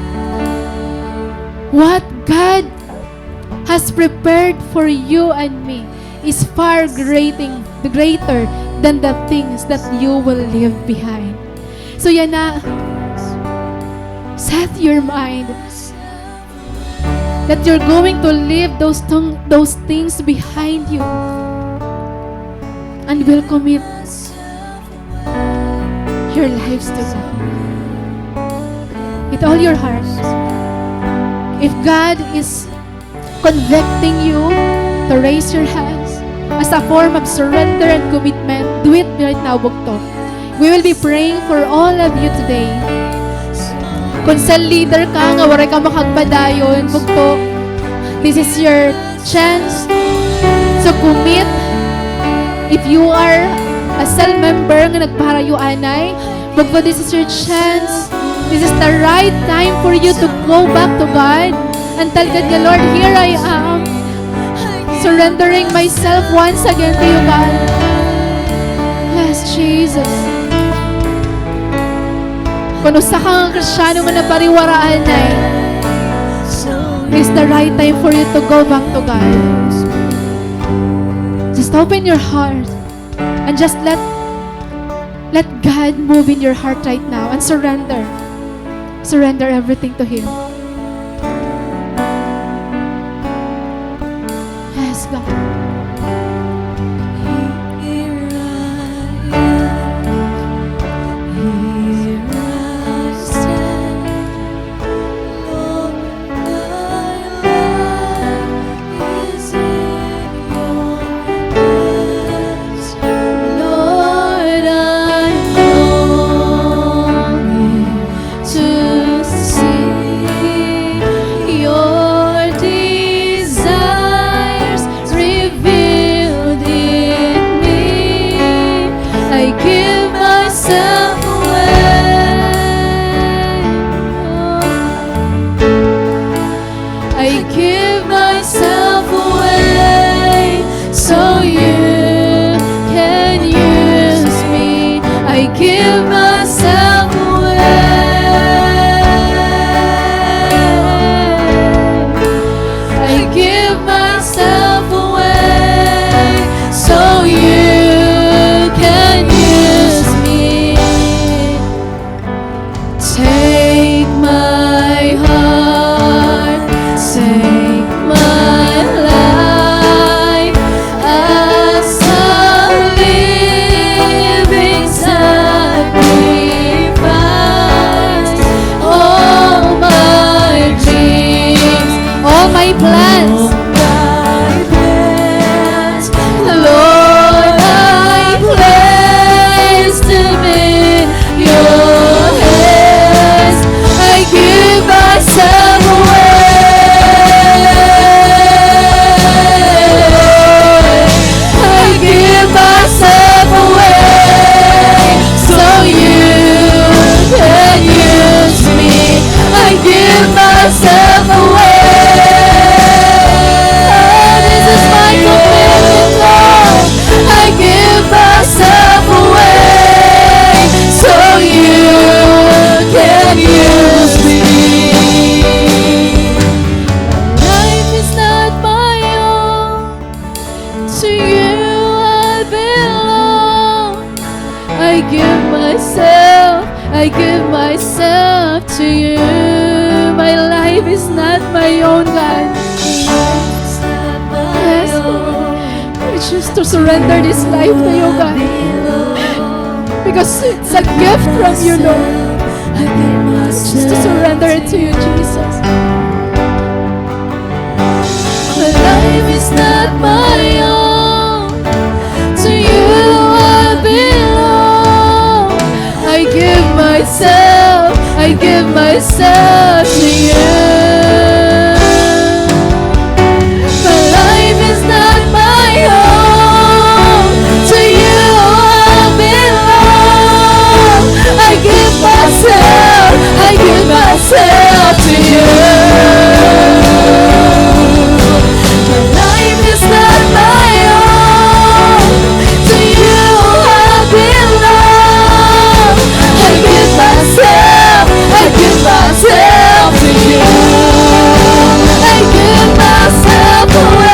what God has prepared for you and me is far greating-, greater than the things that you will leave behind. So yana, set your mind that you're going to leave those thong-, those things behind you and will commit your lives to God with all your heart. If God is convicting you to raise your hands as a form of surrender and commitment, do it right now, bugto. We will be praying for all of you today. Kon cell leader ka nga waray ka makaagpadayon, bugto, this is your chance to commit. If you are a cell member nga nagpaharayo anay, bugto, this is your chance. This is the right time for you to go back to God and tell God nga, "Lord, here I am. Surrendering myself once again to you, God." Yes, Jesus. Kon usa ka nga Kristiyano nga napariwara anay, it's the right time for you to go back to God. Just open your heart and just let, let God move in your heart right now and surrender. Surrender everything to Him. Yes, God. Here I am, here I stand. Lord, my life is I give myself to you. My life is not my own, God. Yes, Lord. We choose to surrender this life to you, God. Because it's a gift from you, Lord. We choose to surrender it to you, Jesus. My life is not my own. To you I belong. I give myself, I give myself to you. My life is not my own. To you I belong. I give myself, I give myself to you. My life is not my own. To you I belong. I give myself, I give myself to you. I give myself away.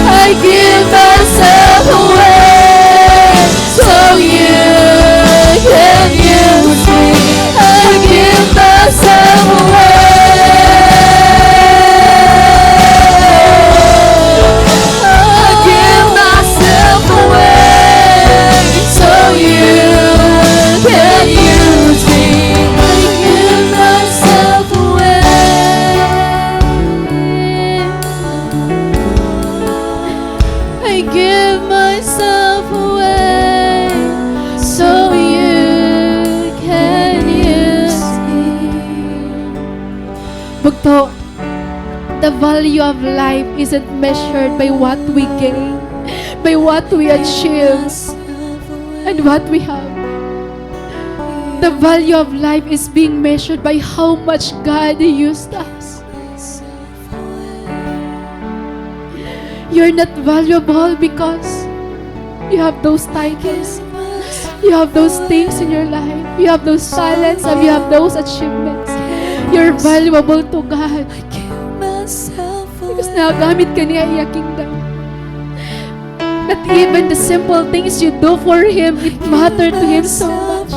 I give myself away so you can use me. I give myself away. I give myself away so you can use me. I give myself away. I give myself away so you can use me. Bugto, the value of life isn't measured by what we gain, by what we achieve, and what we have. The value of life is being measured by how much God used us. You're not valuable because you have those titles. You have those things in your life. You have those talents and you have those achievements. You're valuable to God. Because nagamit ka niya iya kingdom. That even the simple things you do for Him, it matter to Him so much.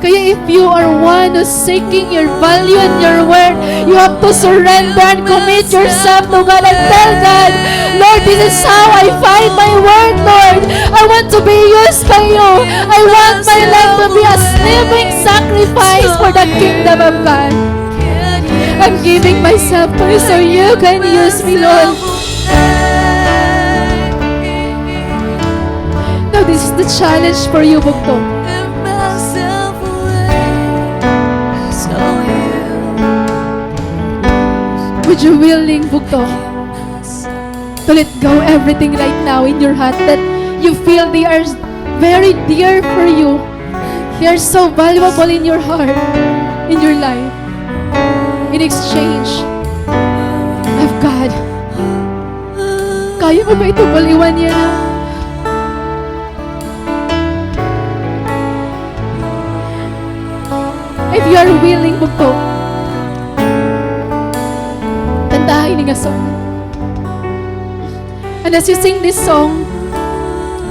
Kaya if you are one who's seeking your value and your worth, you have to surrender and commit yourself to God and tell God, "Lord, this is how I find my worth, Lord. I want to be used by you. I want my life to be a living sacrifice for the kingdom of God. I'm giving myself to you so you can use me, Lord." Now, this is the challenge for you, bugto. Would you willing, bugto, to let go everything right now in your heart that you feel they are very dear for you? They are so valuable in your heart, in your life. In exchange of God. Kaya mo ba ito baliwan niya na? If you are willing, bugto, kantaha ini nga song. And as you sing this song,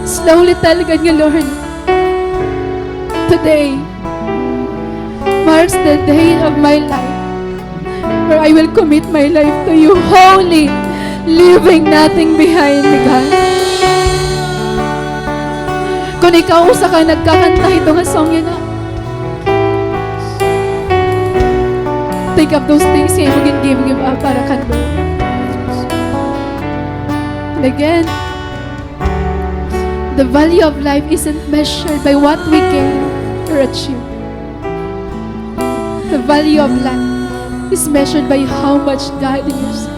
slowly tell God nga, "Lord, today marks the day of my life where I will commit my life to you wholly, leaving nothing behind me, God." Kon ikaw usa ka nagkakanta hito nga song yana, take up those things nga imo gin-give, give up para kan Lord. And again, the value of life isn't measured by what we gain or achieve. The value of life is measured by how much God loves you.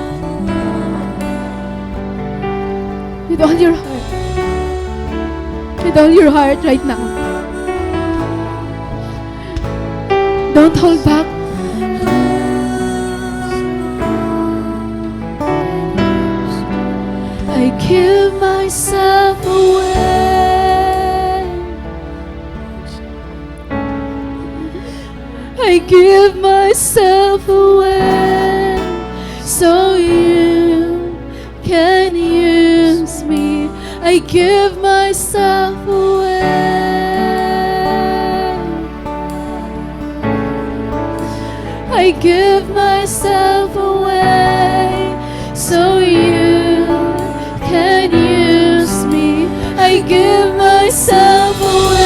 With all your heart. With all your heart right now. Don't hold back. I give myself away. I give myself away so you can use me. I give I give myself away so you can use me. I give myself away.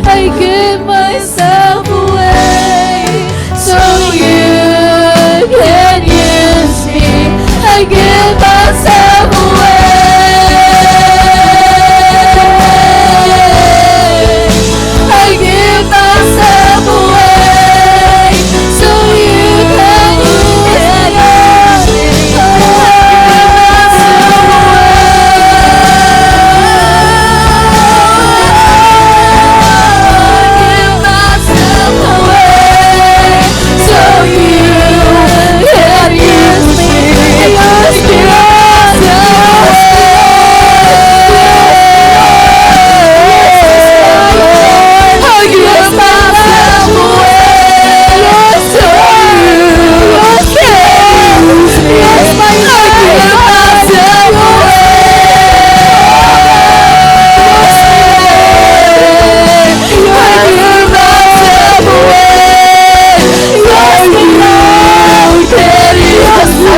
I give myself away so you can use me. I give myself away. I give myself away so you can use me. I give myself away. I give myself away so you can use me. I give myself away. I give myself away. Yes, Lord. Yes, yes, yes, my God. I give myself away. I give myself away. Yes, Lord. Yes, yes, my God.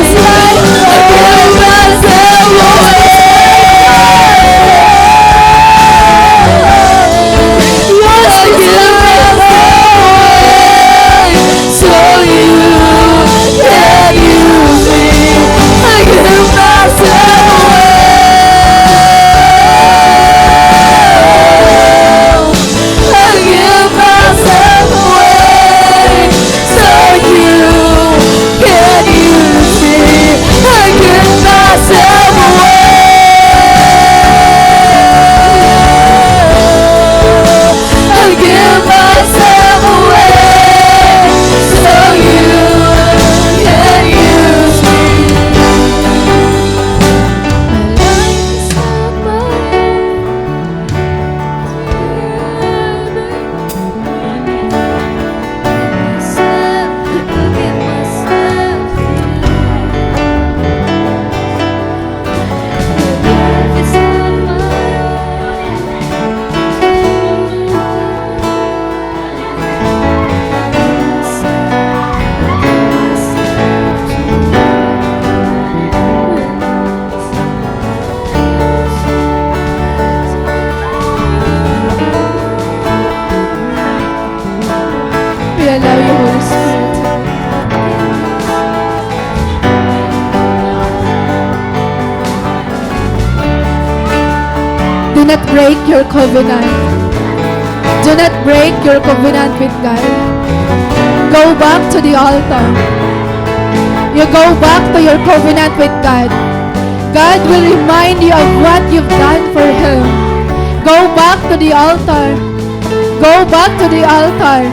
I give myself away. Yes, I give myself away so you can use me. I give myself away. I give myself away so you can use me. I give myself away. I give myself away so you can use me. We allow you, Holy Spirit. Do not break your covenant. Do not break your covenant with God. Go back to the altar. You go back to your covenant with God. God will remind you of what you've done for Him. Go back to the altar. Go back to the altar.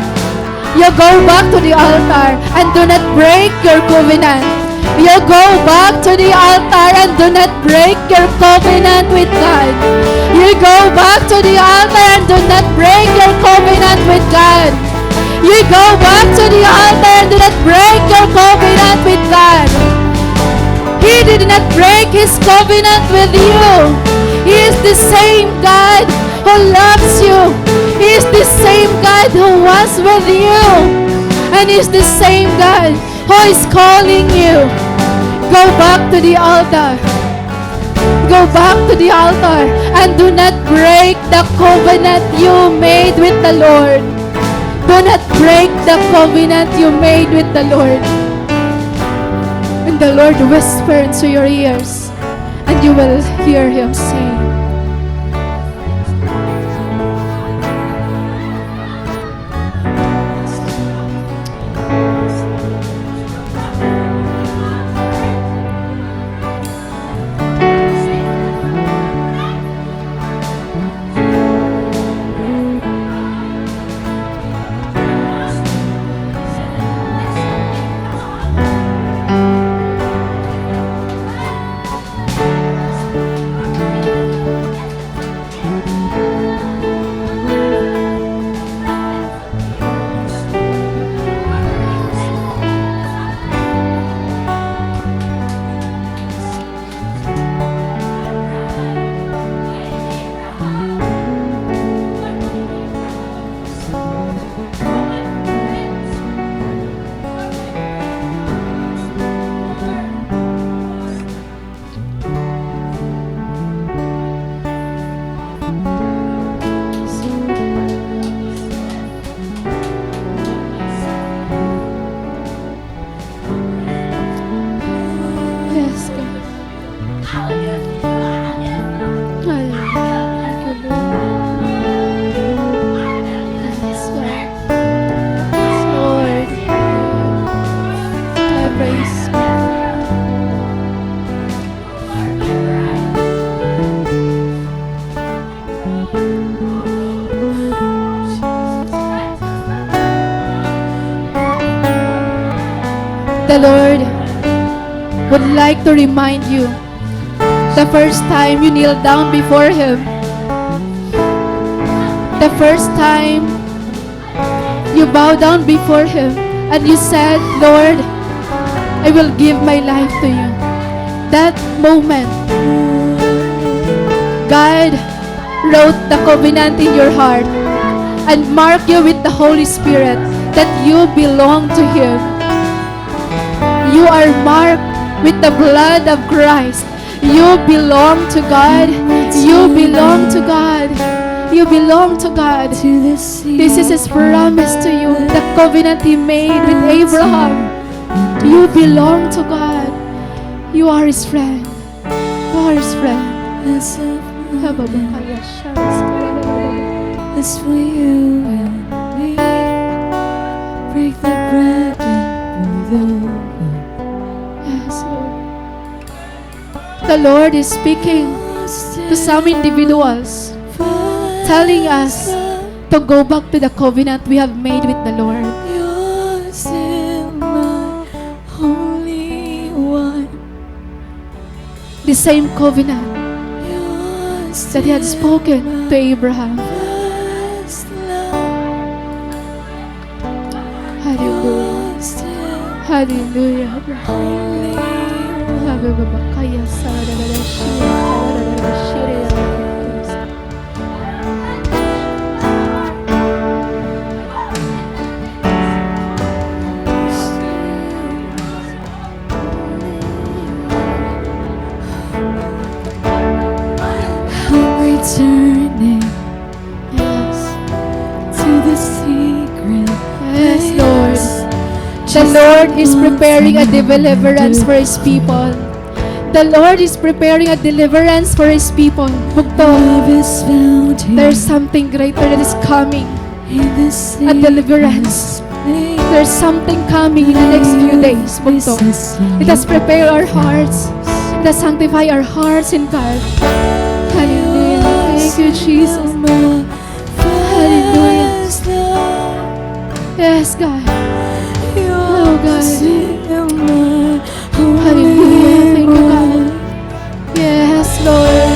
You go back to the altar and do not break your covenant. You go back to the altar and do not break your covenant with God. You go back to the altar and do not break your covenant with God. You go back to the altar and do not break your covenant with God. He did not break His covenant with you. He is the same God who loves you. He is the same God who was with you. And He is the same God who is calling you. Go back to the altar. Go back to the altar and do not break the covenant you made with the Lord. Do not break the covenant you made with the Lord. And the Lord whisper into your ears, and you will hear Him saying, The Lord would like to remind you the first time you kneel down before Him, the first time you bow down before Him and you said, "Lord, I will give my life to you." That moment, God wrote the covenant in your heart and mark you with the Holy Spirit that you belong to Him. You are marked with the blood of Christ. You belong to God. You belong to God. You belong to God. This is His promise to you, the covenant He made with Abraham. You belong to God. You are His friend. You are His friend. As for you and me, break the bread and breathe over. Yes, Lord. The Lord is speaking to some individuals, telling us to go back to the covenant we have made with the Lord. You're still my only one. The same covenant that He had spoken to Abraham. Hallelujah. Hallelujah. I'm returning, yes, to the secret place. Yes, Lord. The Lord is preparing a deliverance for His people. The Lord is preparing a deliverance for His people. Bugto, there's something greater that is coming. A deliverance. There's something coming in the next few days. Bugto. Let us prepare our hearts. Let us sanctify our hearts in God. Hallelujah. Thank you, Jesus. Hallelujah. Yes, God. Oh, God. Hallelujah. Thank you, God. Yes, Lord.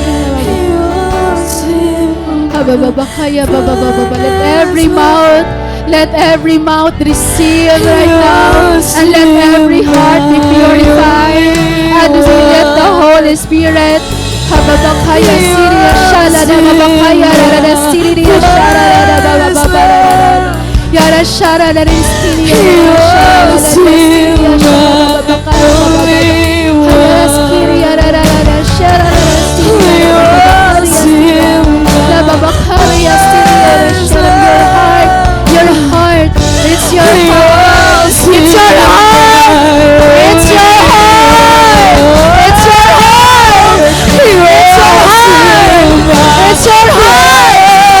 Let every mouth, let every mouth receive right now, and let every heart be purified. And we let the Holy Spirit. Hababakaya Syria, shala da babakaya, da da da Syria, shala da da bababara. Yara shara da da Syria, shala da da Syria, shala da babakaya, bababara. Hayara Syria, da da da da, shara da da Syria, da babakaya Syria, da babakaya Syria, da shara your heart, your heart. It's your heart. It's your heart. It's your heart. It's your heart. It's your heart. It's your heart. It's your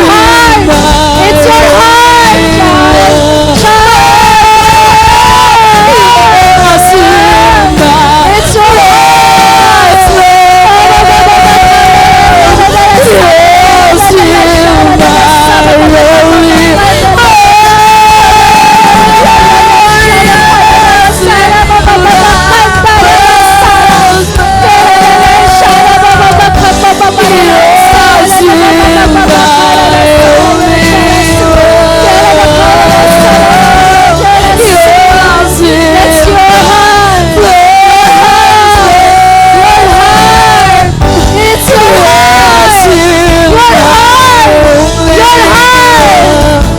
heart. It's your heart. It's your heart. It's your heart. It's your heart. Your heart. Your heart. It's your heart. Your heart. Your heart.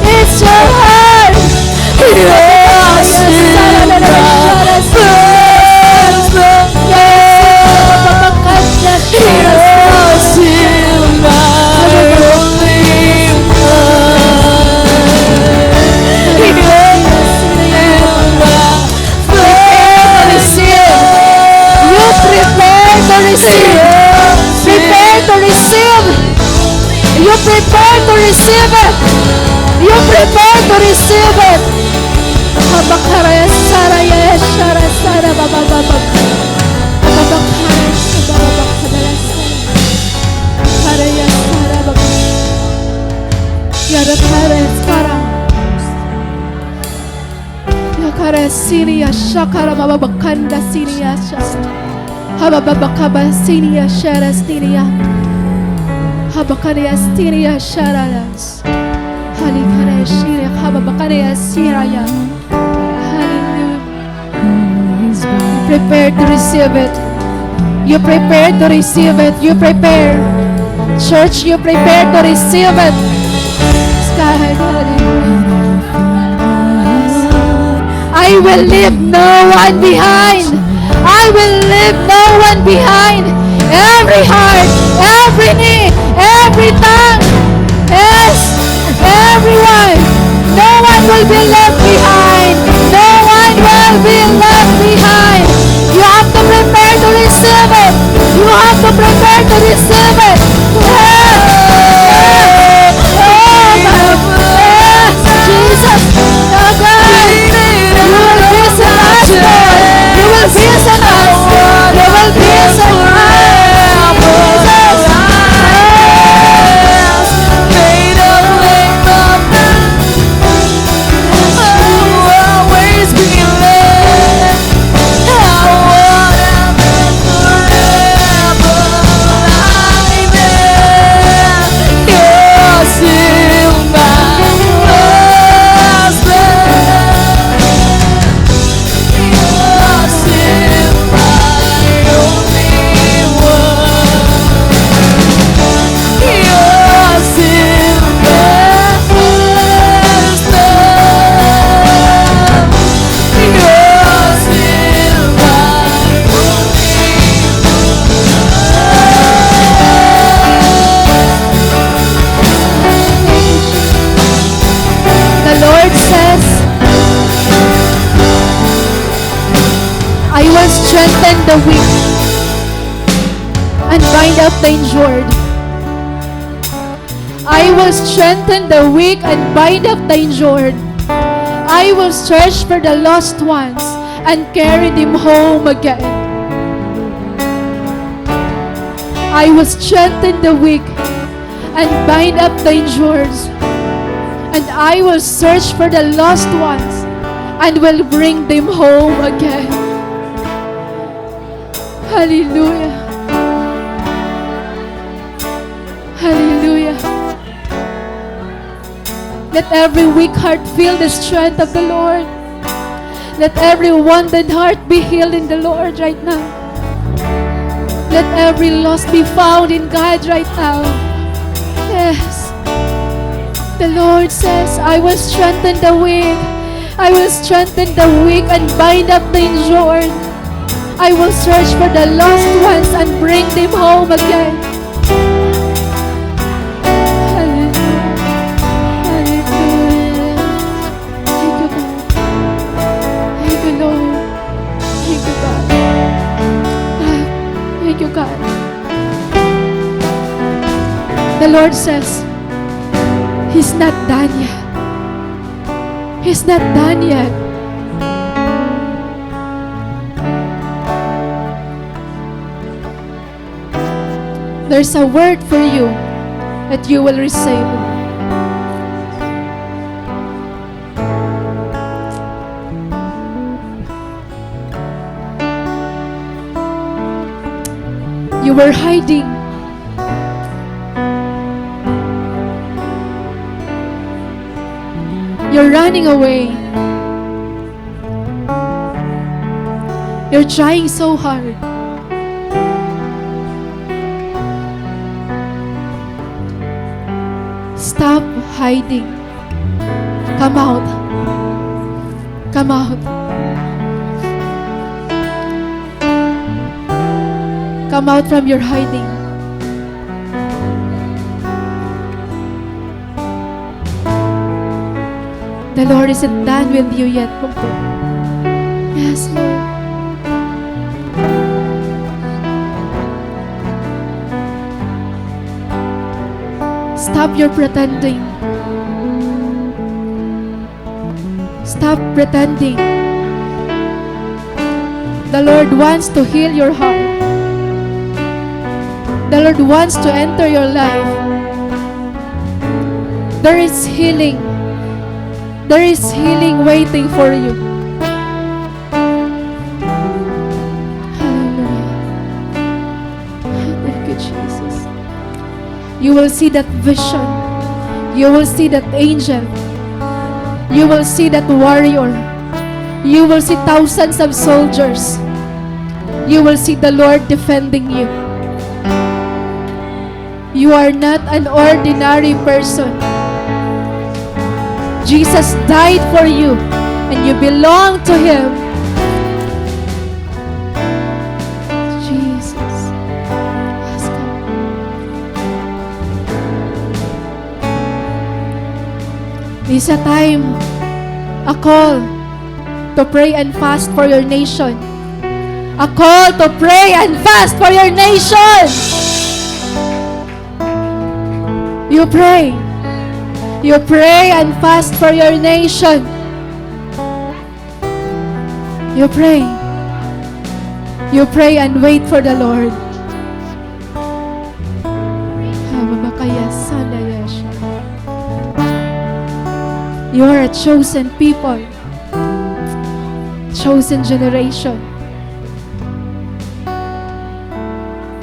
It's your heart. Prepare to receive. You prepare to receive. Prepare to receive. You prepare to receive it. You prepare to receive it. Habakaraya saraya shara sara baba baba. Habakaraya baba baba. Karaya sara baba. Yara karaya sara. Shara sinia shakara mababakanda sinia shara. Habababakaba sinia shara sinia. Habakania sinia shara das. Halikana sinia hababakania sinia. Hallelujah. Prepare to receive it. You prepare to receive it. You prepare. Church, you prepare to receive it. I will leave no one behind. I will leave no one behind. Every heart, every knee, every tongue. Yes, everyone. No one will be left behind. No one will be left behind. You have to prepare to receive it. You have to prepare to receive it. Yes. Yes. Oh, my. Yes. Jesus. Oh, God. You will visit us, Lord. You will visit us. You will visit us. Jesus. The Lord says, I will strengthen the weak and bind up the injured. I will strengthen the weak and bind up the injured. I will search for the lost ones and carry them home again. I will strengthen the weak and bind up the injured. And I will search for the lost ones and will bring them home again. Hallelujah. Hallelujah. Let every weak heart feel the strength of the Lord. Let every wounded heart be healed in the Lord right now. Let every loss be found in God right now. Yes. The Lord says, I will strengthen the weak. I will strengthen the weak and bind up the injured. I will search for the lost ones and bring them home again. Hallelujah. Hallelujah. Thank you, God. Thank you, Lord. Thank you, God. Ah, thank you, God. The Lord says, He's not done yet. He's not done yet. There's a word for you that you will receive. You were hiding. You're running away. You're trying so hard. Stop hiding. Come out. Come out. Come out from your hiding. The Lord isn't done with you yet, Pungpung. Yes, Lord. Stop your pretending. Stop pretending. The Lord wants to heal your heart. The Lord wants to enter your life. There is healing. There is healing waiting for you. You will see that vision. You will see that angel. You will see that warrior. You will see thousands of soldiers. You will see the Lord defending you. You are not an ordinary person. Jesus died for you, and you belong to Him. Jesus. This a time, a call to pray and fast for your nation. A call to pray and fast for your nation. You pray. You pray and fast for your nation. You pray. You pray and wait for the Lord. You are a chosen people, chosen generation.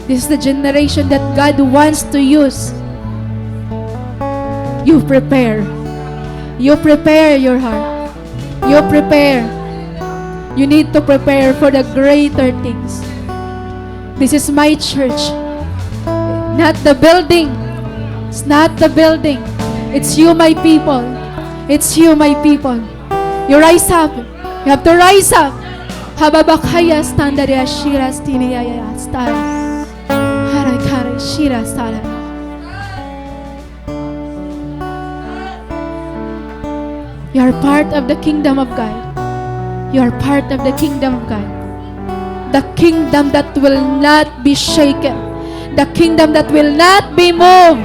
This is the generation that God wants to use. You prepare. You prepare your heart. You prepare. You need to prepare for the greater things. This is my church. Not the building. It's not the building. It's you, my people. It's you, my people. You rise up. You have to rise up. Hababakaya standard ya shiras tini ya ya star. Harakara shiras tara. You are part of the kingdom of God. You are part of the kingdom of God. The kingdom that will not be shaken. The kingdom that will not be moved.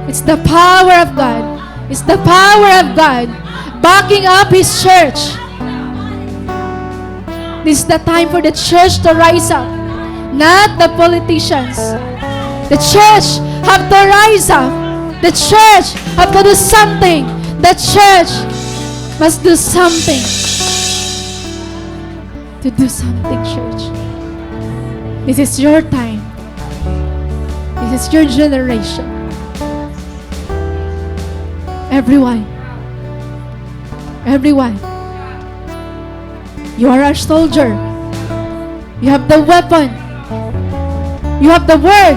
It's the power of God. It's the power of God backing up His church. This is the time for the church to rise up, not the politicians. The church have to rise up. The church have to do something. The church must do something. To do something, church. This is your time. This is your generation. Everyone. Everyone. You are a soldier. You have the weapon. You have the word.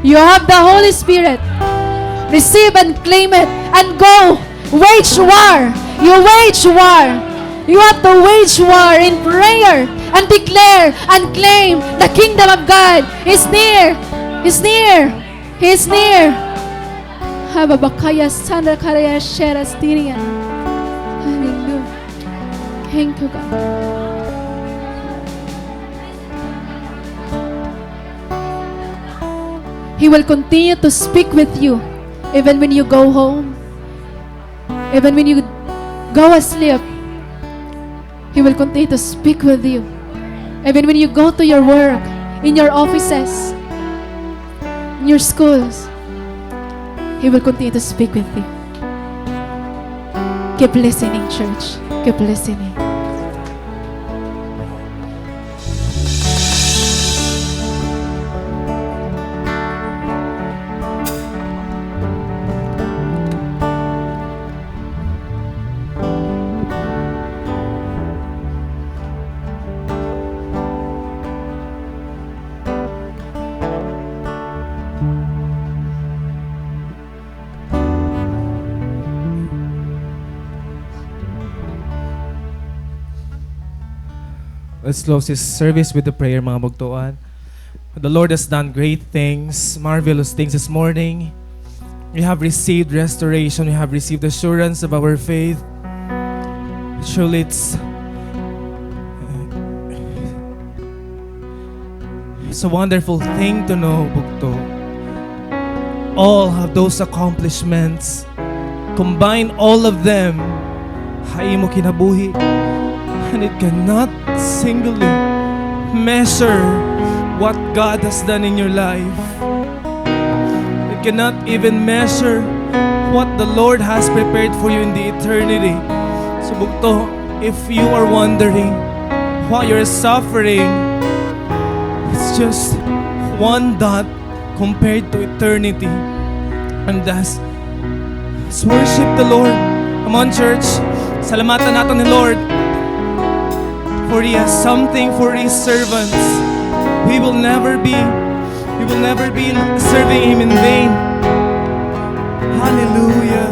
You have the Holy Spirit. Receive and claim it and go. Wage war. You wage war. You have to wage war in prayer and declare and claim the kingdom of God is near. Is near. He is near. Hababakaya sandra karaya shera stirian. Hallelujah. Thank you, God. He will continue to speak with you even when you go home, even when you go asleep. He will continue to speak with you even when you go to your work, in your offices, in your schools. He will continue to speak with you. Keep listening, church. Keep listening. Let's close this service with a prayer, mga bugtoan. The Lord has done great things, marvelous things this morning. We have received restoration. We have received assurance of our faith. Truly, it's It's a wonderful thing to know, bugto. All of those accomplishments, combine all of them ha imo kinabuhi, and it cannot singly measure what God has done in your life. It cannot even measure what the Lord has prepared for you in the eternity. So, bugto, if you are wondering why you're suffering, it's just one dot compared to eternity. And thus, let's worship the Lord. Come on, church. Salamatan naton an Lord. For He has something for His servants. We will never be, we will never be serving Him in vain. Hallelujah.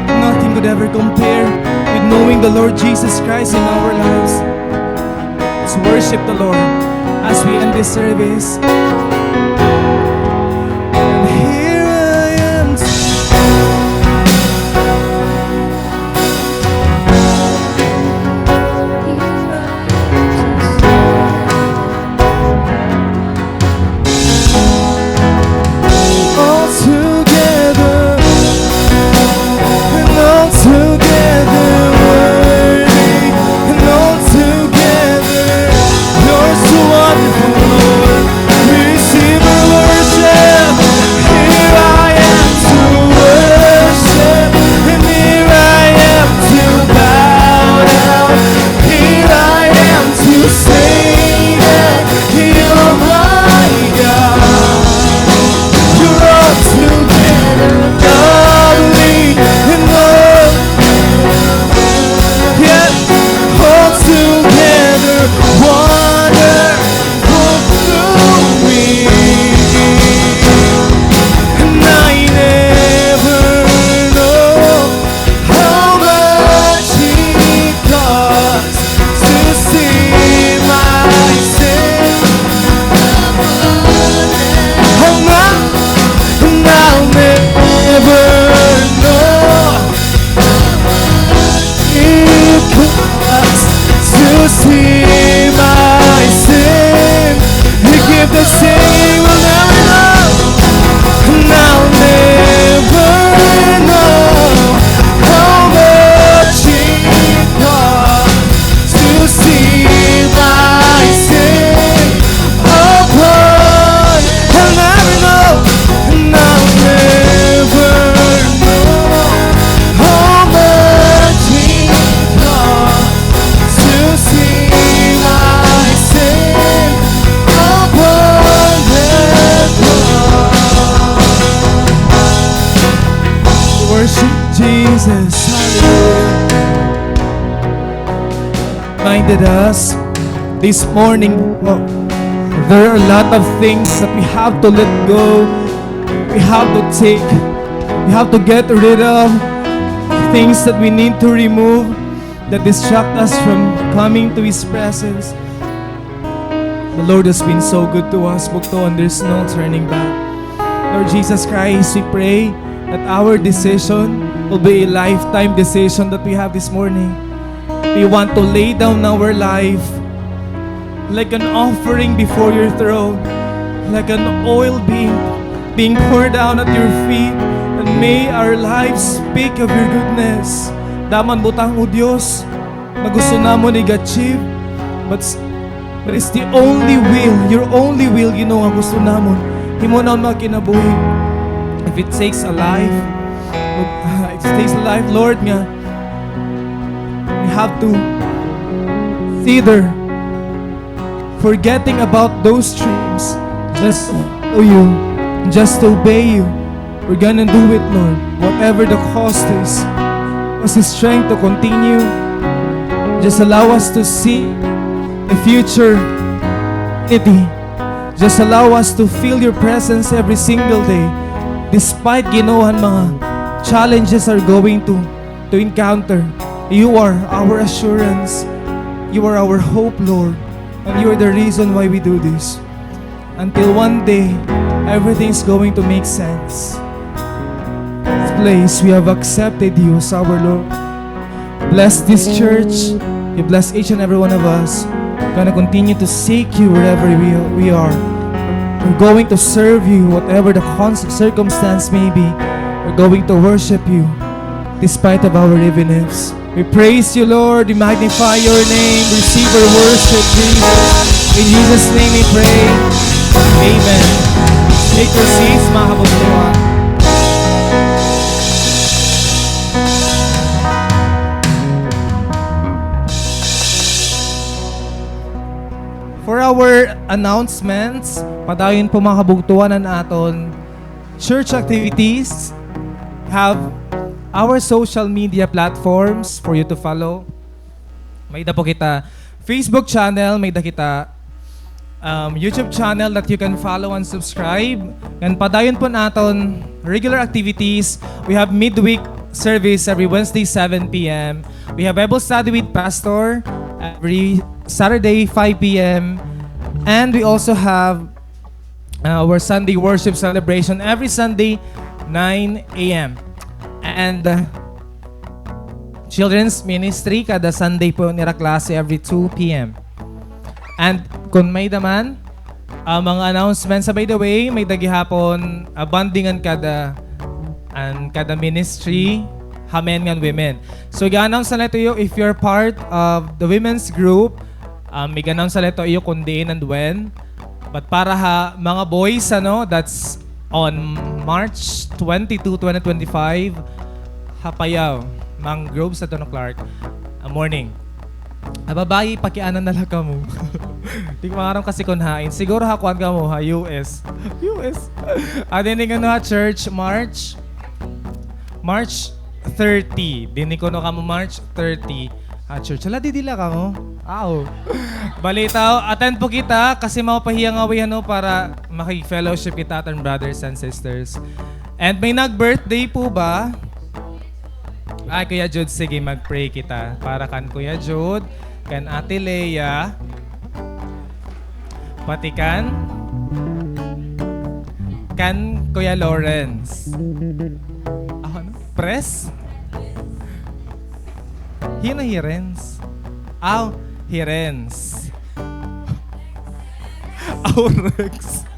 Nothing could ever compare with knowing the Lord Jesus Christ in our lives. Let's worship the Lord as we end this service. And here I am. All together, and all together worthy, and all together, you're so wonderful, Lord. Receive our worship. Here I am to worship, and here I am to bow down. Here I am to say that you're my God. You're all together lovely and all, yeah, all together wonderful to me. And I never know how much it costs to see my sin. How much, and I'll never know how much it costs to see my sin. He give the same, we'll never know. And I'll never know how much it costs to see my sin upon. I'll never know, and I'll never know how much it costs to see my sin upon the cross. Worship Jesus. Hallelujah. Reminded us this morning, uh, there are a lot of things that we have to let go, we have to take, we have to get rid of, things that we need to remove that distract us from coming to His presence. The Lord has been so good to us, bugtoon, there's no turning back. Lord Jesus Christ, we pray that our decision will be a lifetime decision that we have this morning. We want to lay down our life like an offering before your throne, like an oil being, being poured down at your feet. And may our lives speak of your goodness. Damo an butang, O Dios, nga gusto namon i-achieve, but s-, but it's the only will, your only will, Ginoo, nga gusto namon. Himoon an mga kinabuhi. If it takes a life, if it takes a life, Lord, nga we have to consider forgetting about those dreams, just to follow you, just to obey you. We're gonna do it, Lord. Whatever the cost is, give us the strength to continue. Just allow us to see the future. Just allow us to feel your presence every single day. Despite, Ginoo, an mga challenges are going to, to encounter, you are our assurance. You are our hope, Lord. And you are the reason why we do this. Until one day, everything's going to make sense. This place, we have accepted you as our Lord. Bless this church. You bless each and every one of us. We're gonna continue to seek you wherever we, we are. We're going to serve you, whatever the cons-, circumstance may be. We're going to worship you despite of our evenness. We praise you, Lord. We magnify your name. Receive our worship, Jesus. In Jesus' name we pray. Amen. Take your seats, mga kabugtoan. For our our announcements, padayon po, mga kabugtuan, an aton church activities. Have our social media platforms for you to follow. May-ada po kita Facebook channel, may-ada kita, um, YouTube channel that you can follow and subscribe. Ngan padayon po naton regular activities. We have midweek service every Wednesday, seven p.m. We have Bible study with Pastor every Saturday, five p.m. And we also have, uh, our Sunday worship celebration every Sunday, nine a.m. And, uh, children's ministry, kada Sunday po nira klase every two p.m. And kon may-ada man, ah, mga announcements, ah, by the way, may-ada gihapon, ah, bonding an kada, an kada ministry, ha men ngan women. So, i-announce na la ito iyo if you're part of the women's group, um, i-announce na la ito iyo kon diin and when. But para ha mga boys, ano, that's on March twenty-two, twenty twenty-five, ha Payao, Mangrove, sa Tono Clark, ah, morning. Ah, babayi, pakiana na la kamo. Di ko maaram kasi kon hain. Siguro ha kuan kamo, ha U S. U S. Ah, dinhi kuno ha church, March, March thirty. Dinhi kuno kamo March thirty. Ha church. Hala, didi la kamo. Aw. Balitaw, attend po kita kasi mapahiya nga way, ano, para makig-fellowship kita, aton brothers and sisters. And may nag-birthday po ba? Ay, Kuya Jude, sige, mag-pray kita para kan Kuya Jude, kan Ate Lea, pati kan, kan Kuya Lawrence. Ah, ano? Pres? Hino hi Renz? Aw, hi Renz. Aw, Rex.